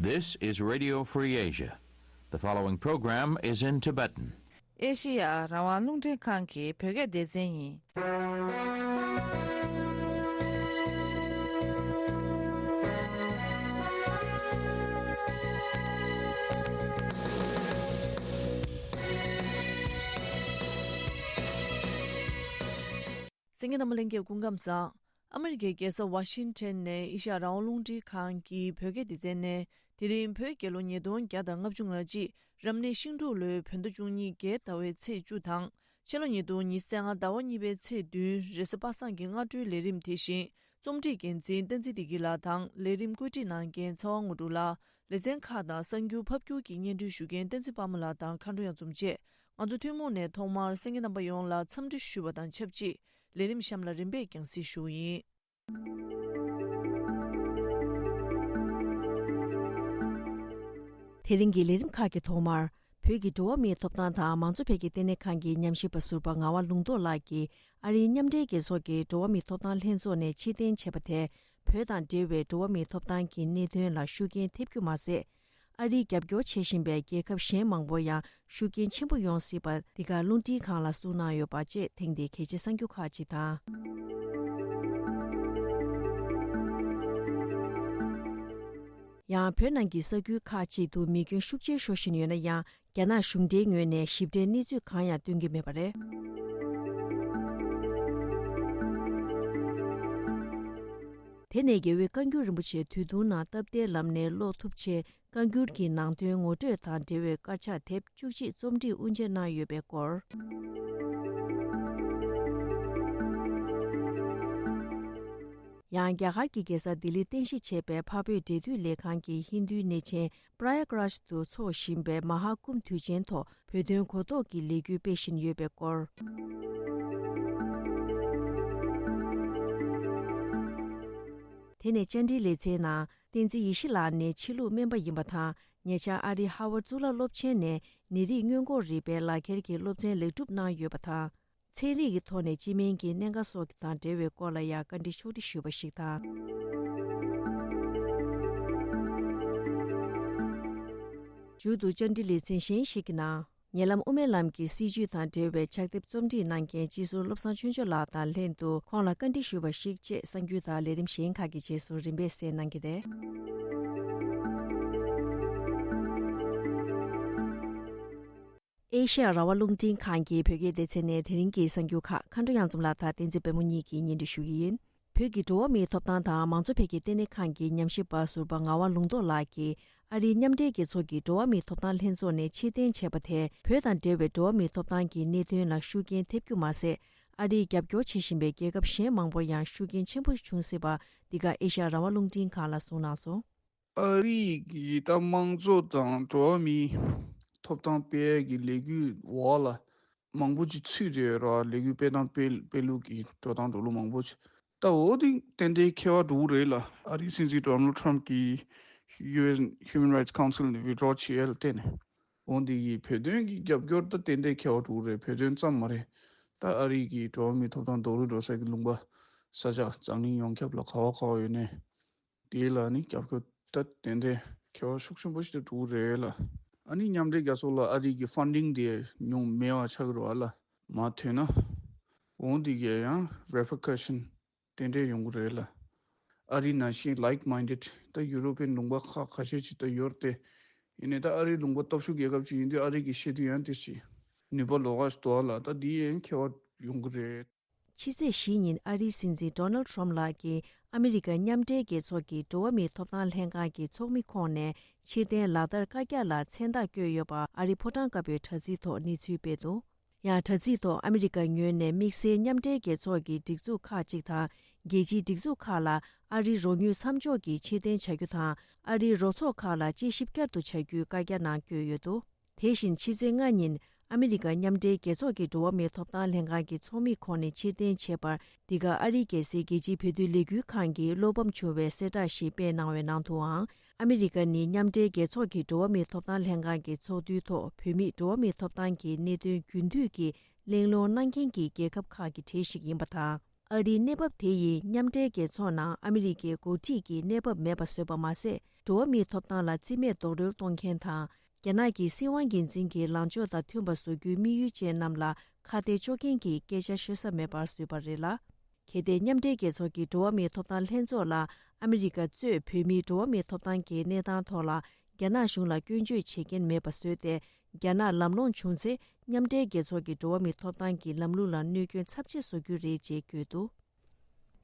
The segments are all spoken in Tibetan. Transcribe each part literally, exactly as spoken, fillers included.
This is Radio Free Asia. The following program is in Tibetan. ཨེ་ཤི་ཡ་རང་དབང་རླུང་འཕྲིན་ཁང་གི་བོད་སྐད་སྡེ་ཚན་ཡིན། གསན་མཁན་རྣམ་པ་ལྷན་རྒྱས་སྐུ་ཁམས་བཟང་། ཨ་མི་རི་ཀའི་རྒྱལ་ས་ཝ་ཤིང་ཊོན་ནས་ཨེ་ཤ་ཡ་རང་དབང་རླུང་འཕྲིན་ཁང་གི་བོད་སྐད་སྡེ་ཚན་ནས། དེ་རིང་བོད་རྒྱལ་ལོ་ཉིས་སྟོང་བརྒྱ་དང་ལྔ་བཅུ་ང་གཅིག་རབ་གནས་ཤིང་འབྲུག་ལོའི་བོད་ཟླ་བཅུ་གཉིས་རྒྱལ་ཟླ་བའི་ཚེས་བཅུ་དང་། ཕྱི་ལོ་ཉིས་སྟོང་ཉི་ཤུ་རྩ་ལྔ་ཟླ་བ་གཉིས་པའི་ཚེས་བདུན་རེས་གཟའ་པ་སངས་ཀྱི་སྔ་དྲོའི་ལས་རིམ་དེ་བཞིན། རྩོམ་སྒྲིག་འགན་འཛིན་བསྟན་འཛིན་བདེ་སྐྱིད་ལགས་དང་ལས་རིམ་བཀོད་སྒྲིག་གནང་མཁན་ཚེ་དབང་དངོས་གྲུབ་ལགས། ལེ་ཚན་ཁག་དང་གསར་འགྱུར་ཕབ་སྒྱུར་གྱི་སྙན་སྒྲོན་ཞུ་མཁན་བསྟན་འཛིན་དཔལ་མོ་ལགས་དང་མཁའ་འགྲོ་གཡང་འཛོམས་བཅས། ང་ཚོ་ཐུན་མོང་ནས་ཐོག་མར་གསན་མཁན་རྣམ་པ་ཡོངས་ལ་འཚམས་འདྲི་ཞུ་བ་དང་ཆབས་ཅིག་ལས་རིམ་གཤམ་ལ་རིམ་པས་རྒྱང་སྲིང་ཞུ་ཡིན། དེ་རིང་གི་ལས་རིམ་ཁག་གི་ཐོག་མར། བོད་ཀྱི་འགྲོ་བ་མིའི་ཐོབ་ཐང་དང་མང་གཙོ་འཕེལ་རྒྱས་ལྟེ་གནས་ཁང་གི་ཉམས་ཞིབ་པ་ཟུར་པ་ངག་དབང་ལུང་རྟོགས་ལགས་ཀྱིས། ཨ་རིའི་མཉམ་འབྲེལ་རྒྱལ་ཚོགས་ཀྱི་འགྲོ་བ་མིའི་ཐོབ་ཐང་ལྷན་ཚོགས་ནས་ཕྱིར་འཐེན་བྱས་པ་དེས། བོད་དང་འབྲེལ་བའི་འགྲོ་བ་མིའི་ཐོབ་ཐང་གི་གནད་དོན་ལ་ཤུགས་རྐྱེན་ཐེབས་རྒྱུ་མ་ཟད། ཨ་རིས་རྒྱབ་སྐྱོར་བྱེད་བཞིན་པའི་རྒྱལ་ཁབ་གཞན་མང་པོར་ཡང་ཤུགས་རྐྱེན་ཆེན་པོ་ཡོང་སྲིད་པ། འདི་ག་རླུང་འཕྲིན་ཁང་ལ་གསུངས་གནང་ཡོད་པ་བཅས་ཐེངས་འདིའི་གལ་ཆེའི་གསར་འགྱུར་ཁག་ཅིག་དང་། ཡང་བོད་ནང་གི་ས་ཁུལ་ཁག་ཅིག་ཏུ་མེ་སྐྱོན་ཤུགས་ཆེ་ཤོར་བཞིན་ཡོད་ན་ཡང་། རྒྱ་ནག་གཞུང་འབྲེལ་ངོས་ནས་ཞིབ་ཕྲའི་གནས་ཚུལ་གང་ཡང་སྟོན་གྱི་མེད་པ་རེད། དེ་ནས་རྒྱལ་བའི་བཀའ་འགྱུར་རིན་པོ་ཆེ་དུས་ཐུང་ནང་སྟབས་བདེའི་ལམ་ནས་ཀློག་ཐུབ་ཆེད། བཀའ་འགྱུར་གྱི་ནང་དོན་ངོ་སྤྲོད་དང་འབྲེལ་བའི་དཀར་ཆག་དེབ་བཅུ་གཅིག་རྩོམ་སྒྲིག་དབུ་འབྱེད་གནང་ཡོད་པའི་སྐོར། ཡང་རྒྱ་གར་གྱི་རྒྱལ་ས་ལྡི་ལིར་རྟེན་གཞི་བྱས་པའི་འཕགས་བོད་འབྲེལ་མཐུད་ལས་ཁང་གི་ཧིན་རྡུའི་གནས་ཆེན་པྲ་ཡ་ཀྲ་ཇ་དུ་འཚོགས་བཞིན་པའི་མ་ཧཱ་ཀུམ་དུས་ཆེན་ཐོག་བོད་དོན་གོ་རྟོགས་ཀྱི་ལས་འགུལ་སྤེལ་བཞིན་ཡོད་པའི་སྐོར། དེ་ནས་བཅར་འདྲིའི་ལེ་ཚན་ནང་། བསྟན་འཛིན་ཡེ་ཤེས་ལགས་ནི་ཕྱི་ལུགས་སྨན་པ་ཡིན་པ་དང་། ཉེ་ཆར་ཨ་རིའི་ཧ་ཝར་གཙུག་ལག་སློབ་ཆེན་ནས་ནད་རིགས་སྔོན་འགོག་རིག་པའི་ལག་ཁྱེར་གྱི་སློབ་ཚན་ལེགས་གྲུབ་གནང་ཡོད་པ་དང་། ཚན་རིག་གི་ཐོག་ནས་སྤྱི་སྨན་གྱི་གནད་འགག་སོགས་དང་འབྲེལ་བའི་སྐོར་ལ་ཡང་བཀའ་འདྲི་ཕྱོགས་སྒྲིག་ཞུས་པ་ཞིག་དང་། མཇུག་ཏུ་བཅར་འདྲི་ལེ་ཚན་གཞན་ཞིག་གི་ནང་། ཉེ་ལམ་དབུ་མའི་ལམ་གྱི་སྲིད་བྱུས་དང་འབྲེལ་བའི་ཕྱག་དེབ་རྩོམ་སྒྲིག་གནང་མཁན་སྤྱི་ཟུར་བློ་བཟང་ཆོས་འབྱོར་ལགས་དང་ལྷན་དུ་ཁོང་ལ་བཀའ་འདྲི་ཞུས་པ་ཞིག་བཅས་གསར་འགྱུར་དང་ལས་རིམ་གཞན་ཁག་གི་རྗེས་སུ་རིམ་པས་གསན་གནང་གི་རེད། ཨེ་ཤ་ཡ་རང་དབང་རླུང་འཕྲིན་ཁང་གི་བོད་སྐད་སྡེ་ཚན་ནས་དེ་རིང་གི་གསར་འགྱུར་ཁག་མཁའ་འགྲོ་གཡང་འཛོམས་ལགས་དང་བསྟན་འཛིན་དཔལ་མོ་གཉིས་ཀྱིས་སྙན་སྒྲོན་ཞུ་གི་ཡིན། བོད་ཀྱི་འགྲོ་བ་མིའི་ཐོབ་ཐང་དང་མང་གཙོ་འཕེལ་རྒྱས་ལྟེ་གནས་ཁང་གི་ཉམས་ཞིབ་པ་ཟུར་པ་ངག་དབང་ལུང་རྟོགས་ལགས་ཀྱིས། ཨ་རིའི་མཉམ་འབྲེལ་རྒྱལ་ཚོགས་ཀྱི་འགྲོ་བ་མིའི་ཐོབ་ཐང་ལྷན་ཚོགས་ནས་ཕྱིར་འཐེན་བྱས་པ་དེས། བོད་དང་འབྲེལ་བའི་འགྲོ་བ་མིའི་ཐོབ་ཐང་གི་གནད་དོན་ལ་ཤུགས་རྐྱེན་ཐེབས་རྒྱུ་མ་ཟད། ཨ་རིས་རྒྱབ་སྐྱོར་བྱེད་བཞིན་པའི་རྒྱལ་ཁབ་གཞན་མང་པོར་ཡང་ཤུགས་རྐྱེན་ཆེན་པོ་བྱུང་སྲིད་པ། འདི་ག་ཨེ་ཤ་ཡ་རང་དབང་རླུང་འཕྲིན་ཁང་ལ་གསུངས་གནང་སོང་། ཨ་རི་ཡི་ད་དམངས་གཙོ་དང་འགྲོ་བ་མིའི་ཐོབ་ཐང་སྤེལ་ཡས་ཀྱི་ལས་འགུལ་འོག་ལ་མང་པོ་ཅིག་ཚུད་བསྡད་ཡོད་རེད་བ། ལས་འགུལ་སྤེལ་སྟངས་སྤེལ་སྤེལ་ལུགས་ཀྱི་འགྲོ་སྟངས་འགྲོ་ལུགས་མང་པོ་ཅིག་ད་འོ་དེ་ཏན་ཏན་ཁྱད་པར་འགྲོ་གི་རེད་ལ། ཨ་རིའི་སྲིད་འཛིན་ཌོ་ནལ་ཊམ་གྱིས་ཡུ་ཨེན་Human Rights Council ནས་ཝི་ཌི་རོ་བྱེད་ཡས་ལ་བརྟེན་ནས། འོ་འདི་གིས་བོད་དོན་གྱི་རྒྱབ་སྐྱོར་ད་ཏན་ཏན་ཁྱད་པར་འགྲོ་གི་རེད། བོད་དོན་ཙམ་མ་རེད། ད་ཨ་རི་གི་འགྲོ་བ་མིའི་ཐོབ་ཐང་རྡོག་རོལ་འགྲོ་ས་གི་ལུང་པ་ས་ཆ་འཛམ་གླིང་ཡོངས་ཁྱབ་ལ་ག་བ་ག་བ་ཡོད་ནའི། དེ་ལ་ནི་རྒྱབ་སྐྱོར་ད་ཏན་ཏན་ཁྱད་པར་ཤུགས་ཆེན་པོ་ཞིག་ཏུ་འགྲོ་གི་རེད་ལ། ཨ་ནི་མཉམ་འབྲེལ་རྒྱལ་ཚོགས་ལ་ཨ་རི་གི་ཕན་ཌིང་དེ་ཉུང་མེད་པ་ཆགས་ཀྱི་རེད་བ་ལ། མ་ཐོན་ན་འོ་འདི་གས་ཡང་རེ་པར་ཁ་ཤན་དེ་འདྲས་ཡོང་གི་རེད་ལ། ཨ་རི་ནང་བཞིན་ལའིཀ་མའིན་ཌེཌ་ད་ཡུ་རོ་པན་ལུང་པ་ཁག་ཁ་ཤས་ཅིག་ད་ཡོད་རེད་དེ། ཡིན་ནའི་ད་ཨ་རིའི་ལུང་པ་སྟོབས་ཤུགས་རྒྱལ་ཁབ་ཅིག་ཡིན་དུས་ཨ་རི་གི་ཤེས་དུས་ཡང་དེ་ཞིག་ནུས་པ་ལོགས་ཀ་ཞིག་འདུག་ཨ་ལ། ད་འདི་ཡང་ཁྱད་པར་ཡོང་གི་རེད། ཕྱི་ཚེས་བཞི་ཉིན་ཨ་རིའི་སྲིད་འཛིན་ཌོ་ནལ་ཊམ་ལགས་ཀྱིས་ཨ་མི་རི་ཀ་མཉམ་འབྲེལ་རྒྱལ་ཚོགས་ཀྱི་འགྲོ་བ་མིའི་ཐོབ་ཐང་ལྷན་ཁང་གི་ཚོགས་མི་ཁོངས་ནས་ཕྱིར་འཐེན་ལག་བསྟར་བཀའ་རྒྱ་ལ་མཚན་རྟགས་བཀོད་ཡོད་པ་ཨ་རིའི་ཕོ་བྲང་དཀར་པོའི་དྲ་ཚིགས་ཐོག་གནས་ཚུལ་སྤེལ་འདུག་ཡང་དྲ་ཚིགས་ཐོག་ཨ་མི་རི་ཀ་ངོས་ནས་དམིགས་བསལ་མཉམ་འབྲེལ་རྒྱལ་ཚོགས་ཀྱི་སྒྲིག་འཛུགས་ཁག་ཅིག་དང་རྒྱལ་སྤྱིའི་སྒྲིག་འཛུགས་ཁག་ལ་ཨ་རིའི་རོགས་དངུལ་མཚམས་འཇོག་གིས་ཕྱིར་འཐེན་བྱ་རྒྱུ་དང་ཨ་རིའི་རོགས་ཚོགས་ཁག་ལ་དཔྱད་ཞིབ་བསྐྱར་དུ་བྱ་རྒྱུའི་བཀའ་རྒྱ་ནང་བཀོད་ཡོད་འདུག་དེ་བཞིན་ཕྱི་ཚེས་ལྔ་ཉིན་ཨ་མི་རི་ཀ་མཉམ་འབྲེལ་རྒྱལ་ཚོགས་ཀྱི་འགྲོ་བ་མིའི་ཐོབ་ཐང་ལྷན་ཁང་གི་ཚོགས་མི་ཁོངས་ནས་ཕྱིར་འཐེན་བྱས་པར་འདི་ག་ཨ་རིའི་རྒྱལ་སའི་རྒྱལ་སྤྱིའི་བོད་དོན་ལས་འགུལ་ཁང་གིས་བློ་ཕམ་བྱུང་བའི་གསལ་བསྒྲགས་ཤིག་སྤེལ་གནང་བའི་ནང་དུའང་ཨ་མི་རི་ཀ་ནི་མཉམ་འབྲེལ་རྒྱལ་ཚོགས་ཀྱི་འགྲོ་བ་མིའི་ཐོབ་ཐང་ལྷན་ཁང་གི་ཚོགས་འདུའི་ཐོག་བོད་མིའི་འགྲོ་བ་མིའི་ཐོབ་ཐང་གི་གནད་དོན་རྒྱུན་མཐུད་ཀྱིས་གླེང་སློང་གནང་མཁན་གྱི་རྒྱལ་ཁབ་ཁག་གི་གྲས་ཤིག་ཡིན་པ་དང་། ཨ་རིའི་གནས་བབ་དེ་ཡིས་མཉམ་འབྲེལ་རྒྱལ་ཚོགས་ནང་ཨ་མི་རི་ཀའི་འགོ་ཁྲིད་ཀྱི་གནས་བབ་མེད་པ་བཟོས་པ་མ་ཟད། འགྲོ་བ་མིའི་ཐོབ་ཐང་ལ་རྩིས་མེད་རྡོག་རོལ་གཏོང་མཁན་དང་། རྒྱ་ནག་གི་སྲིད་དབང་སྒེར་འཛིན་གྱི་ལངས་ཕྱོགས་དང་མཐུན་པ་བཟོ་རྒྱུའི་དམིགས་ཡུལ་ཅན་རྣམས་ལ་ཁ་གཏད་གཅོག་མཁན་གྱི་སྐད་ཆ་ཤོད་ས་མེད་པར་བཟོས་པ་རེད་ལ། གལ་ཏེ་མཉམ་འབྲེལ་རྒྱལ་ཚོགས་ཀྱི་འགྲོ་བ་མིའི་ཐོབ་ཐང་ལྷན་ཚོགས་ལ་ཨ་མི་རི་ཀ་གཙོས་བོད་མིའི་འགྲོ་བ་མིའི་ཐོབ་ཐང་གི་གནས་སྟངས་ཐོག་ལ་རྒྱ་ནག་གཞུང་ལ་སྐྱོན་བརྗོད་བྱེད་མཁན་མེད་པ་བཟོས་ཏེ། རྒྱ་ནག་ལམ་ལྷོང་བྱུང་ཚེ། མཉམ་འབྲེལ་རྒྱལ་ཚོགས་ཀྱི་འགྲོ་བ་མིའི་ཐོབ་ཐང་གི་ལམ་ལུགས་ལ་གནོད་སྐྱོན་ཚབས་ཆེ་བཟོ་རྒྱུ་རེད་ཅེས་བཀོད་འདུག།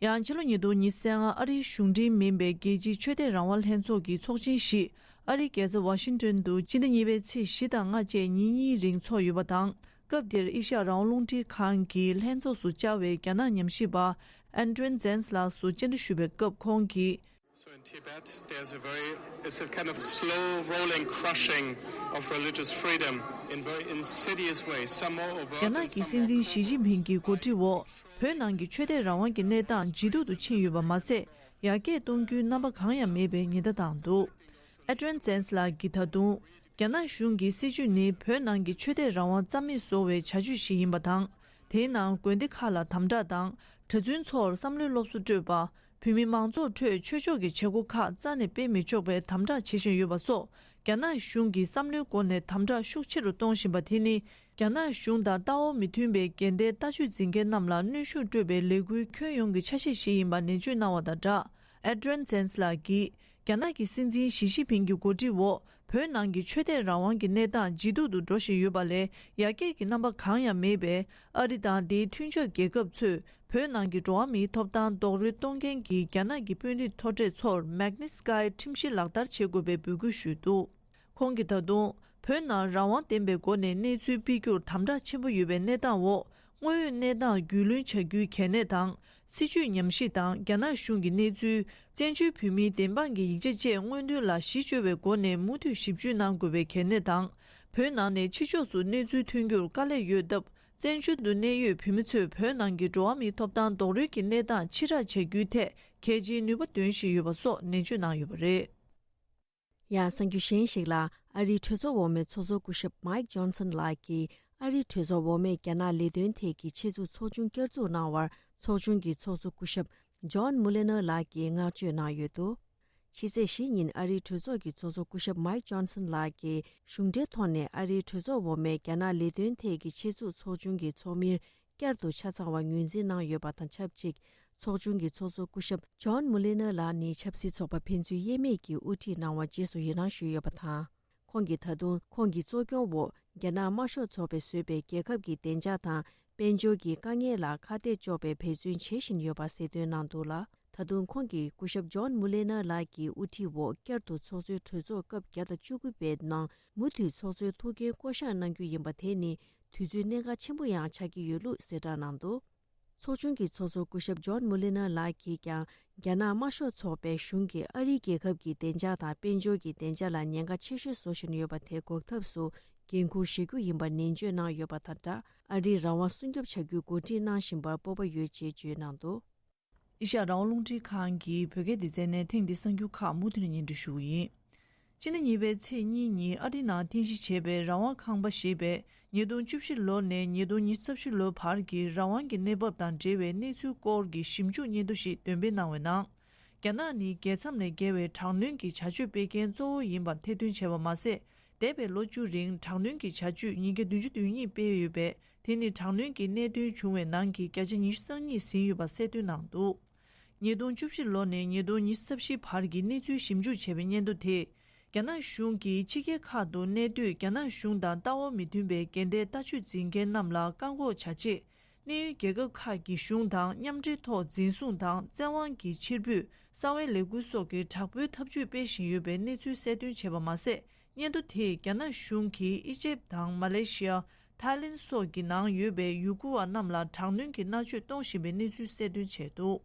ཡང་ཕྱི་ལོ་ཉིས་སྟོང་ཉི་ཤུ་རྩ་ལྔ་ཨ་རིའི་གཞུང་འབྲེལ་མིན་པའི་རྒྱལ་སྤྱིའི་ཆོས་དད་རང་དབང་ལྷན་ཚོགས་ཀྱི་ཚོགས་ཆེན་བཞི་ཨ་རིའི་རྒྱལ་ས་ཝ་ཤིང་ཏོན་དུ་སྤྱི་ཟླ་གཉིས་པའི་ཚེས་བཞི་དང་ལྔ་བཅས་ཉིན་གཉིས་རིང་འཚོགས་ཡོད་པ་དང་། སྐབས་དེར་ཨེ་ཤ་ཡ་རང་དབང་རླུང་འཕྲིན་ཁང་གི་ལྷན་ཚོགས་སུ་བཅར་བའི་རྒྱ་ནག་ཉམས་ཞིབ་པ་ཨན་ཏྲེན་ཛན་སི་ལགས་སུ་བཅར་འདྲི་ཞུས་པའི་སྐབས་ཁོང་གིས། So in Tibet, there's a very, it's a kind of slow rolling crushing of religious freedom in very insidious ways, some more overt རྒྱ་ནག་གི་སྲིད་འཛིན་ཞི་ཅིན་ཕིང་གི་འགོ་ཁྲིད་འོག་བོད་ནང་གི་ཆོས་དད་རང་དབང་གི་གནས་སྟངས་ཇེ་སྡུག་ཏུ་ཕྱིན་ཡོད་པ་མ་ཟད། ཡར་རྒྱས་གཏོང་རྒྱུའི་རྣམ་པ་གང་ཡང་མེད་པའི་ཉེན་བརྡ་བཏང་འདུག། ཨན་ཏྲེན་ཛན་སི་ལགས་ཀྱིས་ད་དུང་། རྒྱ་ནག་གཞུང་གི་སྲིད་བྱུས་ནི་བོད་ནང་གི་ཆོས་དད་རང་དབང་རྩ་མེད་བཟོ་བའི་བྱ་སྤྱོད་ཞིག་ཡིན་པ་དང་། དེའི་ནང་དགོན་སྡེ་ཁག་ལ་དམ་དྲག་དང་། གྲྭ་བཙུན་ཚོར་བསམ་བློའི་སློབ་གསོ་སྤྲོད་པ། བོད་མི་མང་ཚོགས་ཁྲོད་ཆོས་ཕྱོགས་ཀྱི་བྱེད་སྒོ་ཁག་རྩ་ནས་སྤེལ་མི་ཆོག་པའི་དམ་དྲག་བྱེད་བཞིན་ཡོད་པ་སོགས། རྒྱ་ནག་གཞུང་གིས་བསམ་བློའི་སྒོ་ནས་དམ་དྲག་ཤུགས་ཆེ་རུ་གཏོང་བཞིན་པ་དེ་ནི། རྒྱ་ནག་གཞུང་དང་ལྟ་བ་མི་མཐུན་པའི་འགལ་ཟླའི་ལྟ་སྤྱོད་འཛིན་མཁན་རྣམས་ལ་གནོན་ཤུགས་སྤྲོད་པའི་ལས་འགུལ་ཁྱོན་ཡོངས་ཀྱི་ཆ་ཤས་ཤིག་ཡིན་པ་ནན་བརྗོད་གནང་བ་དང་སྦྲགས། ཨན་ཏྲེན་ཛན་སི་ལགས་ཀྱིས། རྒྱ་ནག་གི་སྲིད་འཛིན་ཞི་ཅིན་ཕིང་གི་འགོ་ཁྲིད་འོག་བོད་ནང་གི་ཆོས་དད་རང་དབང་གི་གནས་སྟངས་ཇེ་སྡུག་ཏུ་འགྲོ་བཞིན་ཡོད་པ་ལས་ཡར་རྒྱས་ཀྱི་རྣམ་པ་གང་ཡང་མེད་པས། ཨ་རི་དང་དེའི་མཐུན་ཕྱོགས་རྒྱལ་ཁབ་ཚོས་བོད་ནང་གི་འགྲོ་བ་མིའི་ཐོབ་ཐང་རྡོག་རོལ་གཏོང་མཁན་གྱི་རྒྱ་ནག་གི་དཔོན་རིགས་མཐོ་གྲས་ཚོར་མེག་ནི་སི་ཀའི་ཁྲིམས་གཞི་ལག་བསྟར་བྱེད་དགོས་པའི་འབོད་སྐུལ་ཞུས་འདུག། ཁོང་གིས་ད་དུང་བོད་ནང་རང་དབང་ལྡན་པའི་སྒོ་ནས་གནས་ཚུལ་སྤེལ་རྒྱུར་དམ་དྲག་ཆེན་པོ་ཡོད་པའི་གནས་སྟངས་འོག་དངོས་ཡོད་གནས་སྟངས་རྒྱུས་ལོན་བྱ་རྒྱུའི་གལ་གནད་དང་། སྲིད་བྱུས་ཉམས་ཞིབ་དང་རྒྱ་ནག་གཞུང་གི་གནས་ཚུལ། བཙན་བྱོལ་བོད་མིའི་བདེན་དཔང་གི་ཡིག་ཆ་བཅས་སྔོན་ཐོན་ལ་གཞི་བཅོལ་བའི་སྒོ་ནས་མུ་མཐུད་ཞིབ་འཇུག་གནང་དགོས་པའི་གལ་གནད་དང་། བོད་ནང་ནས་ཕྱི་ཕྱོགས་སུ་གནས་ཚུལ་ཐོན་རྒྱུར་དཀའ་ལས་ཡོད་སྟབས། བཙན་བྱོལ་དུ་གནས་ཡོད་བོད་མི་ཚོས་བོད་ནང་གི་འགྲོ་བ་མིའི་ཐོབ་ཐང་རྡོག་རོལ་གྱི་གནས་སྟངས་ཕྱིར་བསྒྲགས་བྱ་རྒྱུའི་ཐད་གལ་ཆེའི་ནུས་པ་འདོན་བཞིན་ཡོད་པ་སོགས་ནན་བརྗོད་གནང་ཡོད་པ་རེད། ཡང་གསར་འགྱུར་གཞན་ཞིག་ལ། ཨ་རིའི་གྲོས་ཚོགས་འོག་མའི་ཚོགས་གཙོ་སྐུ་ཞབས་མཱིག་ཇོན་སན་ལགས་ཀྱིས། ཨ་རིའི་གྲོས་ཚོགས་འོག་མས་རྒྱ་ནག་ལས་དོན་ཐད་ཀྱི་ཆེད་འཛུགས་ཚོགས་ཆུང་བསྐྱར་འཛུགས་གནང་བར། ཚོགས་ཆུང་གི་ཚོགས་གཙོ་སྐུ་ཞབས་ཇོན་མུ་ལེ་ནར་ལགས་ཀྱིས་བསྔགས་བརྗོད་གནང་ཡོད་འདུག། ཕྱི་ཚེས་བཞི་ཉིན་ཨ་རིའི་གྲོས་ཚོགས་ཀྱི་ཚོགས་གཙོ་སྐུ་ཞབས་མཱིག་ཇོན་སན་ལགས་ཀྱིས། གཞུང་འབྲེལ་ཐོག་ནས་ཨ་རིའི་གྲོས་ཚོགས་འོག་མས་རྒྱ་ནག་ལས་དོན་ཐད་ཀྱི་ཆེད་འཛུགས་ཚོགས་ཆུང་གི་ཚོགས་མིར། བསྐྱར་དུ་ཆ་ཚང་བ་ངོས་འཛིན་གནང་ཡོད་པ་དང་ཆབས་ཅིག། ཚོགས་ཆུང་གི་ཚོགས་གཙོ་སྐུ་ཞབས་ཇོན་མུ་ལེ་ནར་ལགས་ནི་ཆབ་སྲིད་ཚོགས་པ་ཕན་ཚུན་དབྱེར་མེད་ཀྱིས་དབུ་ཁྲིད་གནང་བ་རྗེས་སུ་ཡི་རང་ཞུས་ཡོད་པ་དང་། ཁོང་གིས་ད་དུང་ཁོང་གི་གཙོ་སྐྱོང་འོག་རྒྱ་ནག་དམར་ཤོག་ཚོགས་པས་བཟོས་པའི་རྒྱལ་ཁབ་ཀྱི་བདེ་འཇགས་དང་དཔལ་འབྱོར་གྱི་དཀའ་ངལ་ལ་ཁ་གཏད་གཅོག་པའི་འབད་བརྩོན་བྱེད་བཞིན་ཡོད་པ་གསལ་སྟོན་གནང་འདུག་ལ། ད་དུང་ཁོང་གིས་སྐུ་ཞབས་ཇོན་མུ་ལེ་ནར་ལགས་ཀྱི་དབུ་ཁྲིད་འོག་བསྐྱར་དུ་ཚོགས་གཙོའི་གྲོས་ཚོགས་སྐབས་བརྒྱ་དང་བཅུ་དགུ་པའི་ནང་མུ་མཐུད་ཚོགས་གཙོའི་ཐུགས་འགན་བསྐོ་གཞག་གནང་རྒྱུ་ཡིན་པ་དེ་ནི་དུས་ཚོད་གནད་འགག་ཆེན་པོ་ཡང་ཆགས་ཀྱི་ཡོད་ལུགས་གསལ་བསྒྲགས་གནང་འདུག། ཚོགས་ཆུང་གི་ཚོགས་གཙོ་སྐུ་ཞབས་ཇོན་མུ་ལེ་ནར་ལགས་ཀྱིས་ཀྱང་། རྒྱ་ནག་དམར་ཤོག་ཚོགས་པའི་གཞུང་གིས་ཨ་རིའི་རྒྱལ་ཁབ་ཀྱི་བདེ་འཇགས་དང་དཔལ་འབྱོར་གྱི་བདེ་འཇགས་ལ་ཉེན་ཁ་ཆེ་ཤོས་བཟོ་བཞིན་ཡོད་པ་དེ་འགོག་ཐབས་སུ་འགན་འཁུར་བཞེས་རྒྱུ་ཡིན་པ་ནན་བརྗོད་གནང་ཡོད་པ་དང་སྦྲགས། ཨ་རིའི་རང་དབང་སྲུང་སྐྱོབ་བྱ་རྒྱུའི་འགོ་ཁྲིད་གནང་བཞིན་པར་སྤོབས་པ་ཡོད་ཅེས་བརྗོད་གནང་འདུག། ཨེ་ཤ་ཡ་རང་དབང་རླུང་འཕྲིན་ཁང་གི་བོད་སྐད་སྡེ་ཚན་ནས་ཐེངས་འདིའི་གསར་འགྱུར་ཁག་མུ་མཐུད་ནས་སྙན་སྒྲོན་ཞུ་གི་ཡིན། སྤྱི་ཟླ་གཉིས་པའི་ཚེས་གཉིས་ཉིན་ཨ་རིའི་ནང་རྟེན་གཞི་བྱས་པའི་རང་དབང་ཁང་པ་ཞེས་པས་ཉིས་སྟོང་བཅུ་བཞི་ལོ་ནས་ཉིས་སྟོང་ཉི་ཤུ་རྩ་བཞི་ལོ་བར་གྱི་རང་དབང་གི་གནས་བབ་དང་འབྲེལ་བའི་གནས་ཚུལ་སྐོར་གྱི་ཞིབ་འཇུག་སྙན་ཐོ་ཞིག་འདོན་སྤེལ་གནང་བའི་ནང་། རྒྱ་ནག་ནི་རྒྱལ་མཚམས་ལས་བརྒལ་བའི་དྲག་གནོན་གྱི་བྱ་སྤྱོད་སྤེལ་མཁན་གཙོ་བོ་ཡིན་པར་ཐེར་འདོན་བྱས་པ་མ་ཟད། འདས་པའི་ལོ་བཅུ་རིང་དྲག་གནོན་གྱི་བྱ་སྤྱོད་ཉིས་བརྒྱ་བདུན་ཅུ་དོན་གཉིས་སྤེལ་ཡོད་པས། དེ་ནི་དྲག་གནོན་གྱི་གནད་དོན་བྱུང་བའི་ནང་གི་བརྒྱ་ཆ་ཉི་ཤུ་རྩ་གཉིས་ཟིན་ཡོད་པ་གསལ་སྟོན་གནང་འདུག། ཉིས་སྟོང་བཅུ་བཞི་ལོ་ནས་ཉིས་སྟོང་ཉི་ཤུ་རྩ་བཞི་བར་གྱི་གནས་ཚུལ་ཞིབ་འཇུག་བྱས་པའི་སྙན་ཐོ་དེས། རྒྱ་ནག་གཞུང་གིས་ཕྱི་རྒྱལ་ཁག་ཏུ་གནས་སྡོད་རྒྱ་ནག་གཞུང་དང་ལྟ་བ་མི་མཐུན་པའི་འགལ་ཟླའི་ལྟ་སྤྱོད་འཛིན་མཁན་རྣམས་ལ་བཀག་འགོག་བྱ་ཆེད། གནས་ཡུལ་རྒྱལ་ཁབ་ཁག་གི་གཞུང་དང་མཉམ་འབྲེལ་ཐོག་འཛིན་བཟུང་དང་བཙན་དབང་གིས་ཕྱིར་འབུད། གསང་བའི་ལས་འགུལ་སོགས་ཀྱི་དྲག་པོའི་ཐབས་ཇུས་སྤེལ་བཞིན་ཡོད་པའི་གནས་ཚུལ་གསལ་སྟོན་བྱས་པ་མ་ཟད། སྙན་ཐོ་དེས་རྒྱ་ནག་གཞུང་གིས་ཨི་ཇེབ་དང་མ་ལེ་ཤི་ཡ། ཐའི་ལེན་སོགས་ཀྱི་ནང་ཡོད་པའི་ཡུ་གུར་བ་རྣམས་ལ་དྲག་གནོན་གྱི་མནར་གཅོད་གཏོང་བཞིན་པའི་གནས་ཚུལ་གསལ་སྟོན་བྱས་འདུག།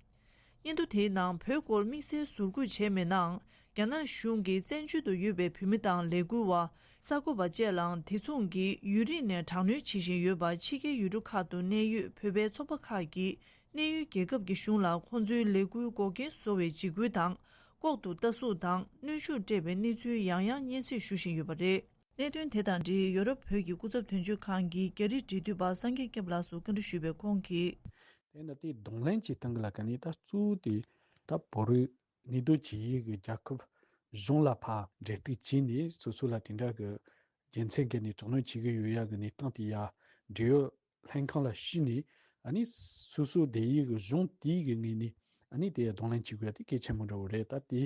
སྙན་ཐོ་དེའི་ནང་བོད་སྐོར་དམིགས་བསལ་ཟུར་འགོད་བྱས་མེད་ནའང་། རྒྱ་ནག་གཞུང་གིས་བཙན་བྱོལ་དུ་ཡོད་པའི་བོད་མི་དང་ལས་འགུལ་བ། གསར་འགོད་པ་བཅས་ལའང་དེ་མཚུངས་ཀྱི་ཡུན་རིང་ནས་དྲག་གནོན་བྱེད་བཞིན་ཡོད་པ། ཕྱི་རྒྱལ་ཡུལ་གྲུ་ཁག་ཏུ་གནས་ཡོད་བོད་པའི་ཚོགས་པ་ཁག་གིས་གནས་ཡུལ་རྒྱལ་ཁབ་ཀྱི་གཞུང་ལ་ཁོང་ཚོའི་ལས་འགུལ་འགོག་རྐྱེན་བཟོ་བའི་འཇིགས་སྐུལ་དང་། ལྐོག་ཏུ་ལྟ་སྲུང་དང་གནོན་ཤུགས་སྤྲད་པའི་གནས་ཚུལ་ཡང་ཡང་སྙན་སེང་ཞུ་བཞིན་ཡོད་པ་རེད། གནད་དོན་དེ་དང་འབྲེལ་ཡུ་རོབ་བོད་ཀྱི་སྐུ་ཚབ་དོན་གཅོད་ཁང་གི་རྒྱ་རིགས་འབྲེལ་མཐུད་པ་སངས་རྒྱས་སྐྱབས་ལགས་སུ་བཀའ་འདྲི་ཞུས་པའི་ཁོང་གིས། དེ་ནི་དེ་གདོང་ལེན་བྱེད་སྟངས་ལ་ཀ་ནི་ད་གཙོ་བོ་དེ་ད་བོད་རིགས་ནུས་སྟོབས་ཇི་ཡིས་ཀྱི་རྒྱལ་ཁབ་ གཞུང་ལ་ཕར་འབྲེལ་གཏུག་བྱས་ནས་སོ་སོ་ལ་དེ་འདྲ་གི་རྒྱུ་མཚན་གྱི་ནས་དྲག་གནོན་བྱེད་ཀྱི་ཡོད་ཡ་གི་གནས་སྟངས་དེ་ཡ་འབྲེལ་ཡོད་ལྷན་ཁང་ལ་ཞུས་ནས། ཨ་ནི་སོ་སོ་སྡོད་ཡུལ་གྱི་གཞུང་དེའི་གི་ངོས་ནས་ཨ་ནི་དེ་གདོང་ལེན་བྱེད་དགོས་ཡ་དེ་གལ་ཆེན་པོ་འདྲ་བོ་རེད། ད་དེ་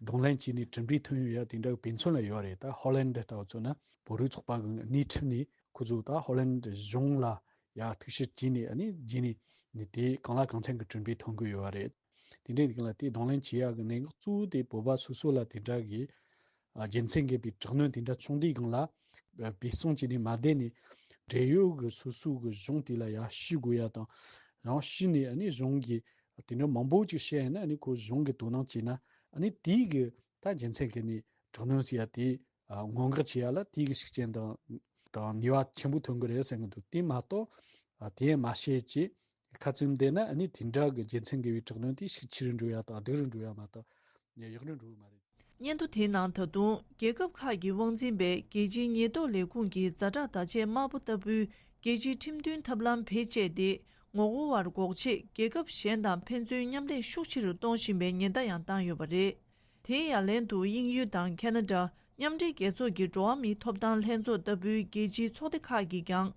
གདོང་ལེན་བྱས་ནས་གྲུབ་འབྲས་ཐོན་ཡོད་ཡ་དེ་འདྲ་གི་དཔེ་མཚོན་ལ་ཡོད་རེད། ད་ཧོ་ལན་འདི་ལྟ་བུ་མཚོན་ན་བོད་རིགས་ཚོགས་པ་གི་སྣེ་ཁྲིད་ནས་ཁོ་ཚོ་ད་ཧོ་ལན་གཞུང་ལ་ཡ་ཐུགས་ཞིབ་བྱས་ནས། ཨ་ནི་རྗེས་ནས་ནི་དེ་གང་ལ་གང་འཚམ་གི་གྲུབ་འབྲས་ཐོན་གི་ཡོད་རེད། དེ་འདྲའི་སྒང་ལ་དེ་གདོང་ལེན་བྱེད་ཡག་གི་གནད་འགག་གཙོ་བོ་དེ་བོད་པ་སོ་སོ་ལ་དེ་འདྲ་གི་ཨ་རྒྱུ་མཚན་གྱི་པའི་དྲག་གནོན་དེ་འདྲ་བྱུང་དུས་སྒང་ལ་འབད་བརྩོན་བྱས་ནས་མ་བསྡད་ནས། འབྲེལ་ཡོད་གི་སོ་སོ་གི་གཞུང་དེ་ལ་ཡ་ཞུ་དགོས་ཡ་དང་། ཡང་ཞུས་ནས་ཨ་ནི་གཞུང་གི་དེ་འདྲ་མང་པོ་ཅིག་བཤད་ཡ་ན། ཨ་ནི་ཁོ་གཞུང་གི་དོ་སྣང་བྱས་ན། ཨ་ནི་དེའི་གི་ད་རྒྱུ་མཚན་གྱི་ནས་དྲག་གནོན་ཟེར་ཡ་དེ་ཨ་སྔོན་འགོག་བྱེད་ཡ་ལ་དེའི་གི་ཤུགས་རྐྱེན་དང་དང་ནུས་པ་ཆེན་པོ་ཐོན་གི་རེད་བསམ་གི་འདུག་དེ་མ་གཏོགས་ཨ་དེ་མ་བཤད་ཅེས། ཁ་ཚུམ་བསྡད་ན་ཨ་ནི་དེ་འདྲ་གི་རྒྱུ་མཚན་གྱི་བའི་དྲག་གནོན་དེ་ཤུགས་ཆེ་རུ་འགྲོ་ཡ་དང་སྡུག་རུ་འགྲོ་ཡ་མ་གཏོགས་ཡག་རུ་འགྲོ་གི་མ་རེད། སྙན་ཐོ་དེའི་ནང་ད་དུང་རྒྱལ་ཁབ་ཁག་གི་དབང་འཛིན་པས་རྒྱལ་སྤྱིའི་ཉེན་རྟོག་ལས་ཁུངས་ཀྱི་ཛ་དྲག་བརྡ་ཆད་དམར་པོ་ལྟ་བུའི་རྒྱལ་སྤྱིའི་ཁྲིམས་མཐུན་ཐབས་ལམ་བེད་སྤྱད་དེ་ངོ་རྒོལ་བར་འགོག་ཆེད་རྒྱལ་ཁབ་གཞན་དང་ཕན་ཚུན་མཉམ་ལས་ཤུགས་ཆེ་རུ་གཏོང་བཞིན་པའི་ཉེན་བརྡ་ཡང་བཏང་ཡོད་པ་རེད། དེའི་ཡ་ལན་དུ་དབྱིན་ཡུལ་དང་ཁ་ན་ཌ། མཉམ་འབྲེལ་རྒྱལ་ཚོགས་ཀྱི་འགྲོ་བ་མིའི་ཐོབ་ཐང་ལྷན་ཚོགས་ལྟ་བུའི་རྒྱལ་སྤྱིའི་ཚོགས་སྡེ་ཁག་གིས་ཀྱང་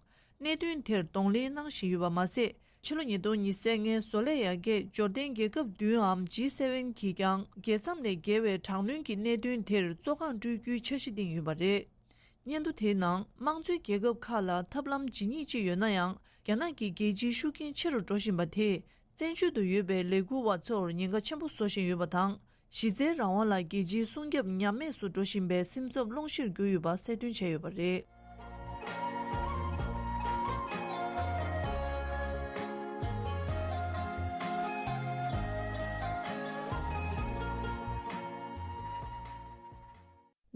གནད་དོན་དེར་གདོང་ལེན་གནང་བཞིན་ཡོད་པ་མ་ཟད། ཕྱི་ལོ་ཉིས་སྟོང་ཉི་ཤུ་རྩ་ལྔའི་བཟོ་ལས་ཡར་རྒྱས་འབྱོར་ལྡན་རྒྱལ་ཁབ་བདུན་འམ་ཇི་སེ་ཝེན་གྱིས་ཀྱང་རྒྱལ་མཚམས་ལས་བརྒལ་བའི་དྲག་གནོན་གྱི་གནད་དོན་དེར་གཙོ་རྐང་སྤྲོད་རྒྱུའི་འཆར་གཞི་བཏིང་ཡོད་པ་རེད། སྙན་ཐོ་དེའི་ནང་དམངས་གཙོའི་རྒྱལ་ཁབ་ཁག་ལ་ཐབས་ལམ་ཇི་སྙེད་ཅིག་ཡོད་ན་ཡང་། རྒྱ་ནག་གིས་རྒྱལ་སྤྱིའི་ཤུགས་རྐྱེན་ཆེ་རུ་འགྲོ་བཞིན་པ་དེས་བཙན་བྱོལ་དུ་ཡོད་པའི་ལས་འགུལ་བ་ཚོར་ཉེན་ཁ་ཆེན་པོ་བཟོ་བཞིན་ཡོད་པ་དང་། གཞི་རྩའི་རང་དབང་ལ་རྒྱལ་སྤྱིའི་སྲུང་སྐྱོབ་ཉམས་དམས་སུ་འགྲོ་བཞིན་པའི་སེམས་འཚབ་སློང་གཞིར་གྱུར་ཡོད་པ་གསལ་སྟོན་བྱས་ཡོད་པ་རེད།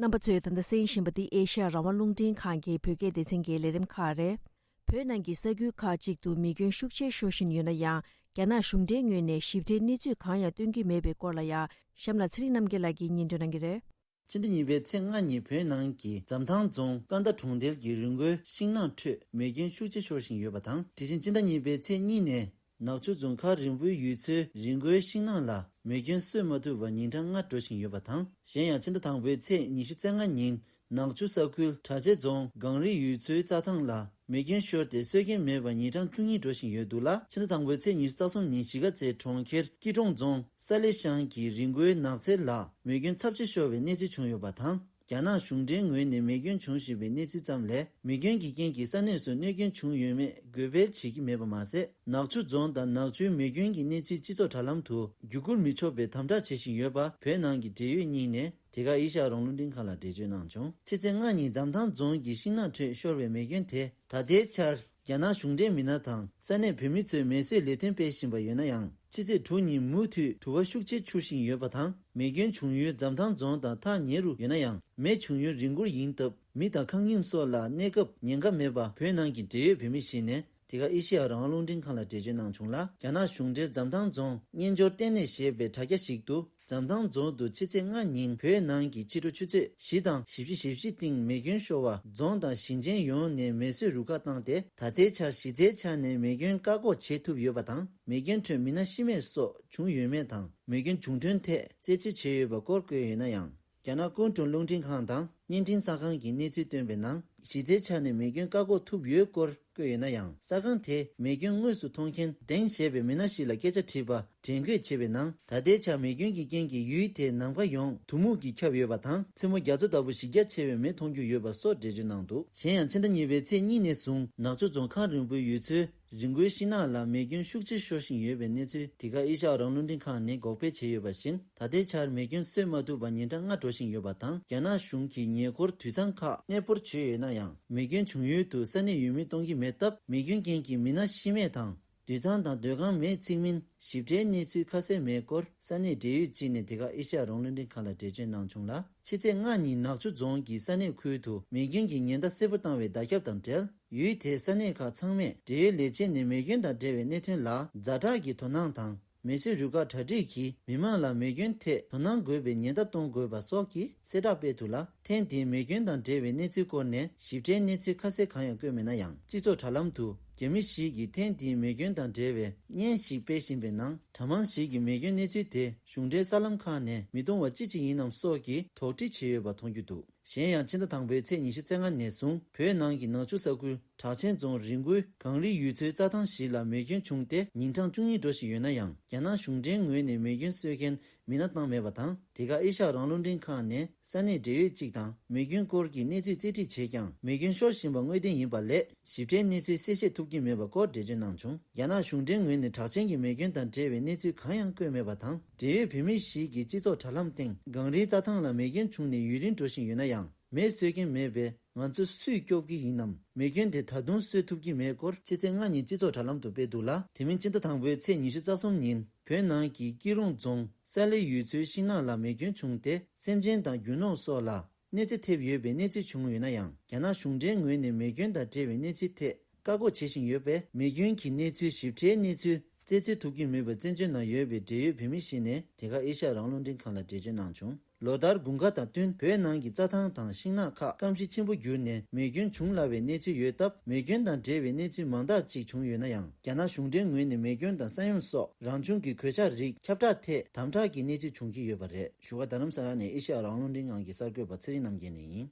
རྣམ་པ་ཚོས་ད་ལྟ་གསན་བཞིན་པ་འདི་ཨེ་ཤ་ཡ་རང་དབང་རླུང་འཕྲིན་ཁང་གི་བོད་སྐད་སྡེ་ཚན་གྱི་ལས་རིམ་ཁག་རེད། བོད་ནང་གི་ས་ཁུལ་ཁག་ཅིག་ཏུ་མེ་སྐྱོན་ཤུགས་ཆེ་ཤོར་བཞིན་ཡོད་ན་ཡང་། རྒྱ་ནག་གཞུང་འབྲེལ་ངོས་ནས་ཞིབ་ཕྲའི་གནས་ཚུལ་གང་ཡང་སྟོན་གྱི་མེད་པའི་སྐོར་ལ་ཡང་། གཤམ་ལ་ཚེ་རིང་རྣམ་རྒྱལ་ལགས་ཀྱིས་སྙན་སྒྲོན་གནང་གི་རེད། ཕྱི་ཟླ་གཉིས་པའི་ཚེས་ལྔ་ཉིན་བོད་ནང་གི་འཛམ་ཐང་རྫོང་ཀ་ན་གྲོང་རྡལ་གྱི་རི་མགོའི་ཤིང་ནགས་ཁྲོད་མེ་སྐྱོན་ཤུགས་ཆེ་ཤོར་བཞིན་ཡོད་པ་དང་། དེ་བཞིན་ཕྱི་ཟླ་གཉིས་པའི་ཚེས་གཉིས་ནས། ནག་ཆུ་རྫོང་མཁར་རིང་པོའི་ཡུལ་ཚོའི་རི་མགོའི་ཤིང་ནགས་ལ་མེ་སྐྱོན་གསོད་མ་ཐུབ་པར་ཉིན་གྲངས་ལྔ་འགྲོ་བཞིན་ཡོད་པ་དང་། གཞན་ཡང་ཕྱི་ཟླ་དང་པོའི་ཚེས་ཉི་ཤུ་རྩ་ལྔ་ཉིན་ནག་ཆུ་ས་ཁུལ་གྲྭ་ཆས་རྫོང་སྒང་རི་ཡུལ་ཚོའི་རྩྭ་ཐང་ལ་མེ་སྐྱོན་ཤོར་ཏེ་གསོད་མཁན་མེད་པར་ཉིན་གྲངས་བཅུ་གཉིས་འགྲོ་བཞིན་ཡོད་འདུག་ལ། ཕྱི་ཟླ་དང་པོའི་ཚེས་ཉི་ཤུ་རྩ་གསུམ་ཉིན་གཞིས་ཀ་རྩེ་གྲོང་ཁྱེར་སྐྱིད་གྲོང་རྫོང་ས་ལེ་ཤང་གི་རི་མགོའི་ནགས་ཚལ་ལ་མེ་སྐྱོན་ཚབས་ཆེ་ཤོར་བའི་གནས་ཚུལ་བྱུང་ཡོད་པ་དང་། རྒྱ་ནག་གཞུང་འབྲེལ་ངོས་ནས་མེ་སྐྱོན་བྱུང་བཞིན་པའི་གནས་ཚུལ་ཙམ་ལས། མེ་སྐྱོན་གྱི་རྐྱེན་གྱིས་ས་གནས་སུ་གནོད་སྐྱོན་བྱུང་ཡོད་མེད་དགོད་སྤེལ་བྱེད་ཀྱི་མེད་པ་མ་ཟད། ནག་ཆུ་རྫོང་དང་ནག་ཆུའི་མེ་སྐྱོན་གྱི་གནས་ཚུལ་སྤྱི་ཚོགས་དྲ་ལམ་དུ་བརྒྱུད་སྐུར་མི་ཆོག་པའི་དམ་དྲག་བྱེད་བཞིན་ཡོད་པ། བོད་ནང་གི་འབྲེལ་ཡོད་གཉིས་ནས་དེ་ག་ཨེ་ཤ་ཡ་རང་དབང་རླུང་འཕྲིན་ཁང་ལ་འགྲེལ་བརྗོད་གནང་བྱུང་། ཕྱི་ཚེས་ལྔ་ཉིན་འཛམ་ཐང་རྫོང་གི་ཤིང་ནགས་ཁྲོད་ཤོར་བའི་མེ་སྐྱོན་དེ་ད་ལྟའི་ཆར། རྒྱ་ནག་གཞུང་འབྲེལ་མི་སྣ་དང་ས་གནས་བོད་མི་ཚོས་མེ་གསོད་ལས་དོན་སྤེལ་བཞིན་པ་ཡོད་ན་ཡང་། ཕྱི་ཚེས་དྲུག་ཉིན་མུ་མཐུད་དུ་བ་ཤུགས་ཆེ་འཕྱུར་བཞིན་ཡོད་པ་དང་། མེ་སྐྱོན་བྱུང་ཡུལ་འཛམ་ཐང་རྫོང་དང་ཐག་ཉེ་རུ་ཡོད་ན་ཡང་། མེ་བྱུང་ཡུལ་རི་མགོར་ཡིན་སྟབས། མི་དང་ཁང་རྙིང་སོགས་ལ་གནས་སྐབས་ཉེན་ཁ་མེད་པ། བོད་ནང་གི་འབྲེལ་ཡོད་བོད་མི་ཞིག་ནས་དེ་ག་ཨེ་ཤེ་ཡ་རང་དབང་རླུང་འཕྲིན་ཁང་ལ་འགྲེལ་བརྗོད་གནང་བྱུང་ལ། རྒྱ་ནག་གཞུང་འབྲེལ་འཛམ་ཐང་རྫོང་སྨྱན་སྦྱོར་ལྟེ་གནས་ཞེས་པའི་དྲ་རྒྱ་ཞིག་ཏུ། འཛམ་ཐང་རྫོང་དུ་ཕྱི་ཚེས་ལྔ་ཉིན་བོད་ནང་གི་ཕྱི་དྲོ་ཆུ་ཚོད་བཞི་དང་བཞི་བཅུ་ཞེ་བཞི་སྟེང་མེ་སྐྱོན་ཤོར་བ། རྫོང་དང་ཞིང་ཆེན་ཡོངས་ནས་མེ་གསོད་རུ་ཁག་བཏང་སྟེ། ད་ལྟའི་ཆར་གཞི་རྩའི་ཆ་ནས་མེ་སྐྱོན་བཀག་འགོག་བྱེད་ཐུབ་ཡོད་པ་དང་། མེ་སྐྱོན་ཁྲོད་མི་སྣ་ཤི་རྨས་སོགས་བྱུང་ཡོད་མེད་དང་། མེ་སྐྱོན་བྱུང་དོན་ཐད་རྩད་གཅོད་བྱས་ཡོད་པ་སྐོར་བཀོད་ཡོད་ན་ཡང་། རྒྱ་ནག་ཀུན་ཀྲུང་རླུང་འཕྲིན་ཁང་དང་བརྙན་འཕྲིན་གསར་ཁང་གིས་གནས་ཚུལ་བཏོན་པའི་ནང་། གཞི་རྩའི་ཆ་ནས་མེ་སྐྱོན་བཀག་འགོག་ཐུབ་ཡོད་སྐོར་བཀོད་ཡོད་ན་ཡང་། གསར་ཁང་དེས་མེ་སྐྱོན་དངོས་སུ་མཐོང་མཁན་ཌེང་ཞེས་པའི་མི་སྣ་ཞིག་ལ་སྐད་ཆ་དྲིས་པར་དྲན་སྐུལ་བྱས་པའི་ནང་། ད་ལྟའི་ཆར་མེ་སྐྱོན་གྱི་རྐྱེན་གྱིས་ཡུལ་དེའི་ནམ་མཁའ་ཡོངས་དུ་སྨུག་གིས་ཁྱབ་ཡོད་པ་དང་། མཚན་མོ་རྒྱ་མཚོ་ལྟ་བུ་གཞི་རྒྱ་ཆེ་བའི་མེ་མཐོང་རྒྱུ་ཡོད་པ་སོགས་འགྲེལ་བརྗོད་གནང་འདུག་གཞན་ཡང་ཕྱི་ཟླ་གཉིས་པའི་ཚེས་གཉིས་ནས་བཟུང་ནག་ཆུ་རྫོང་མཁར་རིང་པོའི་ཡུལ་ཚོའི་རི་མགོའི་ཤིང་ནགས་ལ་མེ་སྐྱོན་ཤུགས་ཆེ་ཤོར་བཞིན་ཡོད་པའི་གནས་ཚུལ་དེ་ག་ཨེ་ཤ་ཡ་རང་དབང་རླུང་འཕྲིན་ཁང་ནས་འགོག་སྤེལ་བྱས་ཡོད་པ་བཞིན། ད་ལྟའི་ཆར་མེ་སྐྱོན་གསོད་མ་ཐུབ་པར་ཉིན་གྲངས་ལྔ་འགྲོ་བཞིན་ཡོད་པ་དང་། རྒྱ་ནག་གཞུང་གིས་ཉེ་འཁོར་དུད་ཚང་ཁག་གནས་སྤོར་བྱས་ཡོད་ན་ཡང་། མེ་སྐྱོན་བྱུང་ཡུལ་དུ་ས་གནས་ཡུལ་མི་གཏོང་གི་མེད་སྟབས། མེ་སྐྱོན་རྐྱེན་གྱིས་མི་སྣ་ཤི་རྨས་དང་། དུད་ཚང་དང་སྡོད་ཁང་མེ་འཚིག་མིན་ཞིབ་ཕྲའི་གནས་ཚུལ་ཁ་གསལ་མེད་སྐོར་ས་གནས་འབྲེལ་ཡོད་ཅིག་ནས་དེ་ག་ཨེ་ཤ་ཡ་རང་དབང་རླུང་འཕྲིན་ཁང་ལ་འགྲེལ་བརྗོད་གནང་བྱུང་ལ། ཕྱི་ཚེས་ལྔ་ཉིན་ནག་ཆུ་རྫོང་གི་ས་གནས་ཁུལ་དུ་མེ་སྐྱོན་གྱི་ཉེན་བརྡ་གསལ་པོ་བཏང་བའི་བརྡ་ཁྱབ་དང་འབྲེལ། ཡུལ་དེའི་ས་གནས་ཁག་ཚང་མས་འབྲེལ་ཡོད་ལས་བྱེད་ནས་མེ་སྐྱོན་དང་འབྲེལ་བའི་གནད་དོན་ལ་ཛ་དྲག་གི་དོ་སྣང་དང་ མེ་གསོད་རུ་ཁག་གྲ་སྒྲིག་གིས་མི་མང་ལ་མེ་སྐྱོན་ཐད་དོ་སྣང་དགོས་པའི་ཉེན་བརྡ་གཏོང་དགོས་པ་སོགས་ཀྱི་གསལ་བསྒྲགས་སྤེལ་འདུག་ལ། ཐེངས་འདིའི་མེ་སྐྱོན་དང་འབྲེལ་བའི་གནས་ཚུལ་སྐོར་ནས་ཞིབ་ཕྲའི་གནས་ཚུལ་ཁ་གསལ་གང་ཡང་བཀོད་མེད་ན་ཡང་། སྤྱི་ཚོགས་དྲ་ལམ་དུ་རྒྱ་མི་ཞིག་གིས་ཐེངས་འདིའི་མེ་སྐྱོན་དང་འབྲེལ་བའི་བརྙན་ཞིག་སྤེལ་བཞིན་པའི་ནང་། གྲྭ་མང་ཞིག་གིས་མེ་སྐྱོན་གནས་ཚུལ་དེ་གཞུང་འབྲེལ་གསར་ལམ་ཁག་ནས་མི་གཏོང་བ་ཅི་ཞིག་ཡིན་ནམ་སོགས་ཀྱི་དོགས་འདྲི་བྱས་ཡོད་པ་མཐོང་རྒྱུ་འདུག་གཞན་ཡང་། ཕྱི་ཟླ་དང་པོའི་ཚེས་ཉི་ཤུ་རྩ་ལྔ་ནས་བཟུང་བོད་ནང་གི་ནག་ཆུ་ས་ཁུལ་གྲགས་ཆེན་རྫོང་རི་མགོའི་གངས་རིའི་ཡུལ་ཚོའི་རྩྭ་ཐང་ཞིག་ལ་མེ་སྐྱོན་བྱུང་སྟེ། ཉིན་གྲངས་བཅུ་གཉིས་འགྲོ་བཞིན་ཡོད་ན་ཡང་། རྒྱ་ནག་གཞུང་འབྲེལ་ངོས་ནས་མེ་སྐྱོན་གསོད་མཁན་མི་སྣ་བཏང་མེད་པ་དང་། དེ་ག་ཨེ་ཤ་ཡ་རང་དབང་རླུང་འཕྲིན་ཁང་ནས་ས་གནས་འབྲེལ་ཡོད་ཅིག་དང་མེ་སྐྱོན་སྐོར་གྱི་གནས་ཚུལ་རྩིས་ཁྲིད་བྱས་ཀྱང་། མེ་སྐྱོན་ཤོར་བཞིན་པ་དངོས་བདེན་ཡིན་པ་ལས། ཞིབ་ཕྲའི་གནས་ཚུལ་གསལ་བཤད་ཐུབ་ཀྱི་མེད་པ་སྐོར་འགྲེལ་བརྗོད་གནང་བྱུང་། རྒྱ་ནག་གཞུང་འབྲེལ་ངོས་ནས་གྲགས་ཆེན་གྱི་མེ་སྐྱོན་དང་འབྲེལ་བའི་གནས་ཚུལ་གང་ཡང་བཀོད་མེད་པ་དང་། འབྲེལ་ཡོད་བོད་མི་ཞིག་གིས་སྤྱི་ཚོགས་དྲ་ལམ་སྟེང་། གངས་རིའི་རྩྭ་ཐང་ལ་མེ་སྐྱོན་བྱུང་ནས་ཡུན་རིང་འགྲོ་བཞིན་ཡོད་ན་ཡང་། མེ་གསོད་མཁན་མེད་པས། ང་ཚོ་སུས་སྐྱོབ་ཀྱི་ཡིན་ནམ། མེ་སྐྱོན་དེ་ད་དུང་གསོད་ཐུབ་ཀྱི་མེད་སྐོར་ཕྱི་ཚེས་ལྔ་ཉིན་སྤྱི་ཚོགས་དྲ་ལམ་དུ་སྤེལ་འདུག་ལ། དེ་མིན། ཕྱི་ཟླ་དང་པོའི་ཚེས་ཉི་ཤུ་རྩ་གསུམ་ཉིན་བོད་ནང་གི་སྐྱིད་རོང་རྫོང་ས་ལེ་ཡུལ་ཚོའི་ཤིང་ནགས་ལ་མེ་སྐྱོན་བྱུང་སྟེ། སེམས་ཅན་དང་རྒྱུ་ནོར་སོགས་ལ་གནོད་འཚེ་ཐེབས་ཡོད་པའི་གནས་ཚུལ་བྱུང་ཡོད་ན་ཡང་། རྒྱ་ནག་གཞུང་འབྲེལ་ངོས་ནས་མེ་སྐྱོན་དང་འབྲེལ་བའི་གནས་ཚུལ་ཐད་བཀག་འགོག་བྱེད་བཞིན་ཡོད་པས། མེ་སྐྱོན་གྱི་གནས་ཚུལ་ཞིབ་ཕྲའི་གནས་ཚུལ་རྩད་འཚོལ་ཐུབ་ཀྱི་མེད་པར་བཙན་བྱོལ་ནང་ཡོད་པའི་འབྲེལ་ཡོད་བོད་མི་ཞིག་ནས་དེ་ག་ཨེ་ཤ་ཡ་རང་དབང་རླུང་འཕྲིན་ཁང་ལ་འགྲེལ་བརྗོད་གནང་བྱུང་། ལོ་ལྟར་དགུན་ཁ་དང་བསྟུན་བོད་ནང་གི་རྩྭ་ཐང་དང་ཤིང་ནགས་ཁག་སྐམ་ཤི་ཆེན་པོ་གྱུར་ནས་མེ་སྐྱོན་བྱུང་སླ་བའི་གནས་ཚུལ་ཡོད་སྟབས། མེ་སྐྱོན་དང་འབྲེལ་བའི་གནས་ཚུལ་མང་དག་ཅིག་བྱུང་ཡོད་ན་ཡང་། རྒྱ་ནག་གཞུང་འབྲེལ་ངོས་ནས་མེ་སྐྱོན་དང་ས་ཡོམ་སོགས་རང་བྱུང་གི་གོད་ཆག་རིགས་ཁྱབ་བསྒྲགས་ཐད་དམ་དྲག་གི་གནས་ཚུལ་བྱུང་གི་ཡོད་པ་རེད། བཞུགས་སྒར་རྡ་རམ་ས་ལ་ནས་ཨེ་ཤ་ཡ་རང་དབང་རླུང་འཕྲིན་ཁང་གི་གསར་འགོད་པ་ཚེ་རིང་རྣམ་རྒྱལ་ནས་ཡིན།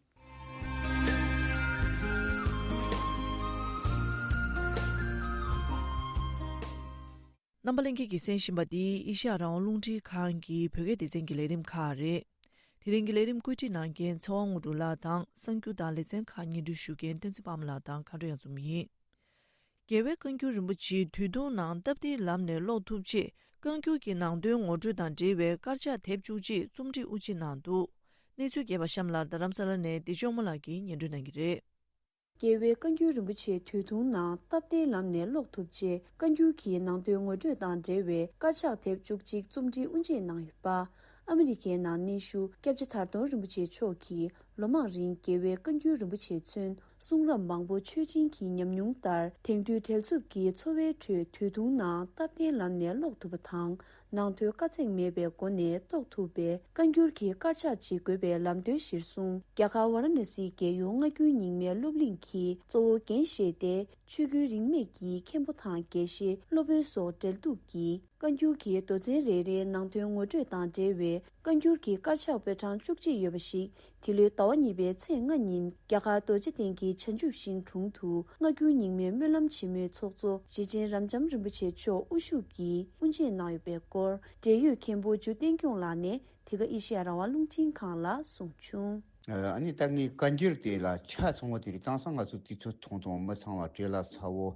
རྣམ་པ་ལྷན་རྒྱས་ཀྱིས་གསན་བཞིན་པ་འདི་ཨེ་ཤ་ཡ་རང་དབང་རླུང་འཕྲིན་ཁང་གི་བོད་སྐད་སྡེ་ཚན་གྱི་ལས་རིམ་ཁག་རེད། དེ་རིང་གི་ལས་རིམ་བཀོད་སྒྲིག་གནང་མཁན་ཚེ་དབང་དངོས་གྲུབ་ལགས་དང་། གསར་འགྱུར་དང་ལེ་ཚན་ཁག་སྙན་སྒྲོན་ཞུ་མཁན་བསྟན་འཛིན་དཔལ་མོ་ལགས་དང་། མཁའ་འགྲོ་གཡང་འཛོམས་ཡིན། རྒྱལ་བའི་བཀའ་འགྱུར་རིན་པོ་ཆེ་དུས་ཐུང་ནང་སྟབས་བདེའི་ལམ་ནས་ཀློག་ཐུབ་ཆེད། བཀའ་འགྱུར་གྱི་ནང་དོན་ངོ་སྤྲོད་དང་འབྲེལ་བའི་དཀར་ཆག་དེབ་བཅུ་གཅིག་རྩོམ་སྒྲིག་དབུ་འབྱེད་གནང་འདུག་གནས་ཚུལ་རྒྱས་པ་གཤམ་ལ་རྡ་རམ་ས་ལ་ནས་བདེ་མཆོག་སྨོན་ལགས་ཀྱིས་སྙན་སྒྲོན་གནང་གི་རེད། རྒྱལ་བའི་བཀའ་འགྱུར་རིན་པོ་ཆེ་དུས་ཐུང་ནང་སྟབས་བདེའི་ལམ་ནས་ཀློག་ཐུབ་ཆེད། བཀའ་འགྱུར་གྱི་ནང་དོན་ངོ་སྤྲོད་དང་འབྲེལ་བའི་དཀར་ཆག་དེབ་བཅུ་གཅིག་རྩོམ་སྒྲིག་དབུ་འབྱེད་གནང་ཡོད་པ། ཨ་མི་རི་ཀའི་ནང་གནས་བཞུགས་སྐྱབས་རྗེ་དར་ལྡོང་རིན་པོ་ཆེ་མཆོག་གིས་ལོ་མང་རིང་རྒྱལ་བའི་བཀའ་འགྱུར་རིན་པོ་ཆེ་མཚོན་གསུང་རབ་མང་པོ་ཆོས་སྦྱིན་གྱི་ཉམས་མྱོང་ལྟར། དེང་དུས་བྲེལ་འཚུབ་ཀྱི་འཚོ་བའི་ཁྲོད་དུས་ཐུང་ནང་སྟབས་བདེའི་ལམ་ནས་ཀློག་ཐུབ་པ་དང་། ནང་དོན་དཀའ་ཚེགས་མེད་པའི་སྒོ་ནས་རྟོགས་ཐུབ་པའི་བཀའ་འགྱུར་གྱི་དཀར་ཆག་ཅིག་དགོས་པའི་ལམ་སྟོན་གཞིར་བཟུང་། རྒྱ་གར་ཝཱ་ར་ཎ་སིའི་རྒྱལ་ཡོངས་སྔ་འགྱུར་རྙིང་མའི་སློབ་གླིང་གིས་གཙོ་བོ་འགན་བཞེས་ཏེ། ཆོས་བརྒྱུད་རིས་མེད་ཀྱི་མཁན་པོ་དང་དགེ་བཤེས། སློབ་དཔོན་སོགས་འབྲེལ་གཏུག་གིས། བཀའ་འགྱུར་གྱི་མདོ་ཚན་རེ་རེའི་ནང་དོན་ངོ་སྤྲོད་དང་འབྲེལ་བའི་བཀའ་འགྱུར་གྱི་དཀར་ཆག་པོད་གྲངས་བཅུ་གཅིག་ཡོད་པ་ཞིག་འདི་ལོའི་ཟླ་བ་གཉིས་པའི་ཚེས་ལྔ་ཉིན་རྒྱ་གར་རྡོ་རྗེ་གདན་གྱི་བྱང་ཆུབ་ཤིང་དྲུང་དུ་སྔ་འགྱུར་རྙིང་མའི་སྨོན་ལམ་ཆེན་མོའི་ཚོགས་གཙོ་རྗེ་བཙུན་རབ་འབྱམས་རིན་པོ་ཆེ་མཆོག་དབུ་བཞུགས་ཀྱིས་དབུ་འབྱེད་གནང་ཡོད་པའི་སྐོར། འབྲེལ་ཡོད་མཁན་པོ་འཇུ་བསྟན་སྐྱོང་ལགས་ནས་དེ་ག་ཨེ་ཤེ་ཡ་རང་དབང་རླུང་འཕྲིན་ཁང་ལ་གསུངས་བྱུང་། ཨ་ནི་ད་ངས་བཀའ་འགྱུར་དེ་ལ་ཆ་ཚང་བ་དེ་རིགས་དེང་སང་ང་ཚོ་དུས་ཚོད་ཐུང་ཐུང་མི་ཚང་བ་བྲེལ་བ་ཚ་བོ་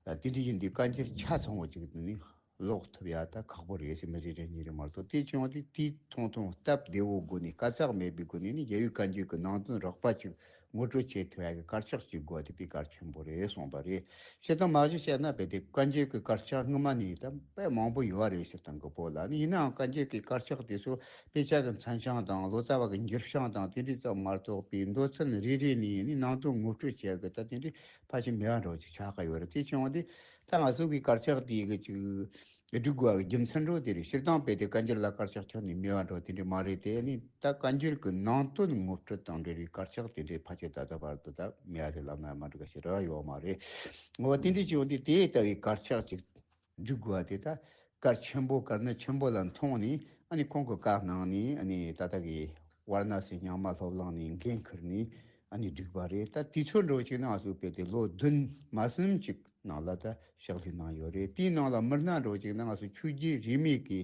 དེ་འདྲ་ཡིན་དུས་བཀའ་འགྱུར་ཆ་ཚང་བ་ཅིག་ནི། ཀློག་ཐུབ་ཡ་ད་ཁག་པོ་རེད་ཟེར། མི་རེ་རེ་གཉིས་རེ་མ་གཏོགས། དེ་བྱུང་བ་དེ་དུས་ཐུང་ཐུང་སྟབས་བདེ་བོའི་སྒོ་ནས། དཀའ་ཚེགས་མེད་པའི་སྒོ་ནས་ནི་རྒྱལ་བའི་བཀའ་འགྱུར་གྱི་ནང་དོན་རགས་པ་ཅིག་ངོ་སྤྲོད་བྱེད་ཐུབ་ཡ་གི་དཀར་ཆག་ཅིག་དགོས་པ་དེ་དཔེ་གལ་ཆེན་པོ་རེད་གསུངས་པ་རེད། སྤྱིར་བཏང་མ་གཞི་བཤད་ན་དཔེ་དེ་བཀའ་འགྱུར་གྱི་དཀར་ཆག་སྔོན་མ་ནས་ད་དཔེ་མང་པོ་ཡོད་རེད། སྤྱིར་བཏང་གི་བོད་ལ་ནི། ཡིན་ནའང་བཀའ་འགྱུར་གྱི་དཀར་ཆག་དེ་ཚོ་དཔེ་ཆ་གི་མཚན་བྱང་དང་ལོ་ཙཱ་བ་གི་འགྱུར་བྱང་དང་དེ་འདྲའི་ཙམ་མ་གཏོགས་པའི་མདོ་ཚན་རེ་རེ་ནས་ནི་ནང་དོན་ངོ་སྤྲོད་བྱེད་ཡ་གི་ད་དེ་འདྲའི་ཕལ་ཆེར་མེད་པ་འདྲ་བོ་ཅིག་ཆགས་ཀྱི་ཡོད་རེད། དེ་བྱུང་བ་དེ་ད་ང་ཚོ་གི་དཀར་ཆག་དེ་གི་ཅིག་སྒྲིག་དགོས་པའི་རྒྱུ་མཚན་འདྲ་བོ་དེ་རེད། སྤྱིར་བཏང་དཔེ་དེ་བཀའ་འགྱུར་ལ་དཀར་ཆག་ཁྱོན་ནས་མེད་པ་འདྲ་བོ་དེ་འདྲ་མ་རེད་དེ། ནི་ད་བཀའ་འགྱུར་གྱི་ནང་དོན་ངོ་སྤྲོད་དང་འབྲེལ་བའི་དཀར་ཆག་དེ་འདྲའི་ཕལ་ཆེར་ད་ལྟ་བར་དུ་ད་མེད་པ་དེ་ལབ་ན་མ་འགྲིག་པ་ཞིག་རེད་པ། ཡོད་མ་རེད། འོ་དེ་འདྲ་བྱུང་བ་དེ་དེ་ལྟ་བུའི་དཀར་ཆག་ཅིག་སྒྲིག་དགོས་པ་དེ་ད་གལ་ཆེན་པོ་གལ་གནད་ཆེན་པོ་ལ་མཐོང་ནས། ཨ་ནི་ཁོང་གི་བཀའ་གནང་ནས། ཨ་ནི་ད་ལྟ་གི་ཝཱ་ར་ཎ་སི་རྙིང་མ་སློབ་གླིང་ནས་འགན་ཁུར་ནས་ཨ་ནི་བསྒྲིགས་པ་རེད། ད་དུས་ཚོད་འདྲ་བོ་ཅིག་ནང་ང་ཚོ་དཔེ་དེ་ལོ་བདུན་མ་ཟིན་ཅིག་ནང་ལ་ད་ཕྱག་ལས་གནང་ཡོད་རེད། དེའི་ནང་ལ་མི་སྣ་འདྲ་བོ་ཅིག་ནང་ང་ཚོ་ཆོས་བརྒྱུད་རིས་མེད་ཀྱི་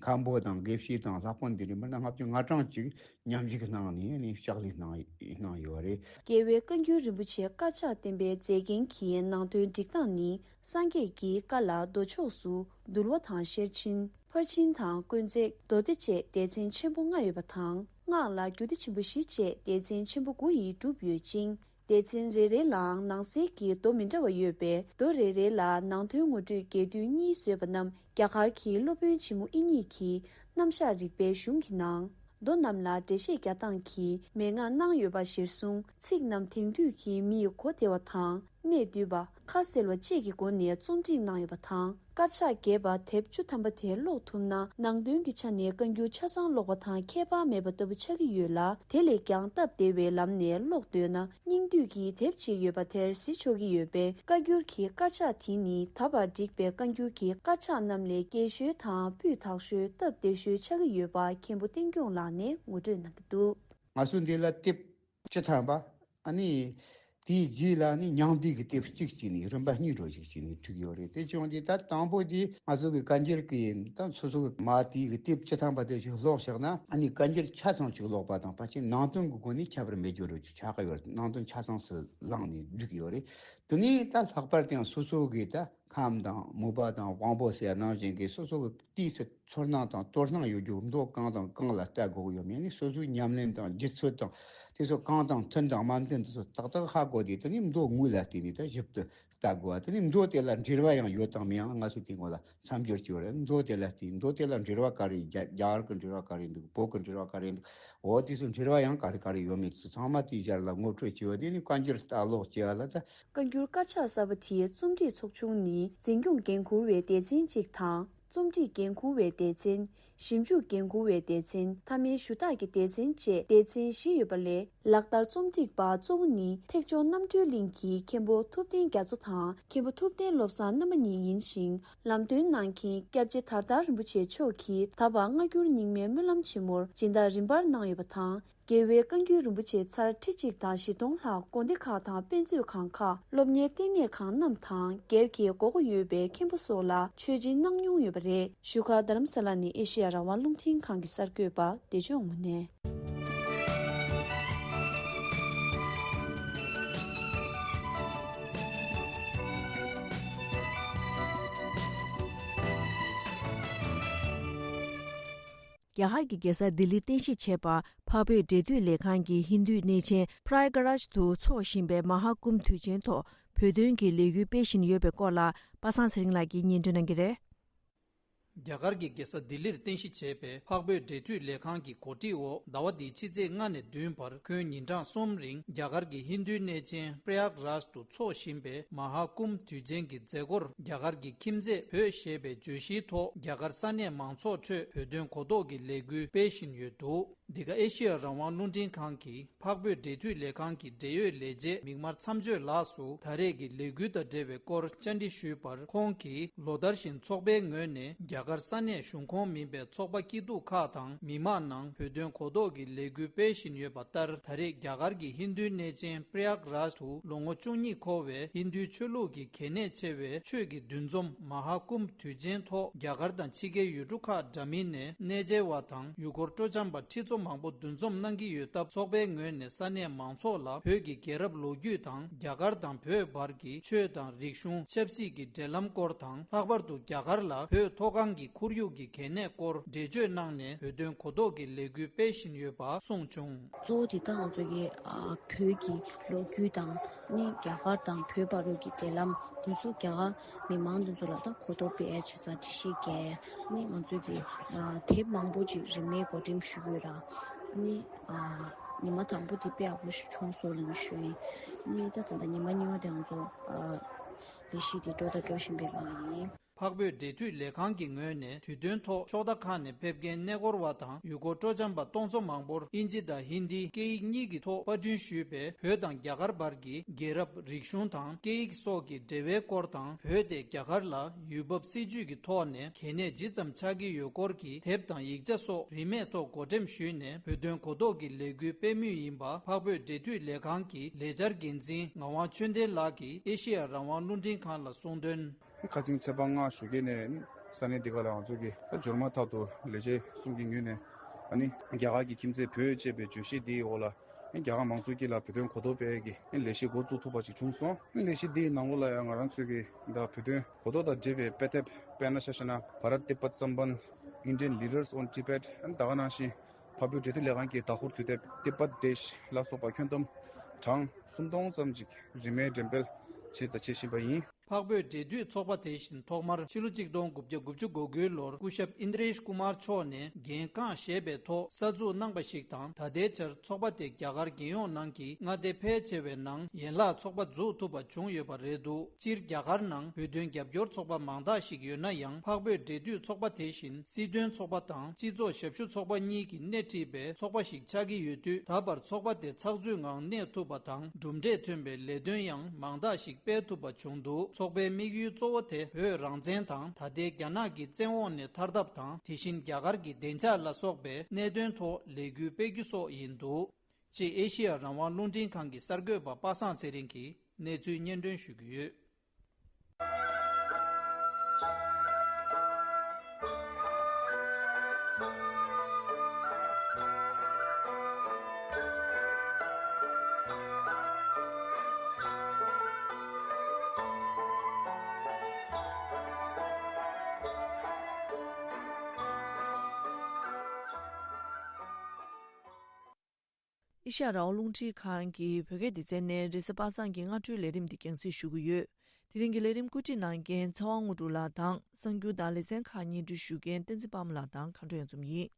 མཁན་པོ་དང་དགེ་བཤེས་དང་ལྷག་པར་འདི་འདྲའི་མི་སྣ་ལྔ་བཅུ་ང་གྲངས་ཅིག་མཉམ་ཞུགས་གནང་ནས་ནི་ཕྱག་ལས་གནང་གནང་ཡོད་རེད། རྒྱལ་བའི་བཀའ་འགྱུར་རིན་པོ་ཆེ་དཀར་ཆག་བསྟན་པའི་མཛེས་རྒྱན་གྱི་ནང་དོན་སྒྲིག་སྟངས་ནི། སངས་རྒྱས་ཀྱི་བཀའ་ལ་མདོ་ཕྱོགས་སུ་འདུལ་བ་དང་ཤེར་ཕྱིན། ཕར་ཕྱིན་དང་དཀོན་བརྩེགས། མདོ་སྡེ་བཅས་སྡེ་ཚན་ཆེན་པོ་ལྔ་ཡོད་པ་དང་། སྔགས་ལ་རྒྱུད་སྡེ་ཆེན་པོ་བཞི་བཅས་སྡེ་ཚན་ཆེན་པོ་དགུ་ཡིས་གྲུབ་ཡོད་ཅིང་། སྡེ་ཚན་རེ་རེ་ལའང་ནང་གསེས་ཀྱི་མདོ་མི་འདྲ་བ་ཡོད་པས། མདོ་རེ་རེ་ལ་ནང་དོན་ངོ་སྤྲོད་རྒྱས་བསྡུས་གཉིས་བཟོས་པ་རྣམས་རྒྱ་གར་གྱི་སློབ་དཔོན་ཆེན་མོ་དབྱིག་གཉེན་གྱི་རྣམ་གཞག་རིག་པའི་གཞུང་གི་ནང་། མདོ་རྣམས་ལ་འགྲེལ་བཤད་རྒྱག་སྟངས་ཀྱི་མན་ངག་གནང་ཡོད་པ་གཞིར་བཟུང་། ཚིག་རྣམས་དེང་དུས་ཀྱི་མིས་གོ་བདེ་བ་དང་། གནད་བསྡུས་པ། ཁ་གསལ་བ་བཅས་ཀྱི་སྒོ་ནས་རྩོམ་སྒྲིག་གནང་ཡོད་པ་དང་། དཀར་ཆག་རྒྱས་པ་དེབ་བཅུ་ཐམ་པ་དེ་ཀློག་ཐུབ་ན། ནང་དོན་གྱི་ཆ་ནས་བཀའ་འགྱུར་ཆ་ཚང་ཀློག་པ་དང་ཁྱད་པར་མེད་པ་ལྟ་བུ་ཆགས་ཀྱི་ཡོད་ལ། དེ་ལས་ཀྱང་སྟབས་བདེ་བའི་ལམ་ནས་ཀློག་འདོད་ན། སྙིང་བསྡུས་ཀྱི་དེབ་ཅིག་ཡོད་པ་དེར་གཟིགས་ཆོག་གི་ཡོད་པས། བཀའ་འགྱུར་གྱི་དཀར་ཆག་དེ་ནི་ད་བར་བསྒྲིགས་པའི་བཀའ་འགྱུར་གྱི་དཀར་ཆག་རྣམས་ལས་རྒྱས་ཤོས་དང་སྤུས་དག་ཤོས་སྟབས་བདེ་ཤོས་ཆགས་ཀྱི་ཡོད་པ་མཁན་པོ་བསྟན་སྐྱོང་ལགས་ནས་ངོ་སྤྲོད་གནང་གི་འདུག། ང་ཚོ་འདི་ལ་དེབ་བཅུ་ཐམ་པ། ཨ་ནི། དེའི་རྗེས་ལ་ནི་མྱང་འདས་ཀྱི་དེབ་གཅིག་བྱས་ནས་རིམ་པ་གཉིས་འགྲོ་ཞིག་བྱས་ནས་བྲིས་ཡོད་རེད། དེ་བྱུང་དུས་ད་དང་པོ་དེ་ང་ཚོ་གི་བཀའ་འགྱུར་གྱི་ད་སོ་སོ་གི་མ་དེའི་གི་དེབ་བཅུ་ཐམ་པ་དེ་ཞིག་ཀློག་བཞག་ན། ཨ་ནི་བཀའ་འགྱུར་ཆ་ཚང་ཞིག་ཀློག་པ་དང་ཕལ་ཆེར་ནང་དོན་གྱི་སྒོ་ནས་ཁྱད་པར་མེད་རྒྱུ་རེད། ཆགས་ཀྱི་ཡོད་རེད། ནང་དོན་ཆ་ཚང་སུ་བླངས་ནས་བསྒྲིགས་ཡོད་རེད། དེ་ནས་ད་ལྷག་པར་དུ་ཡང་སོ་སོ་གི་ད་ཁམས་དང་མོས་པ་དང་དབང་པོ་ཟེར་ནང་བཞིན་གྱི་སོ་སོ་གི་དུས་སུ་ཚོར་སྣང་དང་དོར་སྣང་ཡོད་རྒྱུ་མདོ་གང་དང་གང་ལ་ལྟ་དགོས་ཀྱི་ཡོད་མེད་ནི། སོ་སོའི་ཉམས་ལེན་དང་བརྒྱུད་ཚུལ་དང་དེ་ཚོ་གང་དང་མཐུན་དང་མ་མཐུན་དེ་ཚོ་ཏག་ཏག་ཧ་གོ་དུས། དེ་ནི་མདོ་དངོས་ལ་བལྟས་ནས་ད་ཞིབ་ཏུ་ལྟ་དགོས་པ། དེ་ནི་མདོ་དེ་ལ་འབྲེལ་བ་ཡང་ཡོད་དང་མེད་ཡང་ང་ཚོས་དེ་སྔོན་ལ་མཚམས་སྦྱོར་བྱས་ཡོད་རེད། མདོ་དེ་ལ་བལྟས། མདོ་དེ་ལ་འབྲེལ་བ་ག་རེ། རྒྱ་རྒྱ་གར་གྱི་འབྲེལ་བ་ག་རེ་འདུག། བོད་ཀྱི་འབྲེལ་བ་ག་རེ་འདུག། འོ་དེ་ཚོ་འབྲེལ་བ་ཡང་ག་རེ་ག་རེ་ཡོད་མེད་ཚོ་ཚང་མ་དེའི་ཞར་ལ་ངོ་སྤྲོད་བྱས་ཡོད། དེ་ནི་བཀའ་འགྱུར་ལྟ་ཀློག་བྱས་པ་ལ་ད། བཀའ་འགྱུར་དཀར་ཆག་གསར་པ་དེའི་རྩོམ་སྒྲིག་ཚོགས་ཆུང་ནི་འཛིན་སྐྱོང་འགན་འཁུར་བའི་སྡེ་ཚན་གཅིག་དང་། རྩོམ་སྒྲིག་འགན་འཁུར་བའི་སྡེ་ཚན། ཞིབ་འཇུག་འགན་འཁུར་བའི་སྡེ་ཚན། མཐའ་མའི་ཞུ་དག་གི་སྡེ་ཚན་བཅས་སྡེ་ཚན་བཞི་ཡོད་པ་ལས། ལག་བསྟར་རྩོམ་སྒྲིག་པ་གཙོ་བོ་ནི་ཐེག་མཆོག་རྣམ་གྲོལ་གླིང་གི་མཁན་པོ་ཐུབ་བསྟན་རྒྱ་མཚོ་དང་། མཁན་པོ་ཐུབ་བསྟན་བློ་བཟང་རྣམ་པ་གཉིས་ཡིན་ཞིང་། ལམ་སྟོན་གནང་མཁན་སྐྱབས་རྗེ་དར་དར་རིན་པོ་ཆེ་མཆོག་གིས་ད་བར་སྔ་འགྱུར་རྙིང་མའི་སྨོན་ལམ་ཆེན་མོར་སྦྱིན་བདག་རིམ་པར་གནང་ཡོད་པ་དང་། རྒྱལ་བའི་བཀའ་འགྱུར་རིན་པོ་ཆེ་ཚར་ཁྲི་གཅིག་དང་བཞི་སྟོང་ལྷག་དགོན་སྡེ་ཁག་དང་དཔེ་མཛོད་ཁང་ཁག་སློབ་གཉེར་ལྟེ་གནས་ཁང་རྣམས་དང་སྒེར་གྱི་དགོས་མཁོ་ཡོད་པའི་མཁན་པོ་སོགས་ལ་མཆོད་སྦྱིན་གནང་མྱོང་ཡོད་པ་རེད། བཞུགས་སྒར་རྡ་རམ་ས་ལ་ནས་ཨེ་ཤེ་ཡ་རང་དབང་རླུང་འཕྲིན་ཁང་གི་གསར་འགོད་པ་བདེ་སྐྱོང་དངོས་གནས། རྒྱ་གར་གྱི་རྒྱལ་ས་ལྡི་ལིར་རྟེན་གཞི་བྱས་པ། འཕགས་བོད་འབྲེལ་མཐུད་ལས་ཁང་གིས་ཧིན་རྡུའི་གནས་ཆེན་པྲ་ཡཱ་ག་རཱཇ་དུ་འཚོགས་བཞིན་པའི་མ་ཧཱ་ཀུམ་དུས་ཆེན་ཐོག་བོད་དོན་གྱི་ལས་འགུལ་སྤེལ་བཞིན་ཡོད་པའི་སྐོར་ལ། པ་སངས་ཚེ་རིང་ལགས་ཀྱིས་སྙན་སྒྲོན་གནང་གི་རེད། རྒྱ་གར་གྱི་རྒྱལ་ས་ལྡི་ལིར་རྟེན་གཞི་བྱས་པའི་འཕགས་བོད་འབྲེལ་མཐུད་ལས་ཁང་གི་གོ་སྒྲིག་འོག་ཟླ་བ་འདིའི་ཕྱི་ཚེས་ལྔ་ནས་བདུན་བར་ཁྱོན་ཉིན་གྲངས་གསུམ་རིང་རྒྱ་གར་གྱི་ཧིན་རྡུའི་གནས་ཆེན་པྲ་ཡཱ་ག་རཱཇ་དུ་འཚོགས་བཞིན་པའི་མ་ཧཱ་ཀུམ་དུས་ཆེན་གྱི་མཛད་སྒོར་རྒྱ་གར་གྱི་ཁྱིམ་མཚེས་བོད་ཞེས་པའི་བརྗོད་གཞིའི་ཐོག་རྒྱ་གར་ས་གནས་མང་ཚོགས་ཁྲོད་བོད་དོན་གོ་རྟོགས་ཀྱི་ལས་འགུལ་སྤེལ་བཞིན་ཡོད་འདུག། འདི་ག་ཨེ་ཤེ་ཡ་རང་དབང་རླུང་འཕྲིན་ཁང་གིས་འཕགས་བོད་འབྲེལ་མཐུད་ལས་ཁང་གི་འབྲེལ་ཡོད་ལས་བྱེད་མིག་དམར་མཚམས་གཅོད་ལགས་སུ་ད་རེས་ཀྱི་ལས་འགུལ་དང་འབྲེལ་བའི་སྐོར་བཅར་འདྲི་ཞུས་པར། ཁོང་གིས་ལོ་ལྟར་བཞིན་ཚོགས་པའི་ངོས་ནས་རྒྱ་གར་ས་གནས་གཞུང་ཁོངས་མིན་པའི་ཚོགས་པ་སྐྱིད་སྡུག་ཁག་དང་མི་མང་ནང་བོད་དོན་གོ་རྟོགས་ཀྱི་ལས་འགུལ་སྤེལ་བཞིན་ཡོད་པ་ལྟར། ད་རེས་རྒྱ་གར་གྱི་ཧིན་རྡུའི་གནས་ཆེན་པྲ་ཡཱ་ག་རཱཇ་དུ་ལོ་ངོ་བཅུ་གཉིས་འཁོར་བའི་ཧིན་རྡུའི་ཆོས་ལུགས་ཀྱི་གལ་གནད་ཆེ་བའི་ཆོས་ཀྱི་འདུ་འཛོམས་མ་ཧཱ་ཀུམ་དུས་ཆེན་ཐོག་རྒྱ་གར་དང་ཕྱི་རྒྱལ་ཡུལ་གྲུ་ཁག་འདྲ་མིན་ནས་གནས་མཇལ་བ་དང་ཡུལ་སྐོར་སྤྲོ་འཆམ་པ་ཁྲི་ཚོ་མང་པོ་འདུ་འཛོམས་གནང་གི་ཡོད་སྟབས། ཚོགས་པའི་ངོས་ནས་ས་གནས་མང་ཚོགས་ལ་བོད་ཀྱི་རྒྱལ་རབས་ལོ་རྒྱུས་དང་རྒྱ་གར་དང་བོད་བར་གྱི་ཆོས་དང་རིག་གཞུང་ཆབ་སྲིད་ཀྱི་འབྲེལ་ལམ་སྐོར་དང་། ལྷག་པར་དུ་རྒྱ་གར་ལ་བོད་མཐོ་སྒང་གི་ཁོར་ཡུག་གི་གལ་གནད་སྐོར་འགྲེལ་བརྗོད་གནང་ནས་བོད་དོན་གོ་རྟོགས་ཀྱི་ལས་འགུལ་སྤེལ་བཞིན་ཡོད་པ་གསུངས་བྱུང་། གཙོ་བོ་དེ་དག་ང་ཚོ་གི་ཨ་བོད་ཀྱི་ལོ་རྒྱུས་དང་ནི་རྒྱ་གར་དང་བོད་བར་གྱི་འབྲེལ་ལམ་དེ་ཚོ་རྒྱ་གར་མི་མང་དེ་ཚོ་ལ་ད་གོ་རྟོགས་སྤེལ་ཡ་བྱེད་ས་འགྲེལ་བཤད་རྒྱག་ཡ་ནི་ང་ཚོ་གི་ཨ་དེབ་མང་པོ་ཅིག་རིན་མེད་བགོ་འགྲེམས་ཞུ་གི་ཡོད་ར། ནི་ཨ་ཉི་མ་དང་པོ་དེ་དཔེ་ཡག་པོ་ཞིག་བྱུང་སོང་ལབ་ནས་ཞུ་ཡིན། ནི་ད་ད་ལྟ་ཉི་མ་གཉིས་པ་དེ་ང་ཚོ་ཨ་ལས་གཞི་དེ་འགྲོ་དང་འགྲོ་བཞིན་པའི་སྒང་ཡིན། འཕགས་བོད་འབྲེལ་མཐུད་ལས་ཁང་གི་ངོས་ནས་དུས་སྟོན་ཐོག་ཕྱོགས་མཐའ་ཁག་ནས་ཕེབས་མཁན་གནས་སྐོར་བ་དང་ཡུལ་སྐོར་སྤྲོ་འཆམ་པ་སྟོང་ཚོ་མང་པོར་ཨིན་ཇི་དང་ཧིན་དི་སྐད་ཡིག་གཉིས་ཀྱི་ཐོག་པར་སྐྲུན་ཞུས་པའི་བོད་དང་རྒྱ་གར་བར་གྱི་རྒྱལ་རབས། རིག་གཞུང་དང་སྐད་ཡིག་སོགས་ཀྱི་འབྲེལ་བའི་སྐོར་དང་། བོད་དེ་རྒྱ་གར་ལ་ཡུལ་བབ་སྲིད་ཇུས་ཀྱི་ཐོག་ནས་གལ་གནད་ཇི་ཙམ་ཆགས་ཀྱི་ཡོད་སྐོར་གྱི་དེབ་དང་ཡིག་ཆ་སོགས་རིན་མེད་ཐོག་བགོ་འགྲེམས་ཞུས་ནས་བོད་དོན་གོ་རྟོགས་ཀྱི་ལས་འགུལ་སྤེལ་མུས་ཡིན་པ་འཕགས་བོད་འབྲེལ་མཐུད་ལས་ཁང་གི་ལས་འཆར་འགན་འཛིན་ངག་དབང་ཆོས་ལྡན་ལགས་ཀྱིས་ཨེ་ཤེ་ཡ་རང་དབང་རླུང་འཕྲིན་ཁང་ལ་གསུངས་དོན། ཁ་སང་ཚེས་པ་ལྔ་ཞོགས་ཀས་ནས་ས་གནས་འདི་ག་ལ་ང་ཚོ་གི་ད་འབྱོར་མ་ཐག་ཏུ་ལས་བྱེད་གསུམ་གྱི་ངོས་ནས་ཨ་ནི་རྒྱ་གར་གྱི་ཁྱིམ་མཚེས་བོད་ཅེས་པའི་བརྗོད་གཞི་འདིའི་འོག་ལ་རྒྱ་གར་མང་ཚོགས་དཀྱིལ་ལ་བོད་དོན་གོ་རྟོགས་སྤེལ་གྱི་ལས་གཞི་འགོ་བཙུགས་ཐུབ་པ་ཅིག་བྱུང་སོང་། ལས་གཞི་འདིའི་ནང་ལོགས་ལ་ཡང་ང་རང་ཚོས་ཀྱི་ད་བོད་དོན་གོ་རྟོགས་དང་འབྲེལ་བའི་དཔེ་དེབ་དཔེར་ན་ཆ་བཞག་ན་Bharat Tibet Samban Indian Leaders on Tibet ཨ་ནི་ད་ག་ནང་བཞིན་འཕགས་བོད་འབྲེལ་མཐུད་ལས་ཁང་གི་ཟླ་ཤོག་དུས་དེབ་Tibet Desh ལ་སོགས་པ་ཁྱོན་བསྡོམས་གྲངས་སུམ་སྟོང་ཙམ་ཅིག་རིན་མེད་འགྲེམས་སྤེལ་བྱས་དང་བྱེད་བཞིན་པ་ཡིན། འཕགས་བོད་འབྲེལ་མཐུད་ཚོགས་པ་དེ་བཞིན་ཐོག་མར་ཕྱི་ལོ་གཅིག་སྟོང་དགུ་བརྒྱ་དགུ་བཅུ་གོ་དགུའི་ལོར་སྐུ་ཞབས་ཨིནྡྲེཤ་ཀུ་མར་མཆོག་ནས་འགན་རྐང་བཞེས་པའི་ཐོག་གསར་འཛུགས་གནང་པ་ཞིག་དང་། ད་ལྟའི་ཆར་ཚོགས་པ་དེ་རྒྱ་གར་རྒྱལ་ཡོངས་ནང་གི་མངའ་སྡེ་ཕལ་ཆེ་བའི་ནང་ཡན་ལག་ཚོགས་པ་འཛུགས་ཐུབ་པ་བྱུང་ཡོད་པ་རེད་འདུག་སྤྱིར་རྒྱ་གར་ནང་བོད་དོན་རྒྱབ་སྐྱོར་ཚོགས་པ་མང་དག་ཞིག་ཡོད་ན་ཡང་། འཕགས་བོད་འབྲེལ་མཐུད་ཚོགས་པ་དེ་བཞིན་སྲིད་དོན་ཚོགས་པ་དང་སྤྱི་ཚོགས་ཞབས་ཞུ་ཚོགས་པ་གཉིས་ཀྱིས་སྣེ་ཁྲིད་པའི་ཚོགས་པ་ཞིག་ཆགས་ཀྱི་ཡོད་དུས། ད་བར་ཚོགས་པ་དེ་ཚགས་ཚུད་ངང་གནས་ཐུབ་པ་དང་། གྲུབ་འབྲས་ཐོན་པའི་ལས་དོན་ཡང་མང་དག་ཞིག་སྤེལ་ཐུབ་པ་བྱུང་འདུག་ཚོགས་པའི་དམིགས་ཡུལ་གཙོ་བོ་དེ་བོད་རང་བཙན་དང་། ད་ལྟའི་རྒྱ་ནག་གི་བཙན་འོག་ནས་ཐར་ཐབས་དང་། དེ་བཞིན་རྒྱ་གར་གྱི་བདེ་འཇགས་ལ་སོགས་པའི་གནད་དོན་ཐོག་ལས་འགུལ་སྤེལ་རྒྱུ་སོགས་ཡིན་འདུག་ཅེས་ཨེ་ཤེ་ཡ་རང་དབང་རླུང་འཕྲིན་ཁང་གི་གསར་འགོད་པ་པ་སངས་ཚེ་རིང་གིས་གནས་ཚུལ་སྙན་སྒྲོན་ཞུ་གི་ཡོད། ཨེ་ཤ་ཡ་རང་དབང་རླུང་འཕྲིན་ཁང་གི་བོད་སྐད་སྡེ་ཚན་ནས་རེས་གཟའ་པ་སངས་ཀྱི་སྔ་དྲོའི་ལས་རིམ་འདི་རྒྱང་སྲིང་ཞུ་གི་ཡོད། དེ་རིང་གི་ལས་རིམ་བཀོད་སྒྲིག་གནང་མཁན་ཚེ་དབང་དངོས་གྲུབ་ལགས་དང་། གསར་འགྱུར་དང་ལེ་ཚན་ཁག་སྙན་སྒྲོན་ཞུ་མཁན་བསྟན་འཛིན་དཔའ་མོ་ལགས་དང་མཁའ་འགྲོ་གཡང་འཛོམས་ཡིན།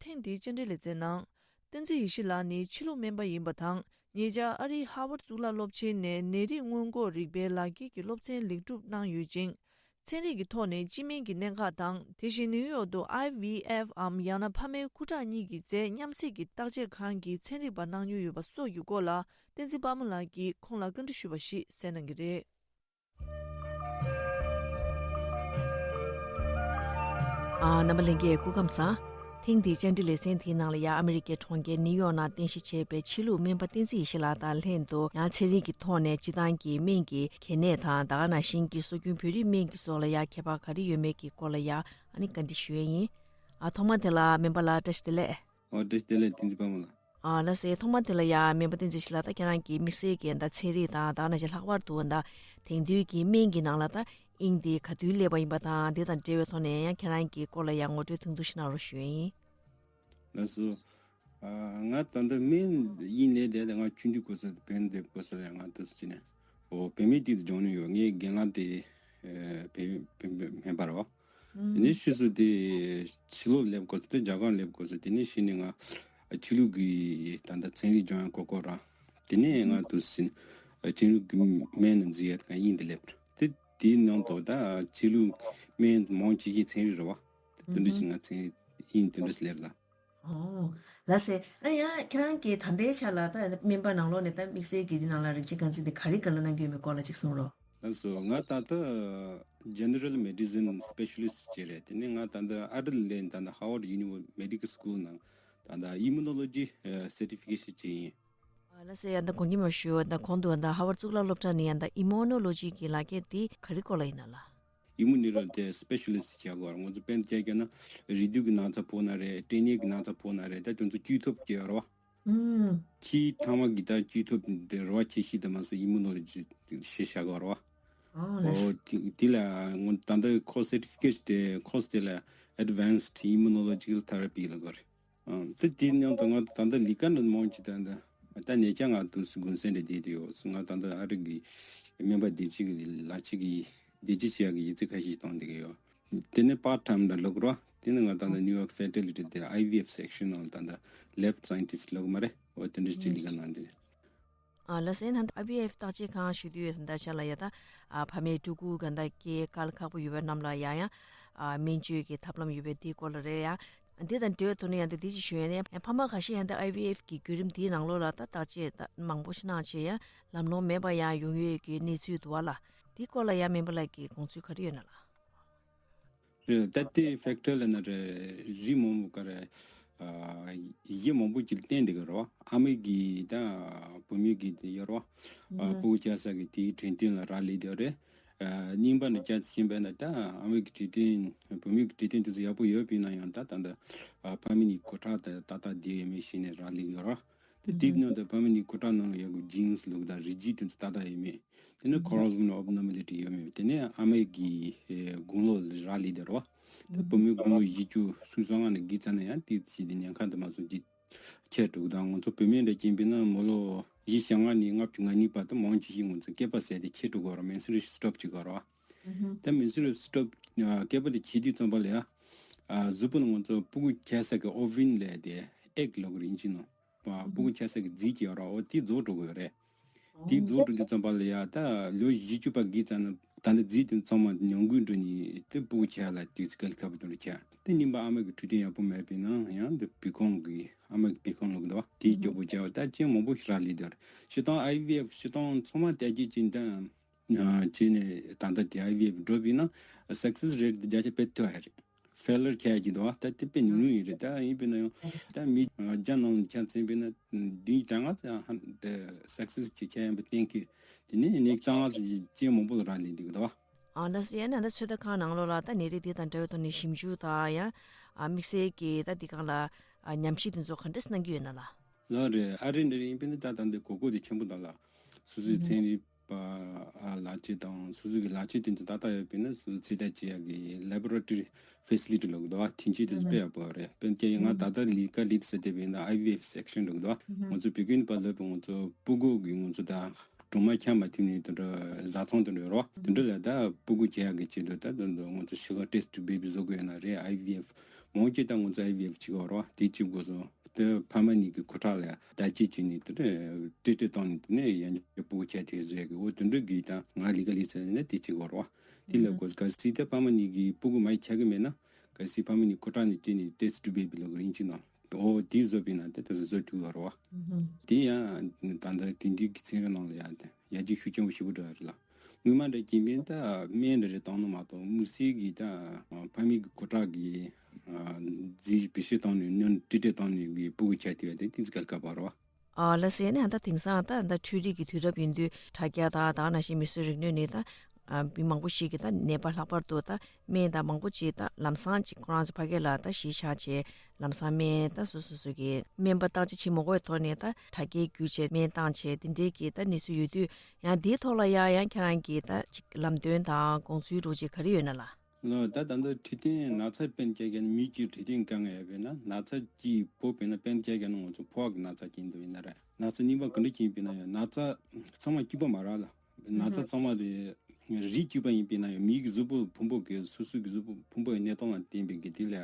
ཐེངས་འདིའི་བཅར་འདྲི་ལེ་ཚན་ནང་། བསྟན་འཛིན་ཡེ་ཤེས་ལགས་ནི་ཕྱི་ལུགས་སྨན་པ་ཡིན་པ་དང་། ཉེ་ཆར་ཨ་རིའི་ཧར་ཝརཌ་གཙུག་ལག་སློབ་ཆེན་ནས་ནད་རིགས་སྔོན་འགོག་རིག་པའི་ལག་འཁྱེར་གྱི་སློབ་ཚན་ལེགས་གྲུབ་གནང་ཡོད་ཅིང་། ཚན་རིག་གི་ཐོག་ནས་སྤྱི་སྨན་གྱི་གནད་འགག་དང་། དེ་བཞིན་ནིའུ་ཡོག་ཏུ་ཨའི་ཝི་ཨེཕ་འམ་ཡང་ན་ཕ་མའི་སྐུ་དྲག་གཉིས་ཀྱི་རྩལ་མཉམ་བསྲེས་ཀྱི་བརྟག་དཔྱད་ཁང་གི་ཚན་རིག་པ་གནང་མྱོང་ཡོད་པ་སོགས་ཀྱི་སྐོར་ལ། བསྟན་འཛིན་དཔའ་མོ་ལགས་ཀྱིས་ཁོང་ལ་བཀའ་འདྲི་ཞུས་པ་ཞིག་གསན་གནང་གི་རེད། ཨ། རྣམ་པ་ལྷན་རྒྱས་སྐུ་ཁམས་བཟང་། ཐེངས་འདིའི་བཅར་འདྲི་ལེ་ཚན་དེའི་ནང་ལ་ཡང་ཨ་མི་རི་ཀའི་གྲོང་ཁྱེར་ནིའུ་ཡོག་ནང་རྟེན་གཞི་བྱས་པའི་ཕྱི་ལུགས་སྨན་པ་བསྟན་འཛིན་ཡེ་ཤེས་ལགས་དང་ལྷན་དུ། ཡང་ཚན་རིག་གི་ཐོག་ནས་སྤྱི་བཏང་གི་སྨན་གྱི་གལ་གནད་དང་། ད་ག་ནང་བཞིན་གྱི་སྲོལ་རྒྱུན་བོད་རིགས་སྨན་གྱི་སོགས་ལ་ཡང་ཁྱད་པར་ག་རེ་ཡོད་མེད་ཀྱི་སྐོར་ལ་ཡང་ཨ་ནི་བཀའ་འདྲི་ཞུ་ཡས་ཡིན། ཨ། ཐོག་མ་དེ་ལ་སྨན་པ་ལགས་བཀྲ་ཤིས་བདེ་ལེགས། ཨོ། བཀྲ་ཤིས་བདེ་ལེགས། བསྟན་འཛིན་དཔའ་མོ་ལགས། ཨ། ལགས་སེ། ཐོག་མ་དེ་ལ་ཡང་སྨན་པ་བསྟན་འཛིན་ཡེ་ཤེས་ལགས། ད་ཁྱེད་རང་གིས་དམིགས་བསལ་གྱི་ད་ཚན་རིག་དང་། ད་ག་ནང་བཞིན་ལྷག་པར་དུ་ད་དེང་དུས་ཀྱི་སྨན་གྱི་ནང་ལ་ད་དབྱིངས་དེ་ག་དུས་སླེབས་པ་ཡིན་པ་དང་། དེ་དང་འབྲེལ་བའི་ཐོག་ནས་ཡང་ཁྱེད་རང་གི་སྐོར་ལ་ཡང་ངོ་སྤྲོད་ཐུང་ཐུང་ཞིག་གནང་རོགས་ཞུ་ཡས་ཡིན། ལགས་སོ། ཨ། ང་ད་ལྟ་སྨན་ཡིན་ནའི་དེ་ང་ཆུང་དུས་སྐབས་སུ་བོད་འདིར་སྐབས་སུ་ཡང་ང་དུ་སུ་ཅི་ནས། ཨོ། བོད་སྨན་དེ་སྦྱོང་མྱོང་ཡོད། ངའི་རྒན་ལགས་དེ་ཨ་བོད་བོད་སྨན་པ་རེད་བ། དེ་ནས་ཕྱིས་སུ་དེ་ཕྱི་ལོགས་སླེབས་སྐབས་སུ། དེ་རྒྱ་གར་སླེབས་སྐབས་སུ། དེ་ནས་གཞི་ནས་ང་ཕྱི་ལུགས་ཀྱི་ད་ལྟ་ཚན་རིག་སྦྱོང་ཡ་གོ་སྐབས་རག་དེ་ནས་ང་དུ་སུ་ཅི་ནས་ཕྱི་ལུགས་ཀྱི་སྨན་ནང་འཛུལ་ཡ་དེ་ག་དབྱིངས་དེ་སླེབས། དེ་དེའི་ནང་དུ་ད་ཕྱི་ལུགས་སྨན་མང་ཆེ་ཤོས་ཚན་རིག་རེད་བ། དེ་འདྲ་ཞིག་ང་ཚན་རིག་དབྱིངས་དེ་འདྲ་ཞིག་སླེབས་ལ། ཨོ། ལགས་སེ། ཨ་ཡ། ཁྱེད་རང་གིས་ད་ལྟའི་ཆ་ལ་ད་སྨན་པ་ནང་ལོགས་ནས་ད་དམིགས་བསལ་གྱི་འདི་ནང་ལ་རིག་བྱེད་རྐང་འཛིན་དེ་ག་རེ་ག་ལ་གནང་གི་ཡོད་མེད་སྐོར་ལ་ཅིག་གསུང་རོགས། ལགས་སོ། ང་ད་ལྟ་General Medicine Specialist་ཅིག་རེད། དེ་ནས་ང་ད་ལྟ་ཨ་རིར་སླེབས། ད་ལྟ་Howard University Medical School་ནང་ད་ལྟ་Immunology་ཨ་Certification་ཅིག་ཡིན། ཨ། ལགས་སེ། ཡ། ད་དགོངས་ཀྱི་མ་ཞུ། ད་གོང་དུ་ད་Howard་གཙུག་ལག་སློབ་གྲྭ་ནས་ཡ་ད་Immunology་གི་ལག་འཁྱེར་དེ་ག་རེ་སྐོར་ལ་ཡིན་ན་ལགས། ཨི་མུ་ནི་རོ་དེ་སི་པེ་ཤལ་ལི་སི་ཊི་བྱ་དགོས་རེད། ང་ཚོ་དཔེར་ན་བྱས་ན་རེག་དུག་གི་ན་ཚ་ཕོག་ན་རེད། སྐྲན་ནད་ཀྱི་ན་ཚ་ཕོག་ན་རེད། ད་དེ་ཚོ་བཅོས་ཐབས་བྱེད་ཡོད་རེད་བ། ཨུམ། ཁྱི་ཐང་མ་གི་ད་བཅོས་ཐབས་དེ་རེད་བ། ཁྱད་གཞི་དེ་མ་སོང་ཨི་མུ་ནོ་ལོ་ཇི་ཞེས་བྱ་དགོས་རེད་བ། ཨོ་ལགས། ཨོ་དེ་དེ་ལ་ངོ་ད་ལྟ་ཁོ་སར་ཊི་ཕི་ཀེ་ཊི་དེ་ཁོ་སི་དེ་ལ་Advanced Immunological Therapy་ལབ་དགོས་རེད། ཨང་། དེ་དེའི་ནང་དུ་ང་ད་ལྟ་ལས་ཀ་འདྲ་མང་ཅིག་ད་ད་ད་ཉེ་ཆར་ང་དུ་དགུན་སེམས་འདྲ་བསྡད་དེ་ཡོད། ང་ད་ལྟ་ཨ་རི་གི་སྨན་པ་བདེ་སྐྱིད་ཀྱི་ལག་ཁྱེར་གྱི་བདེ་སྐྱིད་ཆེ་ཡག་གི་ཡིག་ཚད་ཁ་ཤས་ཤིག་བཏང་བསྡད་ཀྱི་ཡོད། དེ་ནས་པར་ཊེམ་འདྲ་ལབ་དགོས་རེད་བ། དེ་ནི་ང་ད་ལྟ་ནིའུ་ཡོག་ཕེ་ཊར་ལི་ཊི་དེ་ཨའི་ཝི་ཨེཕ་སེག་ཤན་ནང་ལ་ད་ལྟ་ལེབ་སའེན་ཊིསི་ཊི་ལབ་དགོས་མ་རེད། འོ་དེ་འདྲ་ཅིག་ལས་ཀ་གནང་བསྡད་རེད། ཨ། ལགས་སེ། ད་ལྟ་ཨའི་ཝི་ཨེཕ་བརྟག་དཔྱད་ཁང་ཞུ་དུས་ད་ལྟ་ཆ་ལ་ཡ་ད་ཨ་ཕ་མའི་ཕྲུ་གུ་ག་འདྲ་སྐྱེ་གལ་ཁག་པོ་ཡོད་པའི་རྣམས་ལ་ཡང་ཡང་ཨ་སྨན་བཅོས་ཀྱི་ཐབས་ལམ་ཡོད་པའི་དེའི་སྐོར་ལ་རེད་ཡ། འདི་དང་འབྲེལ་བའི་ཐོག་ནས་ཡང་ད་འདི་ཅིག་ཞུ་ཡ་ནི། ཕ་མ་ཁ་ཤས་ཡང་ད་ཨའི་ཝི་ཨེཕ་གི་བརྒྱུད་རིམ་དེའི་ནང་ལོགས་ལ་ད་བརྟག་དཔྱད་ད་མང་པོ་ཞིག་གནང་བྱས་ཡང་ལམ་ལྷོང་མེད་པ་ཡང་ཡོང་ཡོད་ཀྱི་གནས་ཚུལ་འདུག་བ་ལ། དེའི་སྐོར་ལ་ཡང་སྨན་པ་ལགས་ཀྱི་དགོངས་ཚུལ་ག་རེ་ཡོད་ན་ལགས། རེད། ད་ལྟའི་ཕེག་ཊར་ལབ་ན་རེད། རིགས་མང་པོ་ག་རེ། ཨ། གཞི་མང་པོ་ཅིག་བརྟེན་བསྡད་ཀྱི་རེད་བ། ཨ་མའི་གི་ད་བུ་མོའི་གི་དེ་ཡོད་རེད་བ། ཨ། ཨ་སྤུ་གུ་སྐྱེ་ས་གི་དེའི་འཕྲོད་བསྟེན་ལ་རག་ལས་བསྡད་རེད། ཨ་རྙིང་པ་ནས་བྱས་ཟིན་པ་ན་ད་ཨ་མའི་གི་འཕྲོད་བསྟེན། བུ་མོའི་གི་འཕྲོད་བསྟེན་དེ་ཚོ་ཡག་པོ་ཡོད་པ་ཡིན་ན་ཡང་ད་ད་ད་ཨ་ཕ་མེས་གི་སྐུ་དྲག་ད་ཏག་ཏག་བསྡད་ཡོད་མེད་ཤེས་ནས་རག་ལས་ཀྱི་ཡོད་རེད་བ། དེ་དེའི་ནང་དུ་ཕ་མེས་གི་སྐུ་དྲག་ནང་ལ་ཡོད་པའི་ཇིན་སི་ལབ་དགོས་ད་རིགས་རྒྱུད་དེ་ཚོ་ཏག་ཏག་ཡོད་མེད། དེ་ནས་ཁོ་རོ་མོ་སོམ་ཨེབ་ནོར་མ་ལི་ཊི་ཡོད་མེད། དེ་ནས་ཨ་མའི་གི་ཨེ་དགུང་ལོ་རག་ལས་བསྡད་རེད་བ། ད་བུ་མོའི་དགུང་ལོ་བཞི་བཅུ་སུམ་ཅུ་སོ་ལྔ་ནས་བརྒལ་ཚར་ན་ཡང་དེ་ཅི་དེ་ཉེན་ཁ་དེ་མ་སོང་ཅི་ཁྱད་འགྲོ་གི། ད་ང་ཚོ་བུད་མེད་འདྲ་སྐྱེས་པ་ཡིན་ན་མི་ལོ་ བཞི་ཞེ་ལྔ་ནས་ལྔ་བཅུ་ང་གཉིས་བར་དུ་མང་ཆེ་ཤོས་ང་ཚོ་སྐེད་པ་ཟས་ཏེ་ཁྱེར་འགྲོ་གི་ཡོད་རེད། མེན་སི་ཊུ་རེ་ཤན་སི་ཊོབ་བྱེད་ཀྱི་ཡོད་རེད་བ། ད་མེན་སི་ཊུ་རེ་ཤན་སི་ཊོབ་སྐེད་པ་དེ་བྱེད་དུས་ཙམ་པ་ལ་ཡ། གཟུགས་པོ་ལ་ང་ཚོ་ཕྲུ་གུ་ཁྱེར་ས་གི་ཨོ་ཝིན་ལབ་དེ་ཨེག་ལབ་ཀྱི་རེད་ཨིན་ཇི་ནང་། ཕྲུ་གུ་ཁྱེར་ས་གི་རྫིས་ཀྱི་ཡོད་རེད་བ། འོ་དེ་རྫོགས་འགྲོ་གི་ཡོད་རེད། དེ་རྫོགས་འགྲོ་དུས་ཙམ་པ་ལ་ཡ་ད་ལོ་བཞི་བཅུ་པ་གི་ཙམ་ན་ད་ལྟ་རྫིས་དེ་ཚང་མ་ཉམས་རྒུད་འགྲོ་ནས་དེ་ཕྲུ་གུ་ཁྱེར་ལ་དེ་ཚིག་ག་ལ་ཁ་བ་དུ་རུ་ཁྱེར་དེ་ཉིན་པ་ཨ་མ་གི་འཕྲོད་བསྟེན་ཡག་པོ་མེད་པས་ན་ཡང་དེ་བི་ཁོང་གི་ཨ་མ་གི་བི་ཁོང་ལུག་འདུག་བ། དེའི་སྐྱོ་པོ་བྱ་བ་ད་ཅན་མང་པོ་ཞིག་རག་ལས་དེ་རེད། སྤྱིར་བཏང་ཨའི་ཝི་ཨེཕ་སྤྱིར་བཏང་ཚང་མ་བལྟས་རྗེས་ཅིན་ད། བྱས་ནས་ད་ལྟ་དེ་ཨའི་ཝི་ཨེཕ་འགྲོ་བས་ན་སག་སེས་རེ་ཊི་དེ་བརྒྱ་ཆ་དཔེ་མཐོ་ཧ་རེད། ཕེ་ལར་ཁྱད་ཀྱི་འདུག་བ། ད་དེ་དཔེ་ཉུང་ཉུང་ཡིན་རེད། ད་ཡིན་པས་ན་ཡང་ད་མི་བརྒྱ་ནང་ལ་ཁྱད་མཚན་པས་ན་བདུན་ད་ང་ཚོ་ཧ་དེ་སག་སེས་ཀྱི་ཁྱད་ཡན་པ་གཏན་འཁེལ། དེ་ནས་ནི་གཙང་ང་ཚོ་ཅན་མང་པོ་ལ་རག་ལས་འདུག་འདུག་བ། ཨ་ལ་སི་ཡ་ན་ད་ཚོད་ལྟ་ཁང་ནང་ལོགས་ལ་ད་ནད་རིགས་དེ་དང་འབྲེལ་བའི་ཐོག་ནས་ཞིབ་འཇུག་དང་ཡང་ཨ་དམིགས་བསལ་གྱི་ད་འདི་སྒང་ལ་ཨ་ཉམས་ཞིབ་དེ་ཚོ་ག་འདྲས་གནང་གི་ཡོད་ན་ལ། ལགས་རེད། ཨ་རེད་འདྲ་རེད། ཡིན་པས་ན་ད་ད་འདི་དགོས་མཁོ་དེ་ཆེན་པོ་འདུག་ལ། སོ་སོའི་ཚན་རིག་པ་ཨ་ལག་ཁྱེར་དང་སོ་སོའི་གི་ལག་ཁྱེར་དེ་ཚོ་ཏག་ཏག་ཡོད་པས་ན་སོ་སོ་ཚོད་ལྟ་བྱེད་ཡག་གི་ལེ་བྷོ་རོ་ཊོ་རི་ཕེ་སི་ལི་ཊི་ལབ་གི་འདུག་བ། དེ་འདྲས་དེ་ཚོ་དཔེ་ཡག་པོ་རེད། དཔེར་ན་ང་ད་ལྟ་ལས་ཀ་ལས་ས་དེ་བས་ན་ཨའི་ཝི་ཨེཕ་སེག་ཤན་ལབ་གི་འདུག་བ། ང་ཚོ་བོད་སྐད་ནས་ཕར་ལབ་པ་ང་ཚོ་སྤུ་གུ་གི་ང་ཚོ་ད་སྦྲུམ་མ་ཁྱབ་མ་ཐེབས་ནས་དེ་འདྲ་བཟའ་ཚང་དེ་འདྲ་ཡོད་རེད་བ། དེ་འདྲ་ལ་ད་སྤུ་གུ་སྐྱེ་ཡག་གི་ཆེད་དུ་ད་དེ་འདྲ་ང་ཚོ་ཤི་ག་ཊེ་སི་ཊི་བྷེ་བི་བཟོ་དགོས་ཡོད་ན་རེད། ཨའི་ཝི་ཨེཕ་མང་ཆེ་ད་ང་ཚོ་ཨའི་ཝི་ཨེཕ་བྱེད་ཀྱི་ཡོད་རེད་བ། དེ་བྱེད་དགོས་སོང་། དེ་ཕ་མ་གཉིས་ཀྱི་ཁུ་ཁྲག་ལ་བརྡ་སྤྲོད་བྱས་ནས་དེ་འདྲ་ཊི་རི་ཊི་བཏང་ནས་དེ་ནས་ཡང་བསྐྱར་སྤུ་གུ་ཁྱབ་ཐེབས་བཟོ་ཡག་གི་འོ་དེ་འདྲ་གི་ད་ང་ལས་ཀ་ལས་ཚར་ནས་དེ་བྱེད་དགོས་རེད་བ། དེ་ལ་གོ་གལ་སྲིད་ད་ཕ་མ་གཉིས་ཀྱི་སྤུ་གུ་མ་ཁྱབ་གི་མེད་ན་གལ་སྲིད་ཕ་མ་གཉིས་ཁུ་ཁྲག་ནས་སྤྲད་ནས་ཊེ་སི་ཊི་བྷེ་བི་ལབ་གི་རེད་ཅིག་ནང་འོ་དེ་བཟོ་བས་ན་དེ་ད་གཟོད་བཟོ་ཐུབ་ཡོད་རེད་བ། དེ་ཡང་ད་ལྟ་དེང་དུས་ཀྱི་ཚན་རིག་ནང་ལ་ཡང་དེ་ཡར་རྒྱས་ཤུགས་ཆེན་པོ་ཞེ་པོ་འགྲོ་ཡོད་རེད་ལ། སྔོན་མ་འདྲ་ཅིག་ཡིན་པས་ན་ད་སྨན་འདྲ་རེ་བཏང་ན་མ་གཏོགས་དམིགས་བསལ་གྱི་ད་ཕ་མའི་གི་ཁུ་ཁྲག་གི་རྫས་བེད་སྤྱོད་བཏང་ནས་སྨན་ཊི་རི་ཊི་བཏང་ནས་གི་སྤུ་གུ་ཁྱབ་ཐེབས་པ་དེ་ཏོག་ཙམ་དཀའ་ལས་ཁག་པོ་རེད་བ། ཨ་ལགས་སོ། ཡིན་ནའང་ད་དེང་སང་ད་ད་འཕྲུལ་རིག་གི་དུས་རབས་ཡིན་དུས་དྲ་རྒྱ་དང་ད་ག་ནང་བཞིན་མིག་གཟུགས་རིག་ནུས་ནི་ད་ཨ་མི་མང་པོ་ཞིག་གིས་ད་ནད་པ་ལྷག་པར་དུ་ད་སྨན་དང་མང་པོ་ཅིག་ད་ལམ་སང་ཅིག་ཁོ་རང་ཚོ་ཕ་གི་ལ་ད་གཞིས་ཆགས་བྱས་ལམ་སང་སྨན་ད་སོ་སོ་སོ་གི་སྨན་པ་བརྟག་དཔྱད་བྱེད་མ་དགོས་པའི་ཐོག་ནས་ད་དྲ་རྒྱའི་བརྒྱུད་བྱས་སྨན་བཏང་བྱས་དེ་འདྲའི་གི་ད་གནས་ཚུལ་ཡོད་དུས། ཡང་དེའི་ཐོག་ལ་ཡང་ཡང་ཁྱེད་རང་གིས་ད་ཅིག་ལམ་སྟོན་དང་དགོངས་ཚུལ་འདྲ་བོ་ཅིག་ག་རེ་ཡོད་ན་ལགས། ལགས། ད་ད་ལྟ་འཕྲོད་བསྟེན་ན་ཚ་སྤེལ་རྒྱག་མཁན་མི་གཅིག་འཕྲོད་བསྟེན་དཀའ་ངལ་ཡོད་པས་ན་ན་ཚ་གཅིག་ཕོག་པས་ན་སྤེལ་རྒྱག་མཁན་ང་ཚོ་ཕོ་བ་གི་ན་ཚ་ཅིག་ཡིན་དུས་ཡིན་ན་རེད། ན་ཚ་གཉིས་པ་ག་འདྲ་ཅིག་ཡིན་པས་ན་ཡང་ན་ཚ་ཚང་མ་གཅིག་པ་མ་རེད་ལ། ན་ཚ་ཚང་མ་དེ་རིགས་གཅིག་པ་ཡིན་པས་ན་ཡང་མིའི་གི་གཟུགས་པོ་ཕུང་པོ་གི་སོ་སོའི་གི་གཟུགས་པོ་ཕུང་པོའི་གནས་སྟངས་ལ་བརྟེན་པའི་གི་དེ་ལ་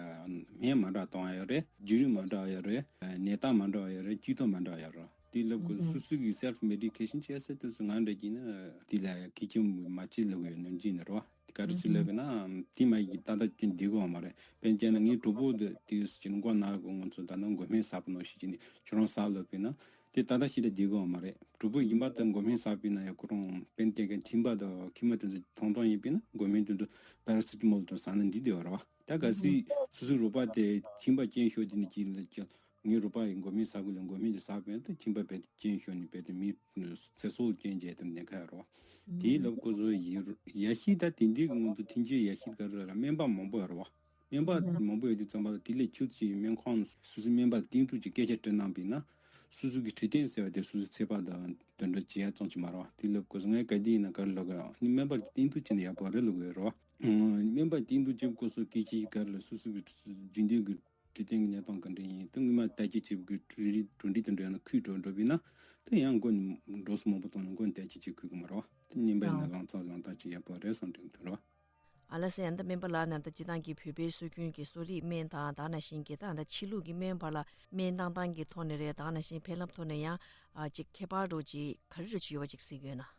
སྨན་མ་འདྲ་བཏང་ཡ་ཡོད་རེད། བརྒྱུད་རིམ་མ་འདྲ་བ་ཡོད་རེད། ནད་རྟགས་མ་འདྲ་བ་ཡོད་རེད། སྤྱི་ཚོགས་མ་འདྲ་བ་ཡོད་རེད། དེ་ལབ་དགོས་སོ་སོ་གི་self medication་བྱེད་ས་དུས་སུ་ང་འདྲ་གྱིས་ན་དེ་ལ་ཁེ་ཆེ་མ་བྱེད་ལབ་ཡོད་ནམ་རྒྱུན་ནས་རེད་བ། དེ་ག་རེ་ཟེར་ལབ་པས་ན་དེ་མ་ཡིན་གྱི་ཏག་ཏག་ཅིག་བསྡད་དགོས་བ་མ་རེད། དཔེར་བྱས་ན་ངའི་གྲོགས་པོ་དེ་དུས་སུ་ཅིག་མགོ་ན་གི་ང་ཚོ་ད་ནང་མགོ་སྨན་ཟ་བ་ནང་བཞིན་ཅིག་ནས་ཁྱོད་རང་ཟ་ལབ་པས་ན་དེ་ཏག་ཏག་ཞིག་ལ་བསྡད་དགོས་བ་མ་རེད། གྲོགས་པོ་ཡིན་པ་དང་མགོ་སྨན་ཟ་བས་ན་ཡང་ཁོ་རང་དཔེར་བྱས་མཁན་མཆིན་པ་དང་མཆིལ་མ་དེ་ཚོ་ཐོང་ཐོང་ཡིན་པས་ན་མགོ་སྨན་དེ་ཚོ་པ་ར་སི་ཊ་མོལ་དེ་ཟ་ན་འགྲིག་བསྡད་པ་རེད་བ། ད་གལ་སྲིད་སོ་སོའི་རོགས་པ་དེ་མཆིན་པ་སྐྱོན་ཤོར་དེ་ནི་ཅི་ལ་ཅི། ངའི་རོགས་པ་ཡིས་མགོ་སྨན་ཟ་དགོས་ལ་མགོ་སྨན་དེ་ཟ་བས་ན་ད་མཆིན་པ་རྦད་དེ་སྐྱོན་ཤོར་ནས་རྦད་དེ་མིའི་ཚེ་སྲོག་ལ་སྐྱོན་བྱས་དེ་ནད་ཁག་ཡོད་རེད་བ། དེའི་ལབ་དགོས་བཟོ་ཡིན་ཡ་ཤི་ད་དེ་འདྲའི་གི་ང་ཚོ་དེང་ཆའི་ཡ་ཤི་ག་རེ་ལ་སྨན་པ་མང་པོ་ཡོད་རེད་བ། སྨན་པ་མང་པོ་ཡོད་དུས་ཙམ་པ་ལ་དེ་ལས་ཁྱུ་ཅིག་སྨན་ཁང་ནང་སོ་སོའི་སྨན་པ་ལ་བསྟེན་ཐུབ་ཀྱི་སྐད་ཆ་དྲིས་གནང་བས་ན་སོ་སོ་གི་འཕྲོད་བསྟེན་ཟེར་བ་དེ་སོ་སོའི་ཚེ་བ་དང་དོན་འགྲོ་བྱེད་ཡ་ཙམ་ཅིག་མ་རེད་བ། དེ་ལབ་དགོས་སོ་ངས་ག་དུས་ཡིན་ན་ག་རེ་ལབ་དགོས་ཡ་སྨན་པ་ལ་བསྟེན་ཐུབ་ཀྱི་ན་ཡག་པོ་རེད་ལབ་དགོས་རེད་བ། སྨན་པ་ལ་བསྟེན་ཐུབ་ཀྱི་དགོས་སོ་སྐད་ཆ་ག་རེ་ལ་སོ་སོ་གི་རྒྱུན་ལྡན་གི་འཕྲོད་བསྟེན་གྱི་གནས་སྟངས་ག་འདྲ་ཡིན་དེ་སྔོན་མ་བརྟག་དཔྱད་བྱེད་དགོས་གྲུ་རི་གྲུ་འདྲི་དེ་འདྲ་ཡང་ན་ཁུལ་འགྲོ་འགྲོ་བས་ན་དེ་ཡང་མགོ་ནས་འགྲོ་སོང་མང་པོ་བཏང་ནས་མགོ་ནས་བརྟག་དཔྱད་བྱེད་དགོས་ཀྱི་མ་རེད་བ། དེ་སྨན་པ་ཡིན་ན་ལངས་ཚ་ལངས་སྟངས་ཅིག་ཡག་པོ་རེད་བསམ་དྲན་དེ་རེད་བ། ཨ་ལགས་སེ། ཡང་ད་སྨན་པ་ལགས་ནས་ད་སྤྱིར་བཏང་གི་བོད་པའི་སྲོལ་རྒྱུན་གྱི་གསོ་རིག་སྨན་དང་ད་ནང་བཞིན་གྱི་ད་ད་ཕྱི་ལུགས་ཀྱི་སྨན་བར་ལ་སྨན་བཏང་སྟངས་ཀྱི་ཐོག་ནས་རེད་ད་ནང་བཞིན་ཕན་རླབས་ཐོག་ནས་ཡང་ཨ་ཅིག་ཁྱད་པར་འདྲ་ཅིག་ག་རེ་འདྲ་ཅིག་ཡོད་པ་ཅིག་གཟིགས་ཡོད་ན།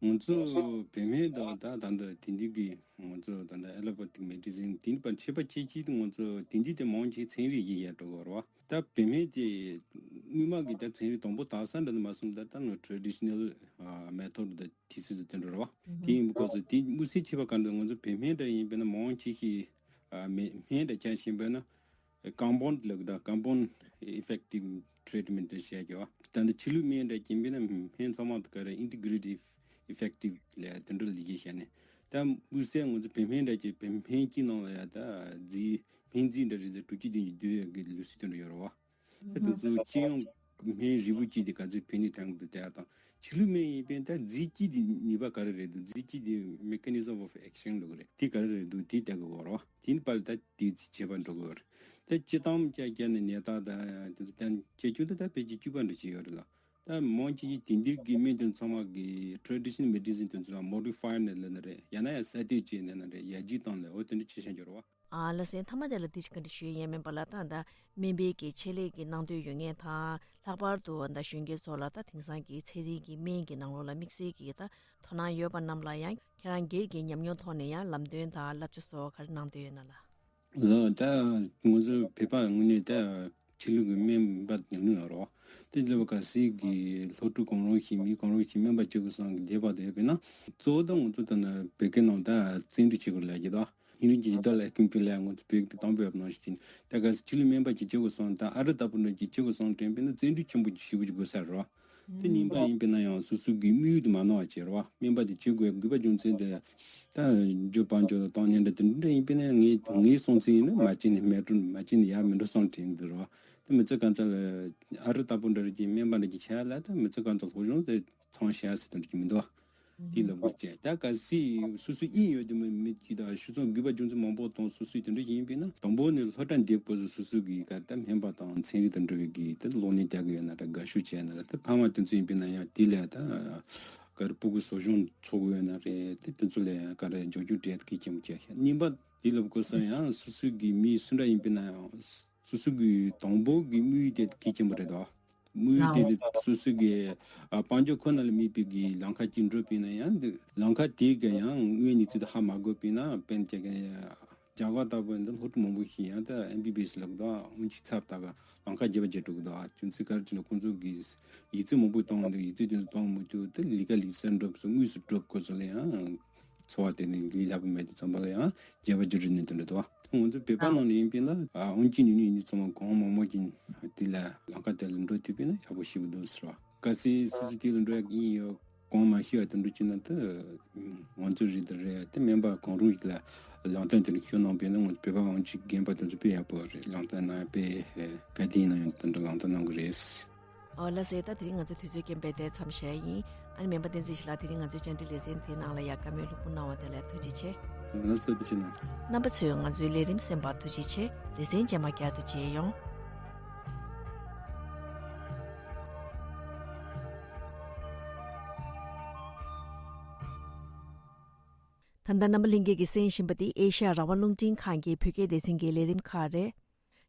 ང་ཚོ་བོད་སྨན་དང་ད་ད་ལྟ་དེང་དུས་ཀྱི་ང་ཚོ་ད་ལྟ་allopathic medicine་དེ་བར་ཁྱད་པར་ཅིག་ཅིག་ང་ཚོ་དེང་དུས་དེ་མང་ཆེ་ཚན་རིག་ཡིན་ཡ་འགྲོ་གི་རེད་བ། ད་བོད་སྨན་དེ་སྔོན་མ་གི་ད་ཚན་རིག་དང་པོ་དག་ས་འདྲ་ནི་མ་སོང་ད་ད་ནི་traditional method་ད་དེ་སྲིད་དུ་དེ་འགྲོ་རེད་བ། དེ་ཡིན་པའི་སྐབས་སུ་དེ་དམིགས་བསལ་ཁྱད་པར་ག་འདྲ་ང་ཚོ་བོད་སྨན་འདྲ་ཡིན་པས་ན་མང་ཆེ་ཤོས་སྨན་སྨན་འདྲ་ཆ་བཞིན་པས་ན། Compound་ལབ་ཀྱི་ད་compound effective treatment་དེ་བྱས་ཀྱི་བ། ད་འདི་ཕྱི་ལུགས་སྨན་འདྲ་ཀྱིན་པས་ན་སྨན་ཚང་མ་དུ་ག་རེ་integrative effective་ལས་དེ་འདྲ་ལས་ཀྱི་བྱས་ནས་ད་དམིགས་བསལ་ང་ཚོ་བོད་སྨན་འདྲ་ཀྱི་བོད་སྨན་གྱི་ནང་ལ་ཡ་ད་རྫས་སྨན་རྫས་འདྲ་རེད་ད་དྲུག་ཅུ་བདུན་ཅུ་བསྡུས་ཡོད་ཀྱི་ལུགས་སྲོལ་དེ་འདྲ་ཡོད་རེད་བ། ད་དེ་ཚོ་སྤྱི་ཡོངས་སྨན་རིལ་བུ་གཅིག་དེ་ག་ཚོད་ཕན་ནུས་ཐོན་གྱི་འདུག་དེ་ཡ་དང་ཕྱི་ལུགས་སྨན་ཡིན་པས་ད་རྫས་གཅིག་དེ་ནུས་པ་ག་རེ་རེད་འདུག་རྫས་གཅིག་དེ་mechanism of action་ལབ་ཀྱི་རེད་དེ་ག་རེ་རེད་འདུག་དེ་བལྟ་དགོས་རེད་བ། དེ་ནི་པར་ད་དེ་ཚིག་བྱེད་པ་འགྲོ་དགོས་རེད། ད་སྤྱི་བཏང་བཅའ་བརྒྱད་ནས་ཉལ་ཐག་ད་དེ་ཚོ་ད་བཅའ་རྒྱུ་ད་ད་ཕལ་ཆེར་བཅུ་པ་འདྲ་ཞིག་ཡོད་རེད་ལ། ད་མང་ཆེ་གིས་དེང་དུས་ཀྱི་སྨན་དེ་ཚང་མ་གི་traditional medicine་དེ་ཚོ་ལ་modify་ནས་ལབ་ན་རེད། ཡང་ན་ཡང་གསར་གཏོད་བྱས་ནས་ན་རེད། ཡར་རྒྱས་བཏང་ནས་འོ་དེ་འདྲ་བྱེད་བཞིན་ཡོད་རེད་བ། ཨ་ལགས་སེ། མཐའ་མ་དེ་ལ་འདི་ཞིག་བཀའ་འདྲི་ཞུ་ཡས་ཡིན། སྨན་པ་ལགས། ད་ད་སྨན་པའི་གི་ཆེད་ལས་ཀྱི་གནང་འདོད་ཡོད་མཁན་དང་། ལྷག་པར་དུ་ད་གཞོན་སྐྱེས་ཚོ་ལ་ད་དེང་སང་གི་ཚན་རིག་གི་སྨན་གྱི་ནང་ལོགས་ལ་དམིགས་བསལ་གྱི་ད་དོ་སྣང་ཡོད་པ་རྣམས་ལ་ཡང་ཁྱེད་རང་སྒེར་གྱི་ཉམས་མྱོང་ཐོག་ནས་ཡང་ལམ་སྟོན་དང་བསླབ་བྱ་སོགས་ག་རེ་གནང་འདོད་ཡོད་ན་ལགས། ལགས། ད་ང་ཚོ་བོད་པ་དངོས་གནས་ད་ཆོས་ལུགས་ཀྱི་སྨན་པ་ཉུང་ཉུང་ཡོད་རེད་བ། དེ་ལ་གལ་སྲིད་ཀྱི་སློབ་ཕྲུག་གང་རུང་ཞིག་མི་གང་རུང་ཞིག་སྨན་པ་བྱེད་དགོས་བསམ་གི་འདོད་པ་དེ་ཡོད་པ་ཡིན་ན། གཙོ་བོ་ད་ང་ཚོ་ད་ནི་བོད་སྐད་ནང་ད་བརྩོན་འགྲུས་བྱེད་དགོས་ལབ་ཀྱི་འདུག་ཡིན་རྒྱུ་ཇི་ལྟར་ལ་ཀུན་སྤྱོད་ལ་ང་ཚོ་བོད་ཀྱི་དང་བོད་ནང་བཞིན་ད་གལ་སྲིད་ཆོས་ལུགས་སྨན་པ་ཅིག་བྱེད་དགོས་བསམ། ད་ཨ་རི་ལྟ་བུ་འདྲ་ཅིག་བྱེད་དགོས་བསམ་དྲན་པས་ན་བརྩོན་འགྲུས་ཆེན་པོ་ཞེ་པོ་ཅིག་དགོས་ས་རེད་བ། དེ་གཉིས་པ་ཡིན་པས་ན་ཡང་སོ་སོ་གི་དམིགས་ཡུལ་དེ་མ་ནོར་བ་བྱེད་རོགས། སྨན་པ་དེ་བྱེད་དགོས་དགོས་པ་རྒྱུ་མཚན་དེ་ད་རྒྱུ་དཔལ་འབྱོར་དང་གཏོང་ཉན་འདྲ་དེ་འདྲ་ཡིན་པས་ན། ངའི་ངའི་སོང་ཚེ་ཡིན་ན་མ་བྱས་ནས་མེད་འགྲོ། མ་བྱས་ནས་ཡར་མི་འགྲོ་བསམ་དྲན་གྱི་འདུག་རོགས། དེ་མི་ཚེ་གང་ཚ་ལ་ཨ་རི་ལྟ་བུ་འདྲ་རེད་ཀྱི་སྨན་པ་འདྲ་ཅིག་བྱས་ལ་ད་མི་ཚེ་གང་ཚ་སློབ་སྦྱོང་དེ་ཚང་ཤེས་ཟེར་དེ་འདྲ་ཅིག་མི་འདུག་དེ་ལ་བུ་བྱས་ད་གལ་སྲིད་སོ་སོའི་དབྱིངས་ཡོད་དེ་མི་མི་གཅིག་དང་ཤུགས་ཚང་དགོས་པ་རྒྱུ་མཚན་མང་པོ་དང་སོ་སོའི་དེ་འདྲ་ཡིན་པས་ན། དང་པོ་ནས་སློབ་གྲྭ་འདིའི་སྐབས་སུ་སོ་སོ་གི་ག་ད་སྨན་པ་དང་ཚན་རིག་དང་འབྲེལ་བའི་གི་དེ་གློག་བརྙན་ལྟ་གི་ཡོད་ན་རེད། དགའ་ཤོས་བྱས་ན་རེད། དེ་ཕ་མ་དེ་ཚོ་ཡིན་པས་ན་ཡང་དེ་ལས་ད་ག་རེ་སྤུ་གུ་གསོ་སྦྱོང་ཚོགས་གི་ཡོད་ན་རེད། དེ་དེ་ཚོ་ལས་ཡང་ག་རེ་འཇོག་རྒྱུ་བྲལ་གི་གཅིག་མ་བྱས་ཤག་གཉིས་པ་དེ་ལ་གོ་ས་ཡང་སོ་སོ་གི་མི་སུ་འདྲ་ཡིན་པས་ན་ཡང་སོ་སོ་གི་དང་པོ་གི་དམིགས་ཡུལ་དེ་གལ་ཆེན་པོ་རེད་དོ། དམིགས་ཡུལ་དེ་ལ་སོ་སོ་གི་ཨ་དཔལ་འབྱོར་ཁོ་ན་ལ་དམིགས་པའི་གི་ལམ་ཁ་ཅིག་འགྲོ་པས་ན་ཡང་འདི་ལམ་ཁ་དེ་ག་ཡང་དངོས་གནས་ཚུལ་དེ་ཧ་མ་གོ་པས་ན། དཔེར་ན་ཅིག་གི་རྒྱ་གར་ལྟ་བུ་འདི་སློབ་ཕྲུག་མང་པོ་ཞིག་ཡང་ད་ཨེམ་བི་བི་ཨེས་ལབ་གི་འདུག་ཨ་འོན་ཅིག་ཚབ་ད་ག་ལམ་ཁ་བརྗེ་བ་བརྗེ་འགྲོ་གི་འདུག་ཨ་རྒྱུ་མཚན་ག་རེ་བྱས་ན་ཁོང་ཚོ་གིས་ཡིག་ཚད་མང་པོ་བཏང་འདུག་ཡིག་ཚད་དེ་ཚོ་བཏང་མི་ཐུབ། དེ་ལས་ཀ་ལས་ས་འགྲོ་བཟོ་དངོས་སུ་འགྲོ་དགོས་ཚོ་ལ་ཡང་འཚོ་བ་དེ་ནི་ལས་སླ་པོ་མེད་དུས་ཙམ་པ་ལ་ཡང་བརྗེ་བ་བརྗེ་འགྲོ་ནས་དེ་འདྲ་འདུག་ཨ་ང་ཚོ་བོད་པ་ནང་ནས་ཡིན་པས་ན་ཨ་འོན་ཅིག་ནི་ནི་ཡིན་ཚང་མ་གང་མང་མང་ཅིག་དེ་ལ་ལམ་ཁ་དེ་ལ་འགྲོ་ཐུབ་པས་ན་ཡག་པོ་ཞེ་པོ་འདུག་ཟེར་བ། གལ་སྲིད་སོ་སོ་དེ་ལ་འགྲོ་ཡག་གི་ཡིན་ཡོད། གང་མ་ཤེས་པ་དེ་འདྲ་བྱས་ན་ད་ང་ཚོ་རེད་དེ་རེད་དེ་སྨན་པ་གང་རུང་ཞིག་ལ་ལམ་སྟོན་དེ་འདྲ་ཞུ་གནང་པས་ན་ང་ཚོ་བོད་པ་འོན་ཅིག་རྒན་པ་དེ་ཚོ་དཔེ་ཡག་པོ་རེད། ལམ་སྟོན་གནང་དཔེ་དགའ་བདེ་ཡིན་ན་ཡང་དེ་འདྲ་ལམ་སྟོན་གནང་གི་རེད། ཨོ་ལགས་སེ། ད་དེ་རིང་ང་ཚོའི་དུས་ཚོད་རྐྱེན་པས་དེ་མཚམས་བཞག་ཡིན། ཨ་ནི་སྨན་པ་བསྟན་འཛིན་ཞིག་ལ་དེ་རིང་ང་ཚོའི་བཅར་འདྲི་ལེ་ཚན་དེའི་ནང་ལ་ཡང་བཀའ་མོལ་ལུང་ཁུངས་གནང་བ་དེ་ལ་ཐུགས་རྗེ་ཆེ། ལགས་སོ་ཐུགས་རྗེ་གནང་། རྣམ་པ་ཚོས་ང་ཚོའི་ལས་རིམ་གསན་པར་ཐུགས་རྗེ་ཆེ། ལེ་ཚན་རྗེས་མ་བསྐྱར་དུ་མཇལ་ཡོང་། ད་ལྟ་རྣམ་པ་ལྷན་རྒྱས་ཀྱིས་གསན་བཞིན་པ་འདི་ཨེ་ཤ་ཡ་རང་དབང་རླུང་འཕྲིན་ཁང་གི་བོད་སྐད་སྡེ་ཚན་གྱི་ལས་རིམ་ཁག་རེད།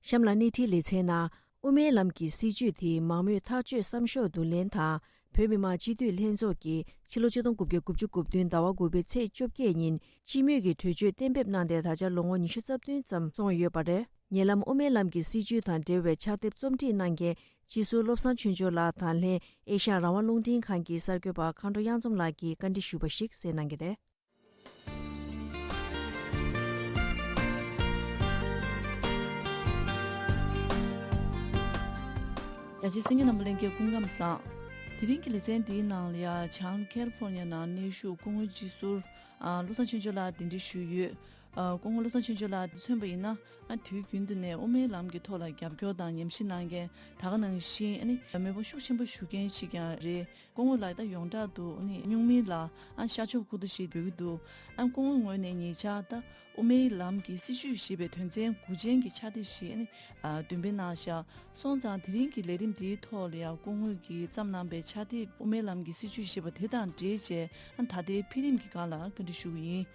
གཤམ་ལ་སྣེ་ཁྲིད་ལེ་ཚན་ནང་དབུ་མའི་ལམ་གྱི་སྲིད་བྱུས་དེ་མང་མོས་ཐག་གཅོད་བསམ་ཤོག་བསྡུ་ལེན་དང་། བོད་མི་མང་སྤྱི་འཐུས་ལྷན་ཚོགས་ཀྱིས་ཕྱི་ལོ་ཆིག་སྟོང་དགུ་བརྒྱ་དགུ་བཅུ་གོ་བདུན་ཟླ་བ་དགུ་པའི་ཚེས་བཅོ་བརྒྱད་ཉིན་སྤྱི་མོས་ཀྱི་གྲོས་ཆོད་གཏན་འབེབས་གནང་སྟེ་ད་ཆ་ལོ་ངོ་ཉི་ཤུ་རྩ་བདུན་ཙམ་སོང་ཡོད་པ་རེད། ཉེ་ལམ་དབུ་མའི་ལམ་གྱི་སྲིད་བྱུས་དང་འབྲེལ་བའི་ཕྱག་དེབ་རྩོམ་སྒྲིག་གནང་མཁན་སྤྱི་ཟུར་བློ་བཟང་ཆོས་འབྱོར་ལགས་དང་ལྷན་ཨེ་ཤ་ཡ་རང་དབང་རླུང་འཕྲིན་ཁང་གི་གསར་འགོད་པ་མཁའ་འགྲོ་གཡང་འཛོམས་ལགས་ཀྱིས་བཀའ་འདྲི་ཞུས་པ་ཞིག་གསན་གནང་གི་རེད། རྒྱ་ཆེའི་གསན་མཁན་རྣམ་པ་ལྷན་རྒྱས་སྐུ་ཁམས་བཟང་། དེ་རིང་གི་ལེ་ཚན་འདིའི་ནང་ལ་ཡ་བྱང་ཁལ་ལི་ཧྥོར་ནི་ཡ་ནང་གནས་བཞུགས་སྐུ་ངོ་སྤྱི་ཟུར་ཨ་བློ་བཟང་ཆོས་འབྱོར་ལགས་གདན་འདྲེན་ཞུས་ཡོད། ཨ་སྐུ་ངོ་བློ་བཟང་ཆོས་འབྱོར་ལགས་འདི་མཚོན་པ་ཡིན་ན་ཨ་དུས་རྒྱུན་དུ་ནས་དབུ་མའི་ལམ་གྱི་ཐོག་ལ་རྒྱབ་སྐྱོར་དང་ཉམས་ཞིབ་གནང་མཁན་ད་ག་ནང་བཞིན་ཨ་ནི་མོས་པ་ཤུགས་ཆེན་པོ་ཞུ་མཁན་ཞིག་ཀྱང་རེད། སྐུ་ངོ་ལ་ད་ཡོངས་གྲགས་དུ་ནི་སྨྱུག་མིང་ལ་ཨ་ཤར་ཕྱོགས་ཁུག་རྟ་ཞེས་འབོད་ཀྱི་འདུག་ཨ་སྐུ་ངོའི་ངོས་ནས་ཉེ་ཆར་ད་དབུ་མའི་ལམ་གྱི་སྲིད་བྱུས་ཞེས་པའི་དོན་ཚན་དགུ་ཅན་གྱི་ཕྱག་དེབ་ཞིག་ཨ་ནི་ཨ་འདོན་སྤེལ་གནང་བཞག་སོང་ཙང་དེ་རིང་གི་ལས་རིམ་འདིའི་ཐོག་ལ་ཡང་སྐུ་ངོས་ཀྱིས་བརྩམས་གནང་པའི་ཕྱག་དེབ་དབུ་མའི་ལམ་གྱི་སྲིད་བྱུས་ཞེས་པ་དེ་དང་འབྲེལ་བྱས་ཨ་ད་ལྟའི་འཕེལ་རིམ་གྱི་སྒང་ལ་བཀའ་འདྲི་ཞུ་གི་ཡིན།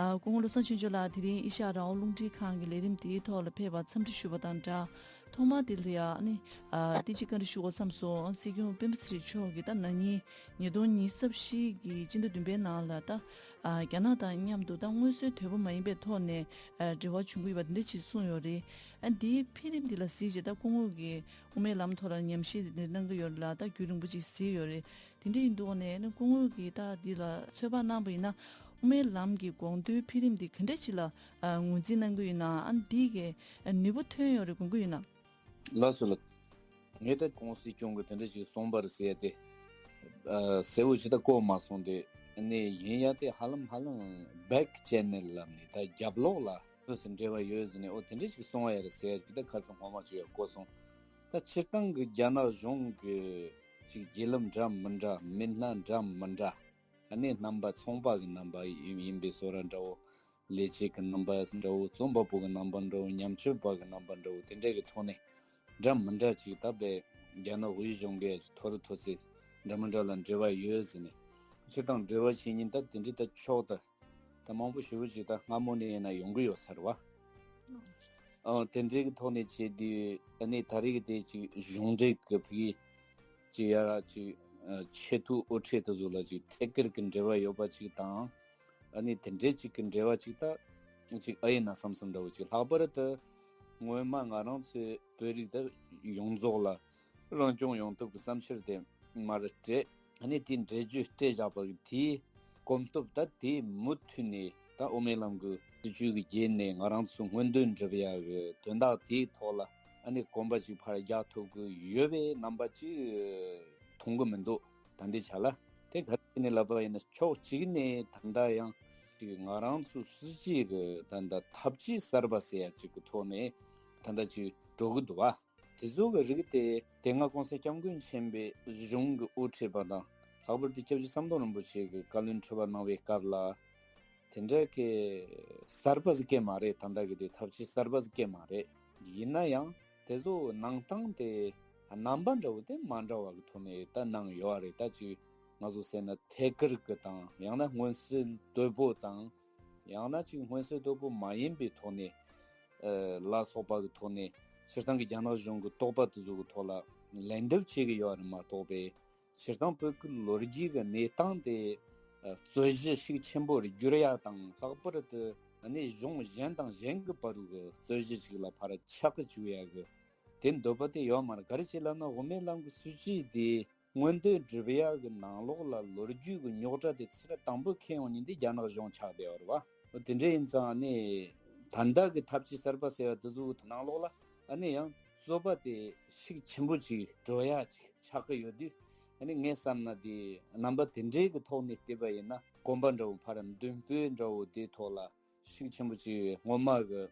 ཨ་སྐུ་ངོ་བློ་བཟང་ཆོས་འབྱོར་ལགས་དེ་རིང་ཨེ་ཤ་ཡ་རང་དབང་རླུང་འཕྲིན་ཁང་གི་ལས་རིམ་འདིའི་ཐོག་ལ་ཕེབས་པར་འཚམས་འདྲི་ཞུ་བ་དང་སྦྲགས། ཐོག་མར་དེ་ལ་ཡང་ནི་ཨ་ཏི་ཅི་བཀའ་འདྲི་ཞུ་དགོས་བསམ་སོང་། སྲིད་སྐྱོང་སྤེན་པ་ཚེ་རིང་མཆོག་གིས་ད་ན་ནིང་ཉིས་སྟོང་ཉི་ཤུ་རྩ་བཞི་གི་སྤྱི་ཟླ་བདུན་པའི་ནང་ལ་ད་ཨ་རྒྱ་ནག་དང་མཉམ་དུ་ད་མངོན་གསལ་དོད་པོ་མ་ཡིན་པའི་ཐོག་ནས་ཨ་འབྲེལ་བ་བྱུང་གི་ཡོད་པ་འདི་འདྲ་ཅིག་གསུངས་ཡོད་རེད། ཨ་འདིའི་འཕེལ་རིམ་འདི་ལ་གཟིགས་རྗེས་ད་སྐུ་ངོ་གིས་དབུ་མའི་ལམ་ཐོག་ལ་ཉམས་ཞིབ་འདི་གནང་གི་ཡོད་རེད་ལ་ད་རྒྱུན་རིང་པོ་ཅིག་གཟིགས་ཡོད་རེད། དེ་འདྲ་ཡིན་དུས་ནས་ནི་སྐུ་ངོ་གིས་ད་འདི་ལ་ཚོད་དཔག་གནང་པ་ཡིན་ན་དབུ་མའི་ལམ་གྱི་དགོངས་དོན་འཕེལ་རིམ་འདི་ག་འདྲ་ཅིག་ལ་ཨ་ངོས་འཛིན་གནང་གི་ཡོད་ན་ཨ་འདི་གའི་ནུས་པ་ཐོན་ཡོད་རེད་དགོངས་ཀྱི་ཡོད་ན། ལགས་སོ་ལགས། ངས་ད་ཁོང་སྲིད་སྐྱོང་གི་དེ་འདྲ་ཞིག་གསུངས་པ་རེད་ཟེར་ཏེ། ཨ་གསལ་བོ་ཞིག་ད་གོ་མ་སོང་སྟེ། ཨ་ནི་ཡིན་ཡང་དེ་ཧ་ལམ་ཧ་ལམ་back channel་ལབ་ནས་ད་རྒྱབ་ལོགས་ལ་ལྷོད་སུ་འབྲེལ་བ་ཡོད་ཟེར་ནས་ཨོ་དེ་འདྲ་ཞིག་གསུང་བ་ཡ་རེད་ཟེར་ཡ་ཞིག་ད་ཁ་སང་ངོ་མ་ཞིག་ཡ་གོ་སོང་། ད་སྤྱིར་བཏང་གི་རྒྱ་ནག་གཞུང་གི་ཅིག་བརྒྱུད་ལམ་འདྲ་མི་འདྲ་མི་སྣ་འདྲ་མི་འདྲ། ཨ་ནི་རྣམ་པ་ཚོང་པ་གི་རྣམ་པ་ཡིན་ཡིན་པའི་བཟོ་འདྲ་འདྲ་བོ། ལས་བྱེད་ཀྱི་རྣམ་པ་འདྲ་བོ། རྩོམ་པ་པོ་གི་རྣམ་པ་འདྲ་བོ། ཉམས་ཞིབ་པ་གི་རྣམ་པ་འདྲ་བོ། དེ་འདྲ་གི་ཐོག་ནས་འདྲ་མི་འདྲ་ཅིག་ད་དཔེ་ རྒྱ་ནག་དབུས་གཞུང་གི་མཐོ་རུ་མཐོ་ཚད་འདྲ་མི་འདྲ་ལ་འབྲེལ་བ་ཡོད་ཟེར་ནས། སྤྱིར་བཏང་འབྲེལ་བ་བྱེད་མཁན་ད་དེ་འདྲའི་ད་ཕྱོགས་ད་ད་མང་པོ་ཞེ་པོ་ཅིག་ད་སྔ་མོ་ནས་ཡིན་ན་ཡོང་གི་ཡོད་ས་རེད་བ། ཨ་དེ་འདྲའི་གི་ཐོག་ནས་བྱས་དུས་ཨ་ནི་ད་རེས་ཀྱི་དེ་ཅིག་གཞུང་འབྲེལ་གི་ཕ་གི་ཅིག་ཡ་ར་ཅིག་ཨ་ཆེས་མཐོའི་དབུ་ཁྲིད་དེ་ཚོ་ལ་ཅིག་ཐད་ཀར་གི་འབྲེལ་བ་ཡོད་པ་ཅིག་དང་། ཨ་ནི་དེ་འདྲའི་ཅིག་གི་འབྲེལ་བ་ཅིག་ད་ཅིག་ཨེ་ཡིན་ན་བསམ་བསམ་འདྲ་བོ་ཅིག། ལྷག་པར་དུ་སྔོན་མ་ང་རང་ཚོའི་བོད་རིགས་ད་ཡོངས་རྫོགས་ལ་རང་སྐྱོང་ཡོང་ཐབས་ཀྱི་བསམ་འཆར་དེ་མར་སྤྲད། ཨ་ནི་དེའི་འགྲེལ་བརྗོད་སྤྲད་བཞག་པ་གི་དེའི་གོམ་སྟབས་ད་དེ་མུ་མཐུད་ནས་ད་དབུ་མའི་ལམ་གྱི་སྲིད་བྱུས་ཀྱི་བརྒྱུད་ནས་ང་རང་ཚོ་སྔོན་འདོན་འགྲུབ་ཡག་གི་དོན་དག་དེའི་ཐོག་ལ་ཨ་ནི་གོམ་པ་ཅིག་ཕར་རྒྱག་ཐུབ་ཀྱི་ཡོད་པའི་རྣམ་པ་ཅིག་མཐོང་གི་མི་འདུག། ད་ལྟའི་ཆ་ལ་དེ་ག་རེ་བྱས་ནས་ལབ་པ་ཡིན་ན་ཕྱོགས་གཅིག་ནས་ད་ལྟ་ཡང་ཅིག་ང་རང་ཚོ་སྲིད་སྤྱི་གི་ད་ལྟ་འཐབ་ཇུས་གསར་པ་ཟེར་ཡག་ཅིག་གི་ཐོག་ནས་ད་ལྟ་ཅིག་འགྲོ་གི་འདུག་བ། དེ་ཚོ་གི་རིགས་དེ་དེ་སྔ་གོང་ས་སྐྱབས་མགོན་ཆེན་པོས་གཞུང་གི་དབུ་ཁྲིད་པ་དང་ལྷག་པར་དུ་སྐྱབས་རྗེ་ཟམ་གདོང་རིན་པོ་ཆེ་གི་བཀའ་བློན་ཁྲི་པ་གནང་བའི་སྐབས་ལ་དེ་འདྲ་གི་གསར་པ་ཟིག་གི་མ་རེད། ད་ལྟ་གི་དེ་ཐབས་ཇུས་གསར་པ་ཟིག་གི་མ་རེད། ཡིན་ན་ཡང་དེ་ཚོ་གནང་སྟངས་དེ་རྣམ་པ་འདྲ་བོ་དེ་མ་འདྲ་བ་གི་ཐོག་ནས་ད་གནང་ཡོད་རེད། ད་ཅིག་ང་ཚོ་ཟེར་ན་ཐད་ཀར་གི་དང་ཡང་ན་མངོན་གསལ་དོད་པོ་དང་། ཡང་ན་ཅིག་མངོན་གསལ་དོད་པོ་མ་ཡིན་པའི་ཐོག་ནས་ཨ་ལ་སོགས་པ་གི་ཐོག་ནས་སྤྱིར་བཏང་གི་རྒྱ་ནག་གཞུང་གི་དོགས་པ་དེ་ཚོ་གི་ཐོག་ལ་ལན་འདེབས་བྱེད་ཀྱི་ཡོད་རེད་མ་གཏོགས་པའི་སྤྱིར་བཏང་བོད་ཀྱི་ལོ་རྒྱུས་ཀྱི་གནས་སྟངས་དེ་ཨ་རྩོད་གཞི་ཤུགས་ཆེན་པོར་འགྱུར་ཡ་དང་། ལྷག་པར་དུ་ཨ་ནི་གཞུང་གཞན་དང་གཞན་གྱི་བར་གྱི་རྩོད་གཞི་ཞིག་ལ་ཕར་ཆག་གི་བཅུག་ཡ་གི་དེ་འདོད་པ་དེ་ཡོད་མ་རེད། ག་རེ་བྱས་ལབ་ན་དབུ་མའི་ལམ་གྱི་སྲིད་བྱུས་དེ་སྔོན་ཐོན་སྒྲུབ་ཡག་གི་ནང་ལོགས་ལ་ལོ་རྒྱུས་ཀྱི་རྙོག་དྲ་དེ་ཚེ་རབས་དང་པོ་འཁེལ་ཡོང་མཁན་དེ་རྒྱ་ནག་གཞུང་ཆགས་བསྡད་ཡོད་རེད་བ། དེ་འདྲ་ཡིན་ཙང་ཨ་ནི་ད་ལྟ་གི་ཐབས་ཇུས་གསར་པ་ཟེར་བ་དེ་ཚོའི་ནང་ལོགས་ལ་ཨ་ནི་ཡང་རྩོད་པ་དེ་ཤུགས་ཆེན་པོ་ཅིག་འགྲོ་ཡག་ཅིག་ཆགས་ཀྱི་ཡོད་དུས། ཨ་ནི་ངས་བསམ་ན་དེ་རྣམ་པ་དེ་འདྲའི་གི་ཐོག་ནས་བལྟས་པ་ཡིན་ན་གོམ་པ་འདྲ་བོ་ཕར་མདུན་སྤོས་འདྲ་བོ་དེའི་ཐོག་ལ་ཤུགས་ཆེན་པོ་ཅིག་སྔོན་མ་གི་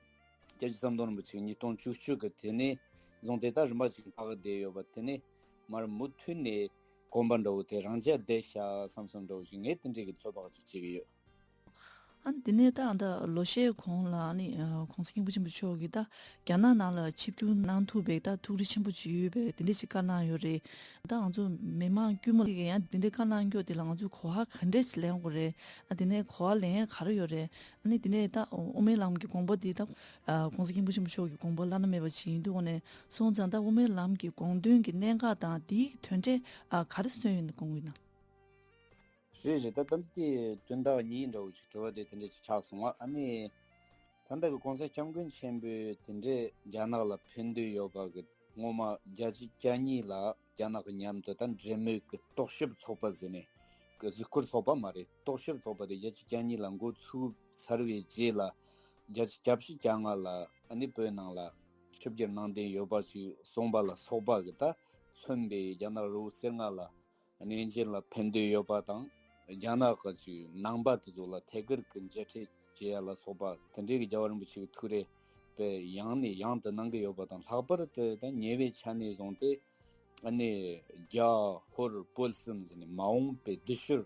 སྐྱབས་རྗེ་ཟམ་གདོང་རིན་པོ་ཆེ་ཉིས་སྟོང་བཅུ་གཅིག་གི་དེ་ནས་བཟུང་སྟེ་ད་རིམ་པ་ཅིག་ལྷག་བསྡད་ཡོད་པ། དེ་ནས་མར་མུ་མཐུད་ནས་གོམ་པ་འདྲ་བོ་དེ་རང་འཇགས་བསྡད་ཤག་བསམ་བསམ་འདྲ་བོ་ཞིག་ངས་དེ་འདྲའི་གི་ཚོད་དཔག་ཅིག་བྱེད་ཀྱི་ཡོད། ཨ་ནི་དེ་ནས་ད་ད་ལོ་ཤས་གོང་ལ་ཨ་ནི་ཨ་གོང་ས་སྐྱབས་མགོན་ཆེན་པོ་མཆོག་གིས་ད་རྒྱ་ནག་ནང་ལ་ཆིབས་བསྒྱུར་གནང་ཐུབ་པའི་ད་ཐུགས་རེ་ཆེན་པོ་ཅིག་ཡོད་པའི་དེ་འདྲ་ཞིག་བཀའ་གནང་ཡོད་རེད། ད་ང་ཚོ་མི་མང་དཀྱུས་མ་ལ་ཡང་དེ་འདྲའི་བཀའ་གནང་རྒྱུ་དེ་ལ་ང་ཚོས་གོ་བ་ག་འདྲ་ཞིག་ལེན་དགོས་རེད། ཨ་དེ་ནས་གོ་བ་ལེན་ཡ་ག་རེ་ཡོད་རེད། ཨ་ནི་དེ་ནས་ད་དབུ་མའི་ལམ་གྱི་དགོངས་པ་འདི་ད་ཨ་གོང་ས་སྐྱབས་མགོན་ཆེན་པོ་མཆོག་གི་དགོངས་པ་བླ་ན་མེད་པ་ཞིག་ཡིན་དུས་ནས་སོང་ཙང་ད་དབུ་མའི་ལམ་གྱི་དགོངས་དོན་གྱི་གནད་འགག་དང་དེའི་དོན་འབྲས་ཨ་ག་རེ་མཚོན་ཡོད་ན་དགོངས་ཡོད་ན། རེད་རེད། ད་ད་ལྟ་དེ་དོན་དག་གཉིས་འདྲ་བོ་ཅིག་དྲི་བ་དེ་དེ་འདྲ་ཅིག་ཆགས་སོང་བ། ཨ་ནི་ད་ལྟ་གི་གོང་ས་སྐྱབས་མགོན་ཆེན་པོས་དེ་འདྲའི་རྒྱ་ནག་ལ་ཕན་འདོད་ཡོད་པ་གི་སྔོན་མ་བརྒྱད་ཅུ་གྱ་གཉིས་ལ་རྒྱ་ནག་གི་མཉམ་དུ་ད་འབྲེལ་མོལ་གི་རྟོག་ཞིབ་ཚོགས་པ་ཟེར་ནས་གི་གཟིགས་སྐོར་ཚོགས་པ་མ་རེད། རྟོག་ཞིབ་ཚོགས་པ་དེ་བརྒྱད་ཅུ་གྱ་གཉིས་ལ་འགོ་ཚུགས་ཚར་བའི་རྗེས་ལ་བརྒྱད་ཅུ་གྱ་བཞི་གྱ་ལྔ་ལ་ཨ་ནི་བོད་ནང་ལ་ཆིབས་བསྒྱུར་གནང་འདོད་ཡོད་པ་ཞིག་གསུངས་པ་ལ་སོགས་པ་གི་ད་མཚོན་པའི་རྒྱ་ནག་རི་བོ་རྩེ་ལྔ་ལ་གནས་མཇལ་ལ་ཕན་འདོད་ཡོད་པ་དང་། རྒྱ་ནག་གི་ཅིག་ནང་པ་དེ་ཚོ་ལ་ཐད་ཀར་གྱི་མཇལ་འཕྲད་བྱེད་ཡ་ལ་སོགས་པ་དེ་འདྲའི་གི་རྒྱལ་བ་རིན་པོ་ཆེ་གི་ཐུགས་རེ་དཔེ་ཡང་ནས་ཡང་དུ་གནང་གི་ཡོད་པ་དང་། ལྷག་པར་དུ་ད་ཉེ་བའི་ཆ་ནས་བཟུང་སྟེ་ཨ་ནི་རྒྱ་ཧོར་བོད་གསུམ་ཟེར་ནས་མ་འོངས་པའི་བདུད་ཤོར་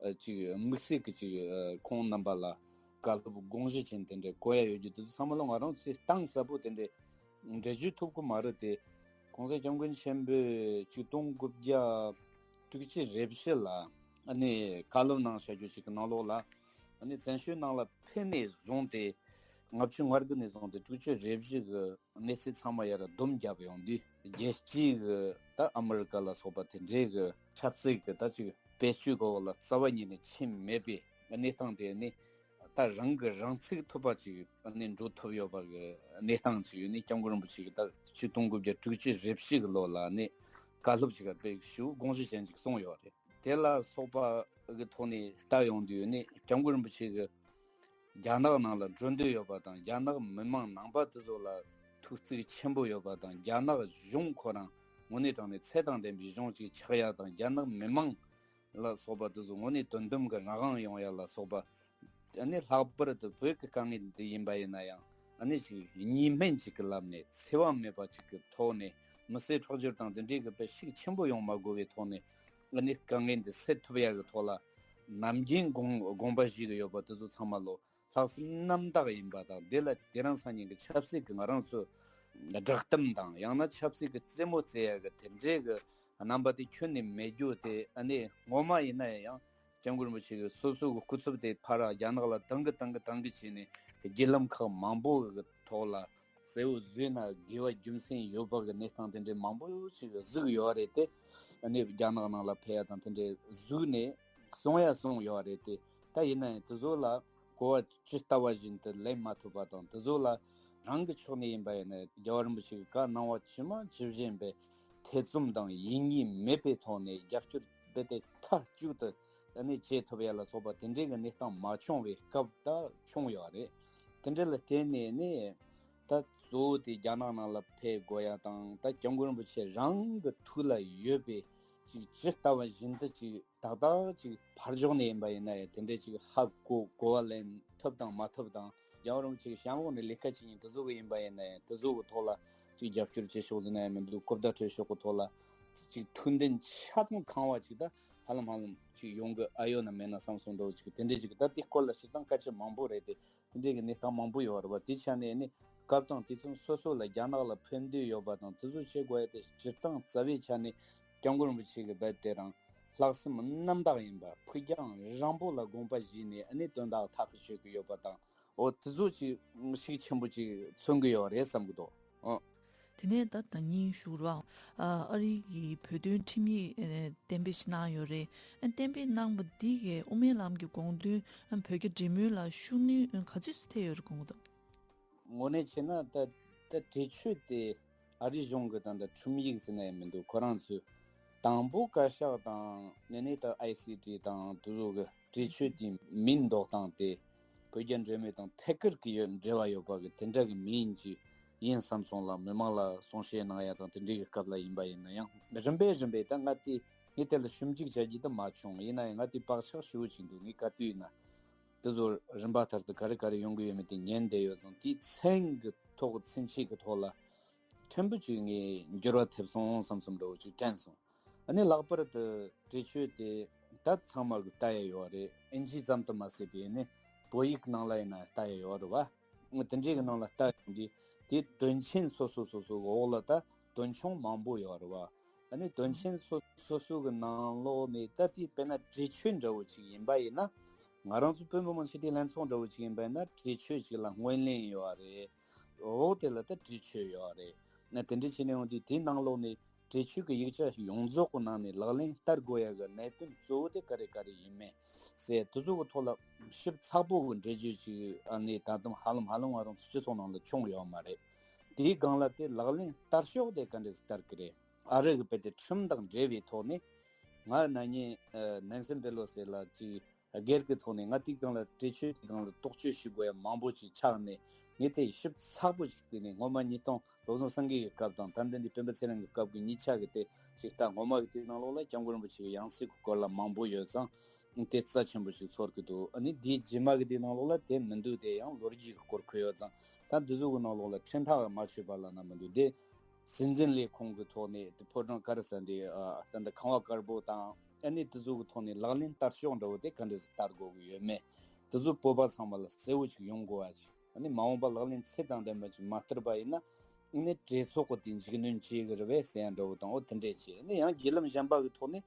ཨ་ཅིག་དམིགས་བསལ་གྱི་ཅིག་ཨ་ཁོང་རྣམ་པ་ལ་བཀའ་སློབ་དགོངས་གཞི་ཅན་དེ་འདྲ་གོ་ཡ་ཡོད་རྒྱུ་དེ་ཚོ་ཚང་མ་ལོ་ང་རང་ཚོས་གཏིང་ཟབ་པོ་དེ་འདྲ་འགྲེལ་བརྗོད་ཐུབ་ཀྱི་མ་རེད་དེ། གོང་ས་སྐྱབས་མགོན་ཆེན་པོས་ཆིག་སྟོང་དགུ་བརྒྱ་དྲུག་ཅུ་རེ་བཞི་ལ་ཨ་ནི་བཀའ་སློབ་གནང་བཞག་རྒྱུ་ཞིག་གི་ནང་ལོགས་ལ་ཨ་ནི་བཙན་བྱོལ་ནང་ལ་ཕེབས་ནས་བཟུང་སྟེ་ལྔ་བཅུ་ང་དགུ་ནས་བཟུང་སྟེ་དྲུག་ཅུ་རེ་བཞི་གི་གནས་ཚུལ་ཚང་མ་ཡར་བསྡོམས་བརྒྱབ་ཡོང་དུས། རྒྱལ་སྤྱིའི་གི་ད་ཨ་མི་རི་ཀ་ལ་སོགས་པ་དེ་འདྲའི་གི་ཆབ་སྲིད་གི་ད་ཅིག་བེད་སྤྱོད་གི་འོག་ལ་རྩ་བ་ཉིད་ནས་ཕྱིན་མེད་པའི་གནས་སྟངས་དེ་ནི་ད་རང་གི་རང་ཚུགས་ཐུབ་པ་ཅིག་ནི་འགྲོ་ཐུབ་ཡོད་པ་གི་གནས་སྟངས་ཅིག་ནི་སྐྱབས་མགོན་རིན་པོ་ཆེ་གི་ད་ཆིག་སྟོང་དགུ་བརྒྱ་དྲུག་ཅུ་རེ་བཞི་གི་ལོ་ལ་ནི་བཀའ་སློབ་ཅིག་ག་དཔེ་ཞུ་དགོངས་གཞི་ཅན་ཅིག་གསུངས་ཡོད་རེད། དེ་ལ་སོགས་པ་གི་ཐོག་ནས་ལྟ་ཡོང་དུས་ནི་སྐྱབས་མགོན་རིན་པོ་ཆེ་གི་རྒྱ་ནག་ནང་ལ་འགྲོ་འདོད་ཡོད་པ་དང་། རྒྱ་ནག་མི་མང་ནང་པ་དེ་ཚོ་ལ་ཐུགས་བརྩེ་ཆེན་པོ་ཡོད་པ་དང་། རྒྱ་ནག་གཞུང་ཁོ་རང་དངོས་གནས་དྲང་གནས་ཚད་དང་ལྡན་པའི་གཞུང་ཅིག་ཆགས་ཡ་དང་། རྒྱ་ནག་མི་མང་ལ་སོགས་པ་དེ་ཚོ་དངོས་གནས་དོན་དམ་གྱི་མངའ་དབང་ཡོང་ཡ་ལ་སོགས་པ། ཨ་ནི་ལྷག་པར་དུ་བོད་ཀྱི་དཀའ་ངལ་འདི་ཡིན་པ་ཡིན་ན་ཡང་ཨ་ནི་ཅིག་གཉིས་སྨན་ཅིག་གི་ལམ་ནས་འཚེ་བ་མེད་པ་ཅིག་གི་ཐོག་ནས་མི་བསད་ཁྲག་སྦྱོར་དང་དེ་འདྲའི་གི་དཔེ་ཤུགས་ཆེན་པོ་ཡོང་མ་དགོས་པའི་ཐོག་ནས་ཨ་ནི་དཀའ་ངལ་འདི་སེལ་ཐུབ་ཡ་གི་ཐོག་ལ་ནམ་རྒྱུན་དགོངས་དགོངས་པ་བཞེས་གི་ཡོད་པ་དེ་ཚོ་ཚང་མ་ལོ་ལྷག་བསམ་རྣམ་དག་ཡིན་པ་དང་། དེ་ལ་དེ་རིང་སང་ཉིན་གྱི་ཆབ་སྲིད་ཀྱི་ང་རང་ཚོ་ བསྒྲགས་གཏམ་དང་ཡང་ན་ཆབ་སྲིད་ཀྱི་རྩེད་མོ་རྩེ་ཡ་གི་དེ་འདྲའི་གི་རྣམ་པ་དེ་ཁྱོན་ནས་མེད་རྒྱུ་དེ། ཨ་ནི་ངོ་མ་ཡིན་ན་ཡང་སྐྱབས་མགོན་རིན་པོ་ཆེ་གི་སོ་སོ་གི་སྐུ་ཚབ་དེ་ཕར་རྒྱ་ནག་ལ་དང་གི་དང་གི་དང་གི་བྱས་ནས་བརྒྱུད་ལམ་ཁག་མང་པོ་གི་ཐོག་ལ་གསལ་བོ་བཟོས་ན་དགེ་བ་རྒྱུ་མཚན་ཡོད་པ་གི་གནས་སྟངས་དེ་འདྲའི་མང་པོ་ཞིག་གཟིགས་ཡོད་རེད་དེ། ཨ་ནི་རྒྱ་ནག་ནང་ལ་ཕེབས་ཡ་དང་དེ་འདྲའི་གཟིགས་ནས་གསུང་ཡ་གསུང་ཡོད་རེད་དེ། ད་ཡིན་ན་ཡང་དེ་ཚོ་ལ་གོ་བ་ཇི་ལྟ་བ་བཞིན་དུ་ལེན་མ་ཐུབ་པ་དང་། དེ་ཚོ་ལ་རང་གི་ཕྱོགས་ནས་ཡིན་པ་ཡིན་ན་རྒྱལ་བ་རིན་པོ་ཆེ་གི་བཀའ་གནང་བ་ཇི་མ་ཇི་བཞིན་པའི་ཐེ་ཚོམ་དང་ཡིད་གཉིས་མེད་པའི་ཐོག་ནས་རྒྱབ་སྐྱོར་རྦད་དེ་མཐའ་གཅིག་ཏུ་ཨ་ནི་བྱེད་ཐུབ་ཡ་ལ་སོགས་པ་དེ་འདྲའི་གི་གནས་སྟངས་མ་བྱུང་བའི་སྐབས་ད་བྱུང་ཡོད་རེད། དེ་འདྲ་ལ་བརྟེན་ནས་ནི་ད་གཙོ་བོ་དེ་རྒྱ་ནག་ནང་ལ་ཕེབས་དགོས་ཡ་དང་། ད་སྐྱབས་མགོན་རིན་པོ་ཆེ་རང་གི་ཐུགས་ལ་ཡོད་པའི་ཅིག་ཇི་ལྟ་བ་བཞིན་དུ་ཅིག་ཏག་ཏག་ཅིག་ཕར་ཕྱོགས་ནས་ཡིན་པ་ཡིན་ན་ཡང་དེ་འདྲའི་ཅིག་ཧ་གོ་གོ་བ་ལེན་ཐུབ་དང་མ་ཐུབ་དང་། རྒྱལ་བ་རིན་པོ་ཆེ་གི་གཤམ་འོག་ནས་ལས་ཀ་བྱེད་མཁན་དེ་ཚོ་གི་ཡིན་པ་ཡིན་ན་ཡང་དེ་ཚོ་གི་ཐོག་ལ་ཅིག་རྒྱབ་སྐྱོར་བྱེད་ཕྱོགས་ཟེར་ན་ཡང་མི་འདུག་གོ་བརྡ་སྤྲོད་ཕྱོགས་གི་ཐོག་ལ་ཅིག་ཐུགས་འདུན་ཆ་ཚང་ཁེངས་པ་ཅིག་ད་ཧ་ལམ་ཧ་ལམ་ཅིག་ཡོང་གི་ཨ་ཡོད་ན་མེད་ན་བསམ་སོང་འདྲ་བོ་ཅིག་དེ་འདྲའི་ཅིག་ད་དེ་སྐོར་ལ་སྤྱིར་བཏང་སྐད་ཆ་མང་པོ་རེད་དེ། དེ་འདྲའི་གི་གནས་སྟངས་མང་པོ་ཡོད་རེད་བ། དེ་ཆ་ནས་ནི་སྐབས་དང་དུས་མཚུངས་སོ་སོ་ལ་རྒྱ་ནག་ལ་ཕན་འདོད་ཡོད་པ་དང་དེ་ཚོ་བྱེད་དགོས་ཡ་དེ་སྤྱིར་བཏང་རྩ་བའི་ཆ་ནས་སྐྱབས་མགོན་རིན་པོ་ཆེ་གི་རྦད་དེ་རང་ལྷག་བསམ་རྣམ་དག་ཡིན་པ། ཕུགས་རྒྱང་རིང་པོ་ལ་དགོངས་པ་བཞེས་ནས་ཨ་ནི་དོན་དག་ཐག་གཅོད་ཀྱི་ཡོད་པ་དང་། འོ་དེ་ཚོ་ཅིག་ཤུགས་ཆེན་པོ་ཅིག་མཚོན་གི་ཡོད་རེད་བསམ་གི་འདུག་ཨོ། དེ་ནས་ད་ཟླ་ཉིན་ཞུ་རོགས། ཨ་རི་གི་བོད་དོན་ཁྲིམས་ཡིག་གཏན་འབེབས་ཤིག་གནང་ཡོད་རེད། གཏན་འབེབས་གནང་བ་འདི་གའི་དབུ་མའི་ལམ་གྱི་དགོངས་དོན་བོད་རྒྱ་འབྲེལ་མོལ་ལ་ཤུགས་སྣོན་ག་ཚོད་ཐེབས་ཡོད་རེད་དགོངས་འདུག་དངོས་གནས་བྱས་ན་ད་ད་གྲོས་ཆོད་དེ་ཨ་རི་གཞུང་གི་ད་ད་ཁྲིམས་ཡིག་ཟེར་ན་ཡང་མི་འདུག་ཁོ་རང་ཚོས་དང་པོ་བཀའ་ཤག་དང་ནས་ནས་ད་ཨའི་སི་ཊི་དང་དེ་ཚོ་གི་གྲོས་ཆོད་དེ་མིང་འདོགས་སྟངས་དེ་བོད་རྒྱ་འབྲེལ་མོལ་དང་ཐད་ཀར་གྱི་ཡོད་འབྲེལ་བ་ཡོད་པ་གི་དེ་འདྲ་གི་མིང་ཅིག་ཡིན་བསམ་སོང་ལ། མི་མང་ལ་གསུང་བཤད་གནང་ཡ་དང་དེ་འདྲའི་གི་སྐབས་ལ་ཡིན་པ་ཡིན་ན་ཡང་རིམ་པས་རིམ་པས་ད་ང་དེ་ངས་དེ་ལ་ཞིབ་འཇུག་བྱ་རྒྱུ་དེ་མ་བྱུང་། ཡིན་ན་ཡང་ང་དེ་བག་ཆགས་ཞེ་པོ་ཅིག་འདུག་ངས་ག་དུས་ཡིན་ན་དེ་ཚོ་རིམ་པ་ལྟར་དུ་ག་རེ་ག་རེ་ཡོང་གི་ཡོད་མེད་དེ་ཉན་བསྡད་ཡོད་ཙང་། དེའི་མཚན་གི་ཐོག་མཚན་ཆད་གི་ཐོག་ལ་ཕྲན་བུ་ཅིག་ངས་འགྱུར་བ་ཐེབས་སོང་བསམ་བསམ་འདྲ་བོ་ཅིག་དྲན་སོང་། ཨ་ནི་ལྷག་པར་དུ་གྲོས་ཆོད་དེ་ད་ཚང་མ་གི་ལྟ་ཡ་ཡོད་རེད། ཨིན་ཇི་ཙམ་དུ་མ་ཟད་པའི་ནི་བོད་ཡིག་ནང་ལ་ཡིན་ན་ལྟ་ཡ་ཡོད་རེད་བ། དེ་འདྲའི་གི་ནང་ལ་ལྟ་ཡོང་དུས་དེ་དོན་ཆེན་སོ་སོ་སོ་སོ་གི་འོག་ལ་ད་དོན་ཆུང་མང་པོ་ཡོད་རེད་བ། ཨ་ནི་དོན་ཆེན་སོ་སོ་སོ་གི་ནང་ལོགས་ནས་ད་དེ་དཔེར་ན་གྲོས་ཆོད་འདྲ་བོ་ཅིག་ཡིན་པ་ཡིན་ན། ང་རང་ཚོ་བོད་མི་མང་སྤྱི་འཐུས་ལྷན་ཚོགས་འདྲ་བོ་ཅིག་ཡིན་པ་ཡིན་ན་གྲོས་ཆོད་ཅིག་ལ་སྔོན་གླེང་ཡོད་རེད། འོག་དེ་ལ་ད་གྲོས་ཆོད་ཡོད་རེད། ན་དེ་འདྲ་བྱས་ནས་ཡོང་དུས་དེའི་ནང་ལོགས་ནས་གྲོས་ཆོད་ཀྱི་ཡིག་ཆ་ཡོངས་རྫོགས་ཀྱི་ནང་ནས་ལག་ལེན་བསྟར་དགོས་ཡ་གི་གནད་དོན་གཙོ་བོ་དེ་ག་རེ་ག་རེ་ཡིན་མིན་ཟེར་དེ་ཚོ་གི་ཐོག་ལ་ཞིབ་ཚགས་པོ་གི་འགྲེལ་བརྗོད་ཅིག་ཨ་ནི་ད་དུང་ཧ་ལམ་ཧ་ལམ་ང་རང་ཚོ་སྤྱི་ཚོགས་ནང་ལ་བྱུང་ཡོད་མ་རེད། དེའི་སྒང་ལ་དེ་ལག་ལེན་བསྟར་ཕྱོགས་དེ་ག་འདྲས་བསྟར་གི་རེད། ཨ་རི་གི་བོད་དེ་ཁྲིམས་དང་འབྲེལ་བའི་ཐོག་ནས་ང་ན་ནིང་ནན་སི་པེ་ལོ་སི་ལ་ཅིག་སྒེར་གྱི་ཐོག་ནས་ང་དེའི་སྒང་ལ་གྲོས་ཆོད་དེའི་སྒང་ལ་རྟོག་དཔྱོད་ཞུ་དགོས་ཡ་མང་པོ་ཅིག་ཆགས་ནས། ངས་དེ་ཞིབ་ཚགས་པོ་ཞིག་བལྟས་ནས་སྔོན་མ་ཉིས་སྟོང་བློ་བཟང་སེང་གེ་གི་སྐབས་དང་ད་ལྟ་འདི་སྤེན་པ་ཚེ་རིང་གི་སྐབས་ཀྱི་གཉིས་ཆ་གི་དེ་ཞིག་ལྟ། སྔོན་མ་གི་དེའི་ནང་ལོགས་ལ་སྐྱབས་མགོན་རིན་པོ་ཆེ་གི་ཡང་སྲིད་ཀྱི་སྐོར་ལ་མང་པོ་ཡོད་ཙང་དེ་རྩ་ཆེན་པོ་ཞིག་ཚོར་གི་འདུག་ཨ་ནི་དེའི་རྗེས་མ་གི་དེའི་ནང་ལོགས་ལ་དེ་མི་འདུག་དེ་ཡང་ལོ་རྒྱུས་ཀྱི་སྐོར་འཁོད་ཡོད་ཙང་། ད་འདི་ཚོ་གི་ནང་ལོགས་ལ་ཁྲིམས་ཐག་མ་ཆོད་པ་ལབ་ན་མི་འདུག་དེ་སྲིད་འཛིན་ལས་ཁུངས་ཀྱི་ཐོག་ནས་དེ་ཕོ་བྲང་ག་རེ་ཟེར་འདི་ཨ་ད་ལྟ་ཁང་བ་དཀར་པོ་དང་ཨ་ནི་དེ་ཚོ་གི་ཐོག་ནས་ལག་ལེན་བསྟར་ཕྱོགས་འདྲ་བོ་དེ་ག་འདྲ་ཞིག་བསྟར་དགོས་ཀྱི་ཡོད་མེད། དེ་ཚོ་བོད་པ་ཚང་མ་ལ་གསལ་བོ་ཅིག་ཡོང་དགོས་པ་ཅིག་ཨ་ནི་མ་འོངས་པ་ལག་ལེན་ཚད་དང་ལྡན་པ་ཅིག་མ་བསྟར་པ་ཡིན་ན་ཨ་ནི་གྲོས་ཚོགས་ཀྱི་དེ་འཇིགས་སྣོན་བྱེད་ཀྱི་རེད་པས་ཟེར་ཡ་འདྲ་བོ་དང་། འོ་དེ་འདྲས་བྱས་ཨ་ནི་ཡང་བརྒྱུད་ལམ་གཞན་པ་གི་ཐོག་ནས་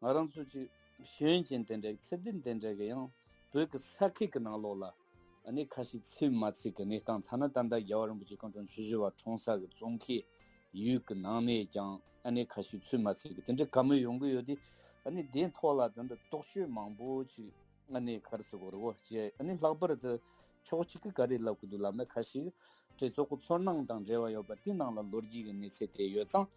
ང་རང་ཚོ་ཅིག་ཤེས་ཡོན་ཅན་དེ་འདྲ་གི་ཚད་ལྡན་དེ་འདྲ་གི་ཡང་བོད་ཀྱི་ས་ཁུལ་གྱི་ནང་ལོགས་ལ་ཨ་ནི་ཁ་ཤས་ཚོད་མ་ཚོད་ཀྱི་གནས་སྟངས། ཐ་ན་ད་ལྟ་རྒྱལ་བ་རིན་པོ་ཆེ་སྐུ་ཕྲེང་བཅུ་བཞི་པ་འཁྲུངས་ས་གི་ཙོང་ཁའི་ཡུལ་གྱི་ནང་ནས་ཀྱང་ཨ་ནི་ཁ་ཤས་ཚོད་མ་ཚོད་ཀྱི་དེ་འདྲ་བཀའ་མོལ་ཡོང་གི་ཡོད་དུས། ཨ་ནི་དེའི་ཐོག་ལ་ད་ལྟ་རྟོག་དཔྱོད་མང་པོ་ཅིག་ཨ་ནི་ག་རེ་ཟེར་དགོས་རེད། འོ་ཅེས་ཨ་ནི་ལྷག་པར་དུ་ཕྱོགས་གཅིག་གིས་ག་རེ་ལབ་ཀྱི་འདུག་ལབ་ན། ཁ་ཤས་གྲོས་ཚོགས་ཀྱི་ཚོར་སྣང་དང་འབྲེལ་བ་ཡོད་པ་དེའི་ནང་ལ་ལོ་རྒྱུས་ཀྱི་གནས་ཚད་དེ་ཡོད་ཙང་།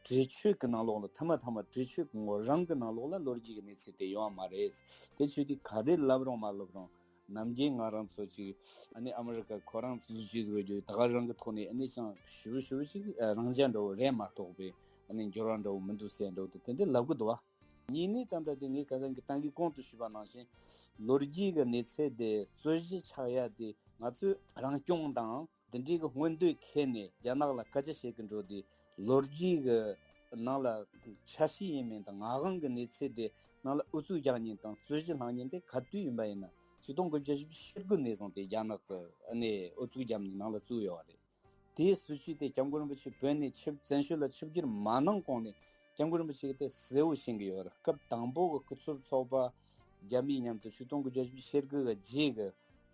གྲོས་ཆོད་ཀྱི་ནང་ལོགས་ལ་ཐ་མ་ཐ་མ་གྲོས་ཆོད་ཀྱི་ངོ་རང་གི་ནང་ལོགས་ལ་ལོ་རྒྱུས་ཀྱི་གནས་ཚད་དེ་ཡོད་མ་རེད། དེ་ཆོས་དེ་ག་རེ་ལབ་རུང་མ་ལབ་རུང་། ནམ་རྒྱུན་ང་རང་ཚོ་ཅིག་ཨ་ནི་ཨ་མི་རི་ཀ་ཁོ་རང་ཚོ་ཅིག་ཟེར་དགོས་རྒྱུ་ད་ག་རང་གི་ཐོག་ནས་ཨ་ནི་ཅང་ཞེ་པོ་ཞེ་པོ་ཅིག་རང་འཇགས་འདྲ་བོ་རེད་མ་གཏོགས་པའི་ཨ་ནི་འགྱུར་བ་འདྲ་བོ་མི་འདུག་ཟེར་འདྲ་བོ་དེ་དེ་འདྲ་ལབ་གི་འདུག་བ། གཉིས་ནས་ད་ལྟ་དེ་ངས་ཁ་སང་གི་ད་གིན་གོང་དུ་ཞུས་པ་ནང་བཞིན་ལོ་རྒྱུས་ཀྱི་གནས་ཚད་དེ་རྩོད་གཞི་ཆགས་ཡ་དེ་ང་ཚོས་རང་སྐྱོང་དང་། འདི་འདྲའི་གི་མངོན་འདོད་འཁྱེར་ནས་རྒྱ་ནག་ལ་སྐད་ཆ་བཤད་གི་འགྲོ་དུས་ལོ་རྒྱུས་ཀྱི་ནང་ལ་འཆར་གཞི་ཡིན་མིན་དང་མངའ་དབང་གི་གནས་ཚད་དེ་ནང་ལ་ཨུ་ཚུགས་རྒྱག་མཁན་དང་རྩོད་གཞི་བསླངས་མཁན་དེ་ག་དུས་ཡིན་པ་ཡིན་ན་ཆིག་སྟོང་དགུ་བརྒྱ་བཞི་བཅུ་ཞེ་དགུ་ནས་བཟུང་སྟེ་རྒྱ་ནག་གི་ཨ་ནི་ཨུ་ཚུགས་བརྒྱབ་ནས་ནང་ལ་བཙུགས་ཡོད་པ་རེད། དེའི་སྲིད་ཇུས་དེ་སྐྱབས་མགོན་རིན་པོ་ཆེ་བོད་ནས་ཆིབས་བཙན་བྱོལ་ལ་ཆིབས་བསྒྱུར་མ་གནང་གོང་ནས་སྐྱབས་མགོན་རིན་པོ་ཆེ་གིས་དེ་གསལ་བོ་ཤེས་ཀྱི་ཡོད་རེད། སྐབས་དང་པོ་གི་སྐུ་ཚབ་ཚོགས་པ་རྒྱ་མིའི་མཉམ་དུ་ཆིག་སྟོང་དགུ་བརྒྱ་བཞི་བཅུ་ཞེ་དགུ་གི་རྗེས་ཀྱི་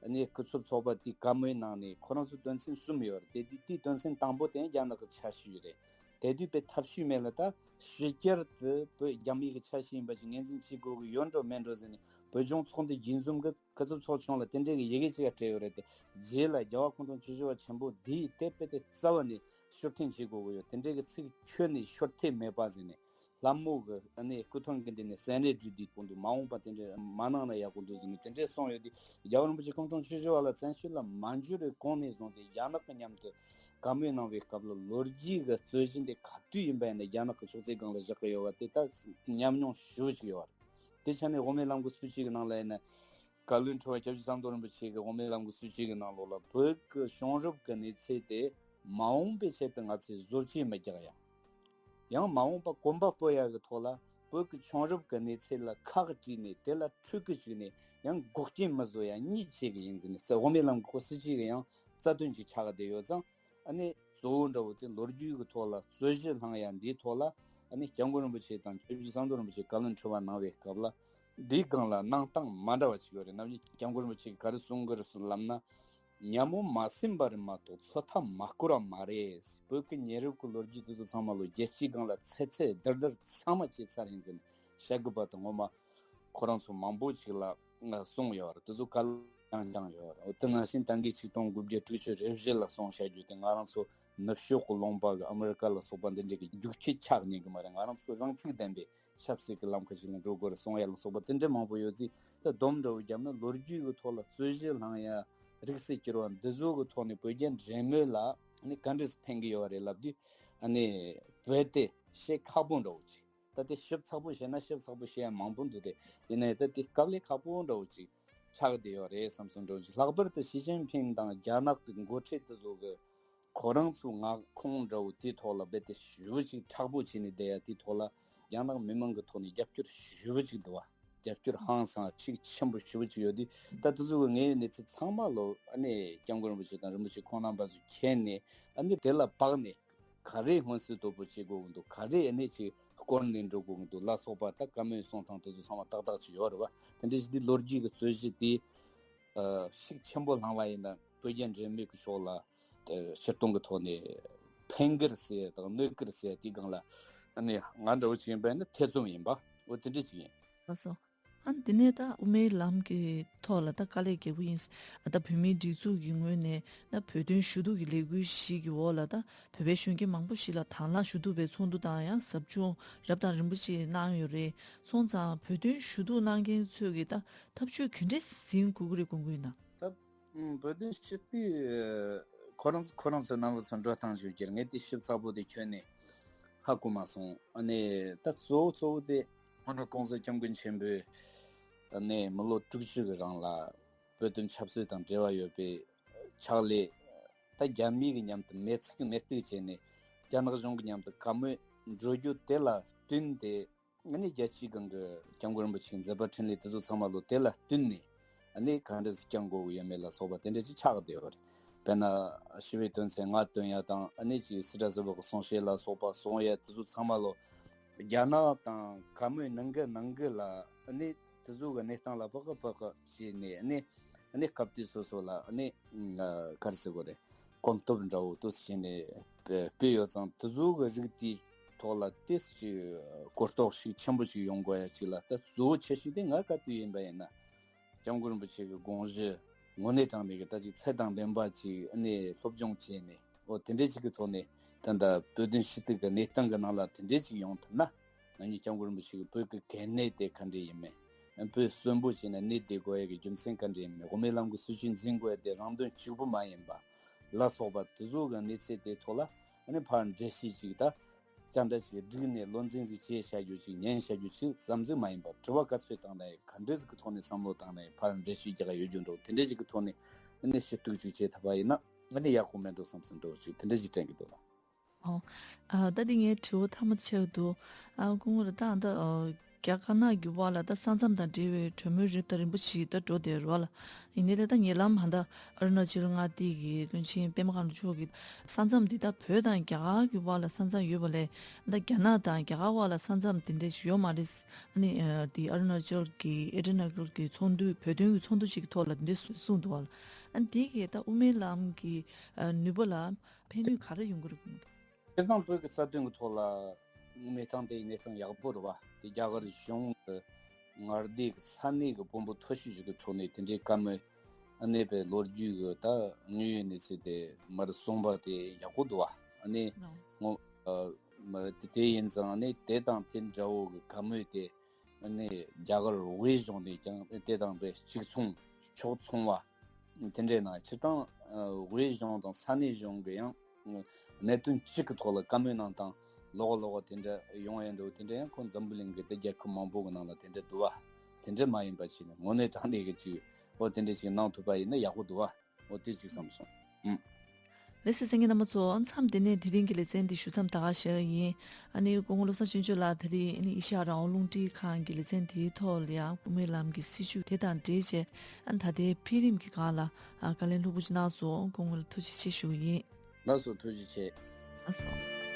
ཨ་ནི་སྐུ་ཚབ་ཚོགས་པ་དེའི་བཀའ་མོལ་ནང་ནས་ཁོ་རང་ཚོ་དོན་ཚན་གསུམ་ཡོད་རེད། དེ་དུས་དེའི་དོན་ཚན་དང་པོ་དེ་རྒྱ་ནག་གི་ཆ་ཤས་རེད། དེ་དུས་དཔེ་ཐབས་ཤེས་མེད་ལ། ད་ཕྱི་རྒྱལ་དུ་བོད་རྒྱ་མིའི་གི་ཆ་ཤས་ཡིན་པ་ཞིག་ངོས་འཛིན་བྱེད་དགོས་ཀྱི་ཡོད་འགྲོ་མེད་འགྲོ་ཟེར་ནས་བོད་ལྗོངས་ཚོགས་འདུ་རྒྱུན་འཛོམས་ཀྱི་སྐུ་ཚབ་ཚོགས་ཆུང་ལ་དེ་འདྲའི་གི་ཡི་གེ་ཅིག་སྤྲད་ཡོད་རེད་དེ། རྗེས་ལ་རྒྱལ་བ་སྐུ་ཕྲེང་བཅུ་བཞི་པ་ཆེན་པོ་འདིས་དེ་དཔེ་དེ་རྩ་བ་ནས་ཕྱིར་འཐེན་བྱེད་དགོས་ཀྱི་ཡོད། དེ་འདྲའི་གི་ཚིག་ཁྱོན་ནས་ཤོར་ཐེངས་མེད་པ་ཟེར་ནས། ལྷ་མོ་གི་ཨ་ནི་སྐུ་ཐང་གི་འདི་ནས་སེམས་ཁྲལ་བརྒྱབ་དུས་སྐོར་དུ་མ་འོངས་པ་དེ་འདྲ་མ་གནང་ན་ཡག་པོ་འདུག་ཟེར་ནས་དེ་འདྲས་གསུངས་ཡོད་དུས། རྒྱལ་བ་རིན་པོ་ཆེ་སྐུ་ཕྲེང་བཅུ་བཞི་པ་ལ་བཙན་བྱོལ་ལ་མ་འབྱོར་བའི་གོང་ནས་བཟུང་སྟེ་རྒྱ་ནག་གི་མཉམ་དུ་བཀའ་མོལ་གནང་བའི་སྐབས་ལ་ལོ་རྒྱུས་ཀྱི་རྩོད་གཞི་འདི་ག་དུས་ཡིན་པ་ཡིན་ན་རྒྱ་ནག་གི་ཕྱོགས་སའི་སྒང་ལ་བཞག་གི་ཡོད་པ་དེ་ད་ཉམས་མྱོང་ཞེ་པོ་ཅིག་ཡོད་པ་རེད། དེ་ཆ་ནས་དབུ་མའི་ལམ་གྱི་སྲིད་བྱུས་ཀྱི་ནང་ལ་ཡིན་ན། བཀའ་བློན་ཁྲི་པ་སྐྱབས་རྗེ་ཟམ་གདོང་རིན་པོ་ཆེ་གིས་དབུ་མའི་ལམ་གྱི་སྲིད་བྱུས་ཀྱི་ནང་ལོགས་ལ་བོད་ཀྱི་བྱུང་རབས་ཀྱི་གནས་ཚུལ་དེ་མ་འོངས་པའི་ཆེད་དུ་ང་ཚོས་བཟོ་བཅོས་མི་རྒྱག་ཡ། ཡང་མ་འོངས་པ་གོམ་པ་སྤོ་ཡ་གི་ཐོག་ལ་བོད་ཀྱི་བྱུང་རབས་ཀྱི་གནས་ཚུལ་ལ་ཁག་དཀྲིས་ནས་དེ་ལ་འཁྲུལ་གི་བཅུག་ནས་ཡང་འགོག་རྐྱེན་མི་བཟོ་ཡ་གཉིས་བྱེད་གི་ཡིན་ཟེར་ནས་དབུ་མའི་ལམ་གྱི་སྲིད་བྱུས་ཀྱི་ཡང་རྩ་དོན་ཅིག་ཆགས་བསྡད་ཡོད་ཙང་། ཨ་ནི་གཙོ་བོ་འདྲ་བོ་དེ་ལོ་རྒྱུས་ཀྱི་ཐོག་ལ་རྩོད་གཞི་བསླང་ཡ་འདིའི་ཐོག་ལ་ཨ་ནི་སྐྱབས་མགོན་རིན་པོ་ཆེ་དང་སྐྱབས་རྗེ་ཟམ་གདོང་རིན་པོ་ཆེ་བཀའ་བློན་ཁྲི་པ་གནང་བའི་སྐབས་ལ་འདིའི་སྒང་ལ་གནང་སྟངས་མ་འདྲ་བ་ཅིག་ཡོད་རེད། ནམ་རྒྱུན་སྐྱབས་མགོན་རིན་པོ་ཆེ་གིས་ག་རེ་གསུང་གི་རེད་ལབ་ན། ཉ་མོ་མ་ཟིན་པ་རེད་མ་གཏོགས་མཚོ་མཐའ་མ་བསྐོར་བ་མ་རེད། བོད་ཀྱི་ཉེ་རབས་ཀྱི་ལོ་རྒྱུས་དེ་ཚོ་ཚང་མ་ལོ་རྒྱལ་སྤྱིའི་སྒང་ལ་ཚད་ཚད་བསྡུར་བསྡུར་ཚང་མ་བྱས་ཚར་ཡིན་ཟེར་ནས་བཤད་དགོས་པ་དང་། ངོ་མ་ཁོ་རང་ཚོ་མང་པོ་ཅིག་ལ་གསུངས་ཡོད་རེད། དེ་ཚོ་ག་ལ་ཡང་ཡང་ཡོད་རེད། འོ་དེ་ནང་བཞིན་ད་གིན་ཆིག་སྟོང་དགུ་བརྒྱ་དྲུག་ཅུ་རེ་བཞི་ལ་གསུངས་བཤད་རྒྱུ་དེ་ང་རང་ཚོ་ནུབ་ཕྱོགས་ཀྱི་ལུང་པ་གི་ཨ་མི་རི་ཀ་ལ་སོགས་པ་འདི་འདྲ་གི་རྒྱུག་ཁྱི་ཆགས་ཉན་གི་མ་རེད། ང་རང་ཚོ་རང་ཚུགས་ལྡན་པའི་ཆབ་སྲིད་ཀྱི་ལམ་ཁ་ཞིག་ལ་འགྲོ་དགོས་རེད་གསུང་ཡ་ལ་སོགས་པ་དེ་འདྲ་མང་པོ་ཡོད་ཙང་། ད་སྡོམ་འདྲ་བོ་བརྒྱབ་ན་ལོ་རྒྱུས་ཀྱི་ཐོག་ལ་རྩོད་གཞི་བསླང་ཡ། རིགས་སུ་གྱུར་པ་འདི་ཚོ་གི་ཐོག་ནས་བོད་རྒྱ་འབྲེལ་མོལ་ལ་ནི་ག་འདྲས་ཕན་གྱི་ཡོད་རེད་ལབ་དུས། ཨ་ནི་བོད་དེ་བཤད་ཁག་པོ་འདྲ་བོ་ཅིག་ད་དེ་ཞིབ་ཚགས་པོ་བཤད་ན་ཞིབ་ཚགས་པོ་བཤད་ཡ་མང་པོ་འདུག་དེ་ཡིན་ནའི་ད་དེ་དཀའ་ལས་ཁག་པོ་འདྲ་བོ་ཅིག་ཆགས་བསྡད་ཡོད་རེད་བསམ་སོང་འདྲ་བོ་ཅིག་ལྷག་པར་དུ་ཞི་ཅིན་ཕིང་དང་རྒྱ་ནག་གི་འགོ་ཁྲིད་དེ་ཚོ་གི་ཁོ་རང་ཚོའི་མངའ་ཁོངས་འདྲ་བོ་དེའི་ཐོག་ལ་རྦད་དེ་ཞེ་པོ་ཅིག་མཁྲེགས་པོ་བྱས་ནས་བསྡད་ཡ་དེའི་ཐོག་ལ་རྒྱ་ནག་མི་མང་གི་ཐོག་ནས་རྒྱབ་སྐྱོར་ཞེ་པོ་ཅིག་འདུག་བ། རྒྱབ་སྐྱོར་ཧང་སང་ཤུགས་ཆེན་པོ་ཞེ་པོ་ཅིག་ཡོད་དུས། ད་དེ་ཚོ་གི་ངའི་གནས་ཚུལ་ཚང་མ་ལོ་ཨ་ནི་སྐྱབས་མགོན་རིན་པོ་ཆེ་དང་རིན་པོ་ཆེ་ཁོང་རྣམ་པ་ཚོ་མཁྱེན་ནས་ཨ་ནི་དེ་ལ་དཔག་ནས་ག་རེ་མངོན་གསལ་དོད་པོ་བྱེད་དགོས་ཀྱི་འདུག་ག་རེ་ཨ་ནི་ཅིག་སྐོར་ནས་འགྲོ་དགོས་ཀྱི་འདུག་ལ་སོགས་པ། ད་བཀའ་མོལ་གསུང་སྟངས་དེ་ཚོ་ཚང་མ་ཏག་ཏག་ཅིག་ཡོད་རེད་བ། དེ་འདྲ་ཞིག་དུས་ལོ་རྒྱུས་ཀྱི་རྩོད་གཞི་དེ་ཨ་ཤུགས་ཆེན་པོ་བསླངས་པ་ཡིན་ན་བོད་རྒྱ་འབྲེལ་མོལ་གྱི་ཕྱོགས་ལ་ཨ་སྤྱིར་བཏང་གི་ཐོག་ནས་ཕན་གི་རེད་ཟེར་དང་གནོད་གི་རེད་ཟེར་དེའི་སྒང་ལ་ཨ་ནི་ང་འདྲ་བོ་ཅིག་ཡིན་པ་ཡིན་ན་ཐེ་ཚོམ་ཡིན་པ། འོ་དེ་འདྲ་ཅིག་ཡིན། ལགས་སོ། ཨ་འདི་ནས་ད་དབུ་མའི་ལམ་གྱི་ཐོག་ལ་ད་དཀའ་ལས་རྒྱག་གི་ཡིན། ད་བོད་མིའི་སྒྲིག་འཛུགས་ཀྱི་ངོས་ནས་ད་བོད་དོན་ཞུ་གཏུག་གི་ལས་འགུལ་ཞིག་གི་འོག་ལ་ད་བོད་པའི་གཞོན་སྐྱེས་མང་པོ་ཞིག་ལ་དང་བླངས་ཞུ་གཏུག་པའི་ཚོགས་འདུ་དང་ཡང་ཟབ་སྦྱོང་རབ་དང་རིམ་པ་ཞིག་གནང་ཡོད་རེད། སོང་ཙང་བོད་དོན་ཞུ་གཏུག་གནང་མཁན་ཚོས་ཀྱི་ད་ཐབས་ཇུས་ག་འདྲས་ཟིན་དགོས་ཀྱི་རེད་དགོངས་ཀྱི་ཡོད་ན། ད་ཨུམ་བོད་དོན་ཞུ་གཏུག་ཁོ་རང་ཁོ་རང་ཚོའི་རྣམ་པ་ཚོ་འགྲོ་སྟངས་ཞུ་རྒྱུར་ངས་དེ་ཞིབ་ཚགས་པོ་དེ་ཁྱོན་ནས་ཧ་གོ་མ་སོང་། ཨ་ནི་ད་གཙོ་བོ་གཙོ་བོ་དེ་སྔོན་འགྲོ་༸གོང་ས་༸སྐྱབས་མགོན་ཆེན་པོས་ཨ་ནི་མི་ལོ་དྲུག་ཅུ་གི་རིང་ལ་བོད་དོན་ཆབ་སྲིད་དང་འབྲེལ་བ་ཡོད་པའི་ཕྱག་ལས། ད་རྒྱ་མི་གི་མཉམ་དུ་མེ་ཚིག་མེ་གཏུག་བྱས་ནས་རྒྱ་ནག་གཞུང་གི་མཉམ་དུ་བཀའ་མོལ་འགྲོ་རྒྱུ་དེ་ལ་བསྟུན་ཏེ། ཨ་ནི་རྒྱལ་སྤྱིའི་སྒང་གི་༸སྐྱབས་མགོན་རིན་པོ་ཆེའི་མཛད་པ་འཕྲིན་ལས་དེ་ཚོ་ཚང་མ་ལོ་དེ་ལ་བསྟུན་ནས། ཨ་ནི་ག་འདྲ་ཞིག་བསྐྱང་དགོས་ཀྱི་ཡོད་མེད་ལ་སོགས་པ་དེ་འདྲ་ཅིག་ཆགས་བསྡད་ཡོད་རེད། དཔེར་ན་ཞི་བའི་དོན་ཚན་ལྔ་བཏོན་ཡ་དང་། ཨ་ནི་ཅིག་སི་ཏྲ་ཟུར་པ་གི་གསུང་བཤད་ལ་སོགས་པ་གསུང་ཡ་དེ་ཚོ་ཚང་མ་ལོ་རྒྱ་ནག་དང་བཀའ་མོལ་གནང་གི་གནང་གི་ལ། ཨ་ནི་དེ་ཚོ་གི་གནས་སྟངས་ལ་བག་གི་བག་གི་བྱས་ནས། ཨ་ནི་ཨ་ནི་སྐབས་དུས་སོ་སོ་ལ་ཨ་ནི་ག་རེ་ཟེར་དགོས་རེད། གོམ་སྟབས་འདྲ་བོ་དུ་བྱས་ནས་སྤེལ་ཡོད་ཙང་། དེ་ཚོ་གི་རིགས་དེའི་ཐོག་ལ་ཏོག་ཙམ་ཅིག་གོ་རྟོགས་ཤུགས་ཆེན་པོ་ཅིག་ཡོང་དགོས་ཡ་ཅིག་ལ། ད་གཙོ་བོ་ཆེ་ཤོས་དེ་ང་ག་དུས་ཡིན་པ་ཡིན་ན་༸སྐྱབས་མགོན་རིན་པོ་ཆེ་གི་དགོངས་གཞི་དངོས་གནས་དྲང་གནས་ཀྱི་ད་ཅིག་ཚད་དང་ལྡན་པ་ཅིག་ཨ་ནི་སློབ་སྦྱོང་བྱས་ནས། འོ་དེ་འདྲའི་ཅིག་གི་ཐོག་ནས་ད་ལྟ་བོད་དོན་ཞུ་གཏུག་གི་གནས་སྟངས་ཀྱི་ནང་ལ་དེ་འདྲའི་ཅིག་ཡོང་ཐུབ་ན། ང་གཉིས་༸སྐྱབས་མགོན་རིན་པོ་ཆེ་གི་བོད་ཀྱི་གལ་གནད་དེ་ག་འདྲ་ཡིན་མིན། བོད་གསོན་པོ་བྱས་ནས་གནས་བསྡད་དགོས་ཡ་གི་རྒྱུ་མཚན་ག་འདྲ་ཡིན་མིན། དབུ་མའི་ལམ་གྱི་སྲིད་བྱུས་འཛིན་དགོས་ཡ་དེ་རང་དོན་གཅིག་པུ་མ་ཡིན་པ་ལ་སོགས་པ་དེ་ཚོ་གི་གནས་ཚུལ་དེ་ཐོག་ལ་ཨ་ནི་ཕར་འགྲེལ་བཤད་ཅིག་ད་ཅང་འདྲ་ཅིག་བསྒྲིགས་ནས་བློ་འཛིན་ཟིག་བྱས་བྱ་རྒྱུ་ཅིག་ཉན་བྱ་རྒྱུ་ཅིག་ཙམ་ཟིག་མ་ཡིན་པ། དྲི་བ་ག་ཚོད་བཏང་ན་ཡང་། ག་འདྲ་ཟིག་གི་ཐོག་ནས་བསམ་བློ་བཏང་ན་ཡང་། ཕར་འགྲེལ་བཤད་རྒྱག་ཡ་ཡོད་རྒྱུ་འདྲ་བོ་དེ་འདྲ་ཅིག་གི་ཐོག་ནས་ཨ་ནི་ཞུ་གཏུག་ཅིག་བྱས་ཐུབ་པ་ཡིན་ན་ཨ་ནི་ཡག་པོ་མེད་འགྲོ་བསམ་བསམ་འདྲ་བོ་ཅིག་དེ་འདྲ་ཅིག་དྲན་གྱི་འདུག་ལགས། ཨོ། ཨ་ད་འདི་ངའི་དྲི་བ་མཐའ་མ་ཆགས་འདུག་ཨ་སྐུ་ངོ་ལགས། ད་ཨ་ད་ཨ་ རྒྱ་དཀར་ནག་གི་དབར་ལ་ད་ས་མཚམས་དང་འབྲེལ་བའི་གྲོས་མོལ་རིམ་དང་རིམ་པ་ཞིག་ད་འགྲོ་བསྡད་རེད་བ་ལ། ཡིན་ནའི་ལས་ད་ཉེ་ལམ་ཧ་ད་ཨ་རུ་ན་ཅལ་མངའ་སྡེ་གི་ཀུན་མཁྱེན་པད་མ་དཀར་ནག་མཆོག་གིས་ས་མཚམས་འདི་ད་བོད་དང་རྒྱ་གར་གྱི་དབར་ལ་ས་མཚམས་ཡོད་པ་ལས་ད་རྒྱ་ནག་དང་རྒྱ་གར་དབར་ལ་ས་མཚམས་དེ་འདྲ་ཞིག་ཡོད་མ་རེད། ཨ་ནི་ཨ་དེ་ཨ་རུ་ན་ཅལ་གྱི་ཨི་ཊ་ན་ཀལ་གྱི་ཚོགས་འདུ་བོད་དོན་གྱི་ཚོགས་འདུ་ཅིག་གི་ཐོག་ལ་དེ་འདྲ་གསུངས་འདུག་བ་ལ། ཨ་ནི་དེ་གས་ད་དབུ་མའི་ལམ་གྱི་ཨ་ནུས་པ་ལ་ཕན་ནུས་ག་རེ་ཡོང་གི་རེད་གསུངས་འདུག་སྤྱིར་བཏང་བོད་ཀྱི་རྩ་དོན་གྱི་ཐོག་ལ་གནས་སྟངས་དེ་གནས་སྟངས་ཡག་པོ་རེད་བ། དེ་རྒྱ་གར་གཞུང་གི་མངའ་སྡེ་གི་ས་གནས་ཀྱི་དཔོན་པོ་མཐོ་ཤོས་ཤིག་གི་ཐོག་ནས་དེ་འདྲའི་བཀའ་མོལ་གནས་པའི་ལོ་རྒྱུས་ཀྱི་ད་དངོས་ཡོད་གནས་ཚུལ་དེ་མར་གསུངས་པ་དེ་ཡག་པོ་འདུག་བ། ཨ་ནི་ལགས། ངོ་ཨ་མ་དེ་དེ་ཡིན་ཙང་ནི་དེ་དང་དེ་འདྲ་བོ་གི་བཀའ་མོལ་དེ་ནི་རྒྱ་གར་དབུས་གཞུང་ནས་ཀྱང་དེ་དང་དཔེ་གཅིག་མཚུངས་ཕྱོགས་མཚུངས་པ་དེ་འདྲའི་ནང་སྤྱིར་བཏང་ཨ་དབུས་གཞུང་དང་ས་གནས་གཞུང་གི་ཡང་གནད་དོན་གཅིག་གི་ཐོག་ལ་བཀའ་མོལ་གནང་སྟངས་ལོག་ལོག་དེ་འདྲ་ཡོང་ཡ་འདུག་དེ་འདྲ་ཡང་ཁོང་འཛམ་བུ་གླིང་གི་དེ་རྒྱལ་ཁབ་མང་པོ་གི་ནང་ལ་དེ་འདྲ་འདུག་བ། དེ་འདྲ་མ་ཡིན་པ་ཞིག་ནི་དངོས་གནས་དྲང་གནས་ཀྱི་ཅིག་འོ་དེ་འདྲ་ཞིག་གནང་ཐུབ་པ་ཡིན་ན་ཡག་པོ་འདུག་བ། འོ་དེ་ཅིག་བསམ་སོང་། ཨུམ། ལགས་སོ། གསན་མཁན་རྣམ་པ་ཚོ། མཚམས་འདི་ནས་དེ་རིང་གི་ལེ་ཚན་འདི་ཞུ་མཚམས་ད་ག་བཞག་ཡིན། ཨ་ནི་སྐུ་ངོ་བློ་བཟང་ཆོས་འབྱོར་ལགས་དེ་རིང་ཨ་ནི་ཨེ་ཤ་ཡ་རང་དབང་རླུང་འཕྲིན་ཁང་གི་ལེ་ཚན་དེའི་ཐོག་ལ་ཡང་དབུ་མའི་ལམ་གྱི་སྲིད་བྱུས་དེ་དང་འབྲེལ་བྱས། ཨ་ནི་ད་ལྟའི་འཕེལ་རིམ་གྱི་སྒང་ལ་ཨ་བཀའ་ལན་ལྷུག་པོ་ཅིག་གནང་སོང་། སྐུ་ངོ་ལ་ཐུགས་རྗེ་ཆེ་ཞུ་གི་ཡིན། ལགས་སོ། ཐུགས་རྗེ་ཆེ། ལགས་སོ།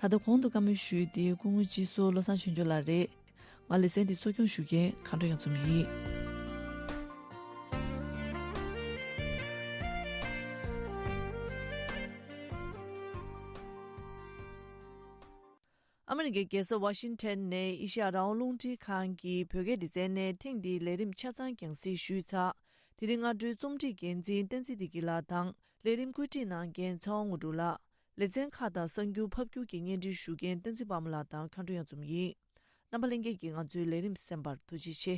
ད་ལྟ་གོང་དུ་བཀའ་མོལ་ཞུས་དེ་སྐུ་ངོ་སྤྱི་ཟུར་བློ་བཟང་ཆོས་འབྱོར་ལགས་རེད། ང་ལེ་ཚན་འདི་གཙོ་སྐྱོང་ཞུ་མཁན་མཁའ་འགྲོ་གཡང་འཛོམས་ཡིན། ཨ་མི་རི་ཀའི་རྒྱལ་ས་ཝ་ཤིང་ཊོན་ནས་ཨེ་ཤ་ཡ་རང་དབང་རླུང་འཕྲིན་ཁང་གི་བོད་སྐད་སྡེ་ཚན་ནས་ཐེངས་འདིའི་ལས་རིམ་ཆ་ཚང་རྒྱང་སྲིང་ཞུས་ཚར། དེ་རིང་སྔ་དྲོའི་རྩོམ་སྒྲིག་འགན་འཛིན་བསྟན་འཛིན་བདེ་སྐྱིད་ལགས་དང་། ལས་རིམ་བཀོད་སྒྲིག་གནང་མཁན་ཚེ་དབང་དངོས་གྲུབ་ལགས། ལེ་ཚན་ཁག་དང་གསར་འགྱུར་ཕབ་སྒྱུར་གྱི་སྙན་སྒྲོན་ཞུ་མཁན་བསྟན་འཛིན་དཔལ་མོ་ལགས་དང་མཁའ་འགྲོ་གཡང་འཛོམས་ཡིན། རྣམ་པ་ལྷན་རྒྱས་ཀྱིས་ང་ཚོའི་ལས་རིམ་གསན་པར་ཐུགས་རྗེ་ཆེ།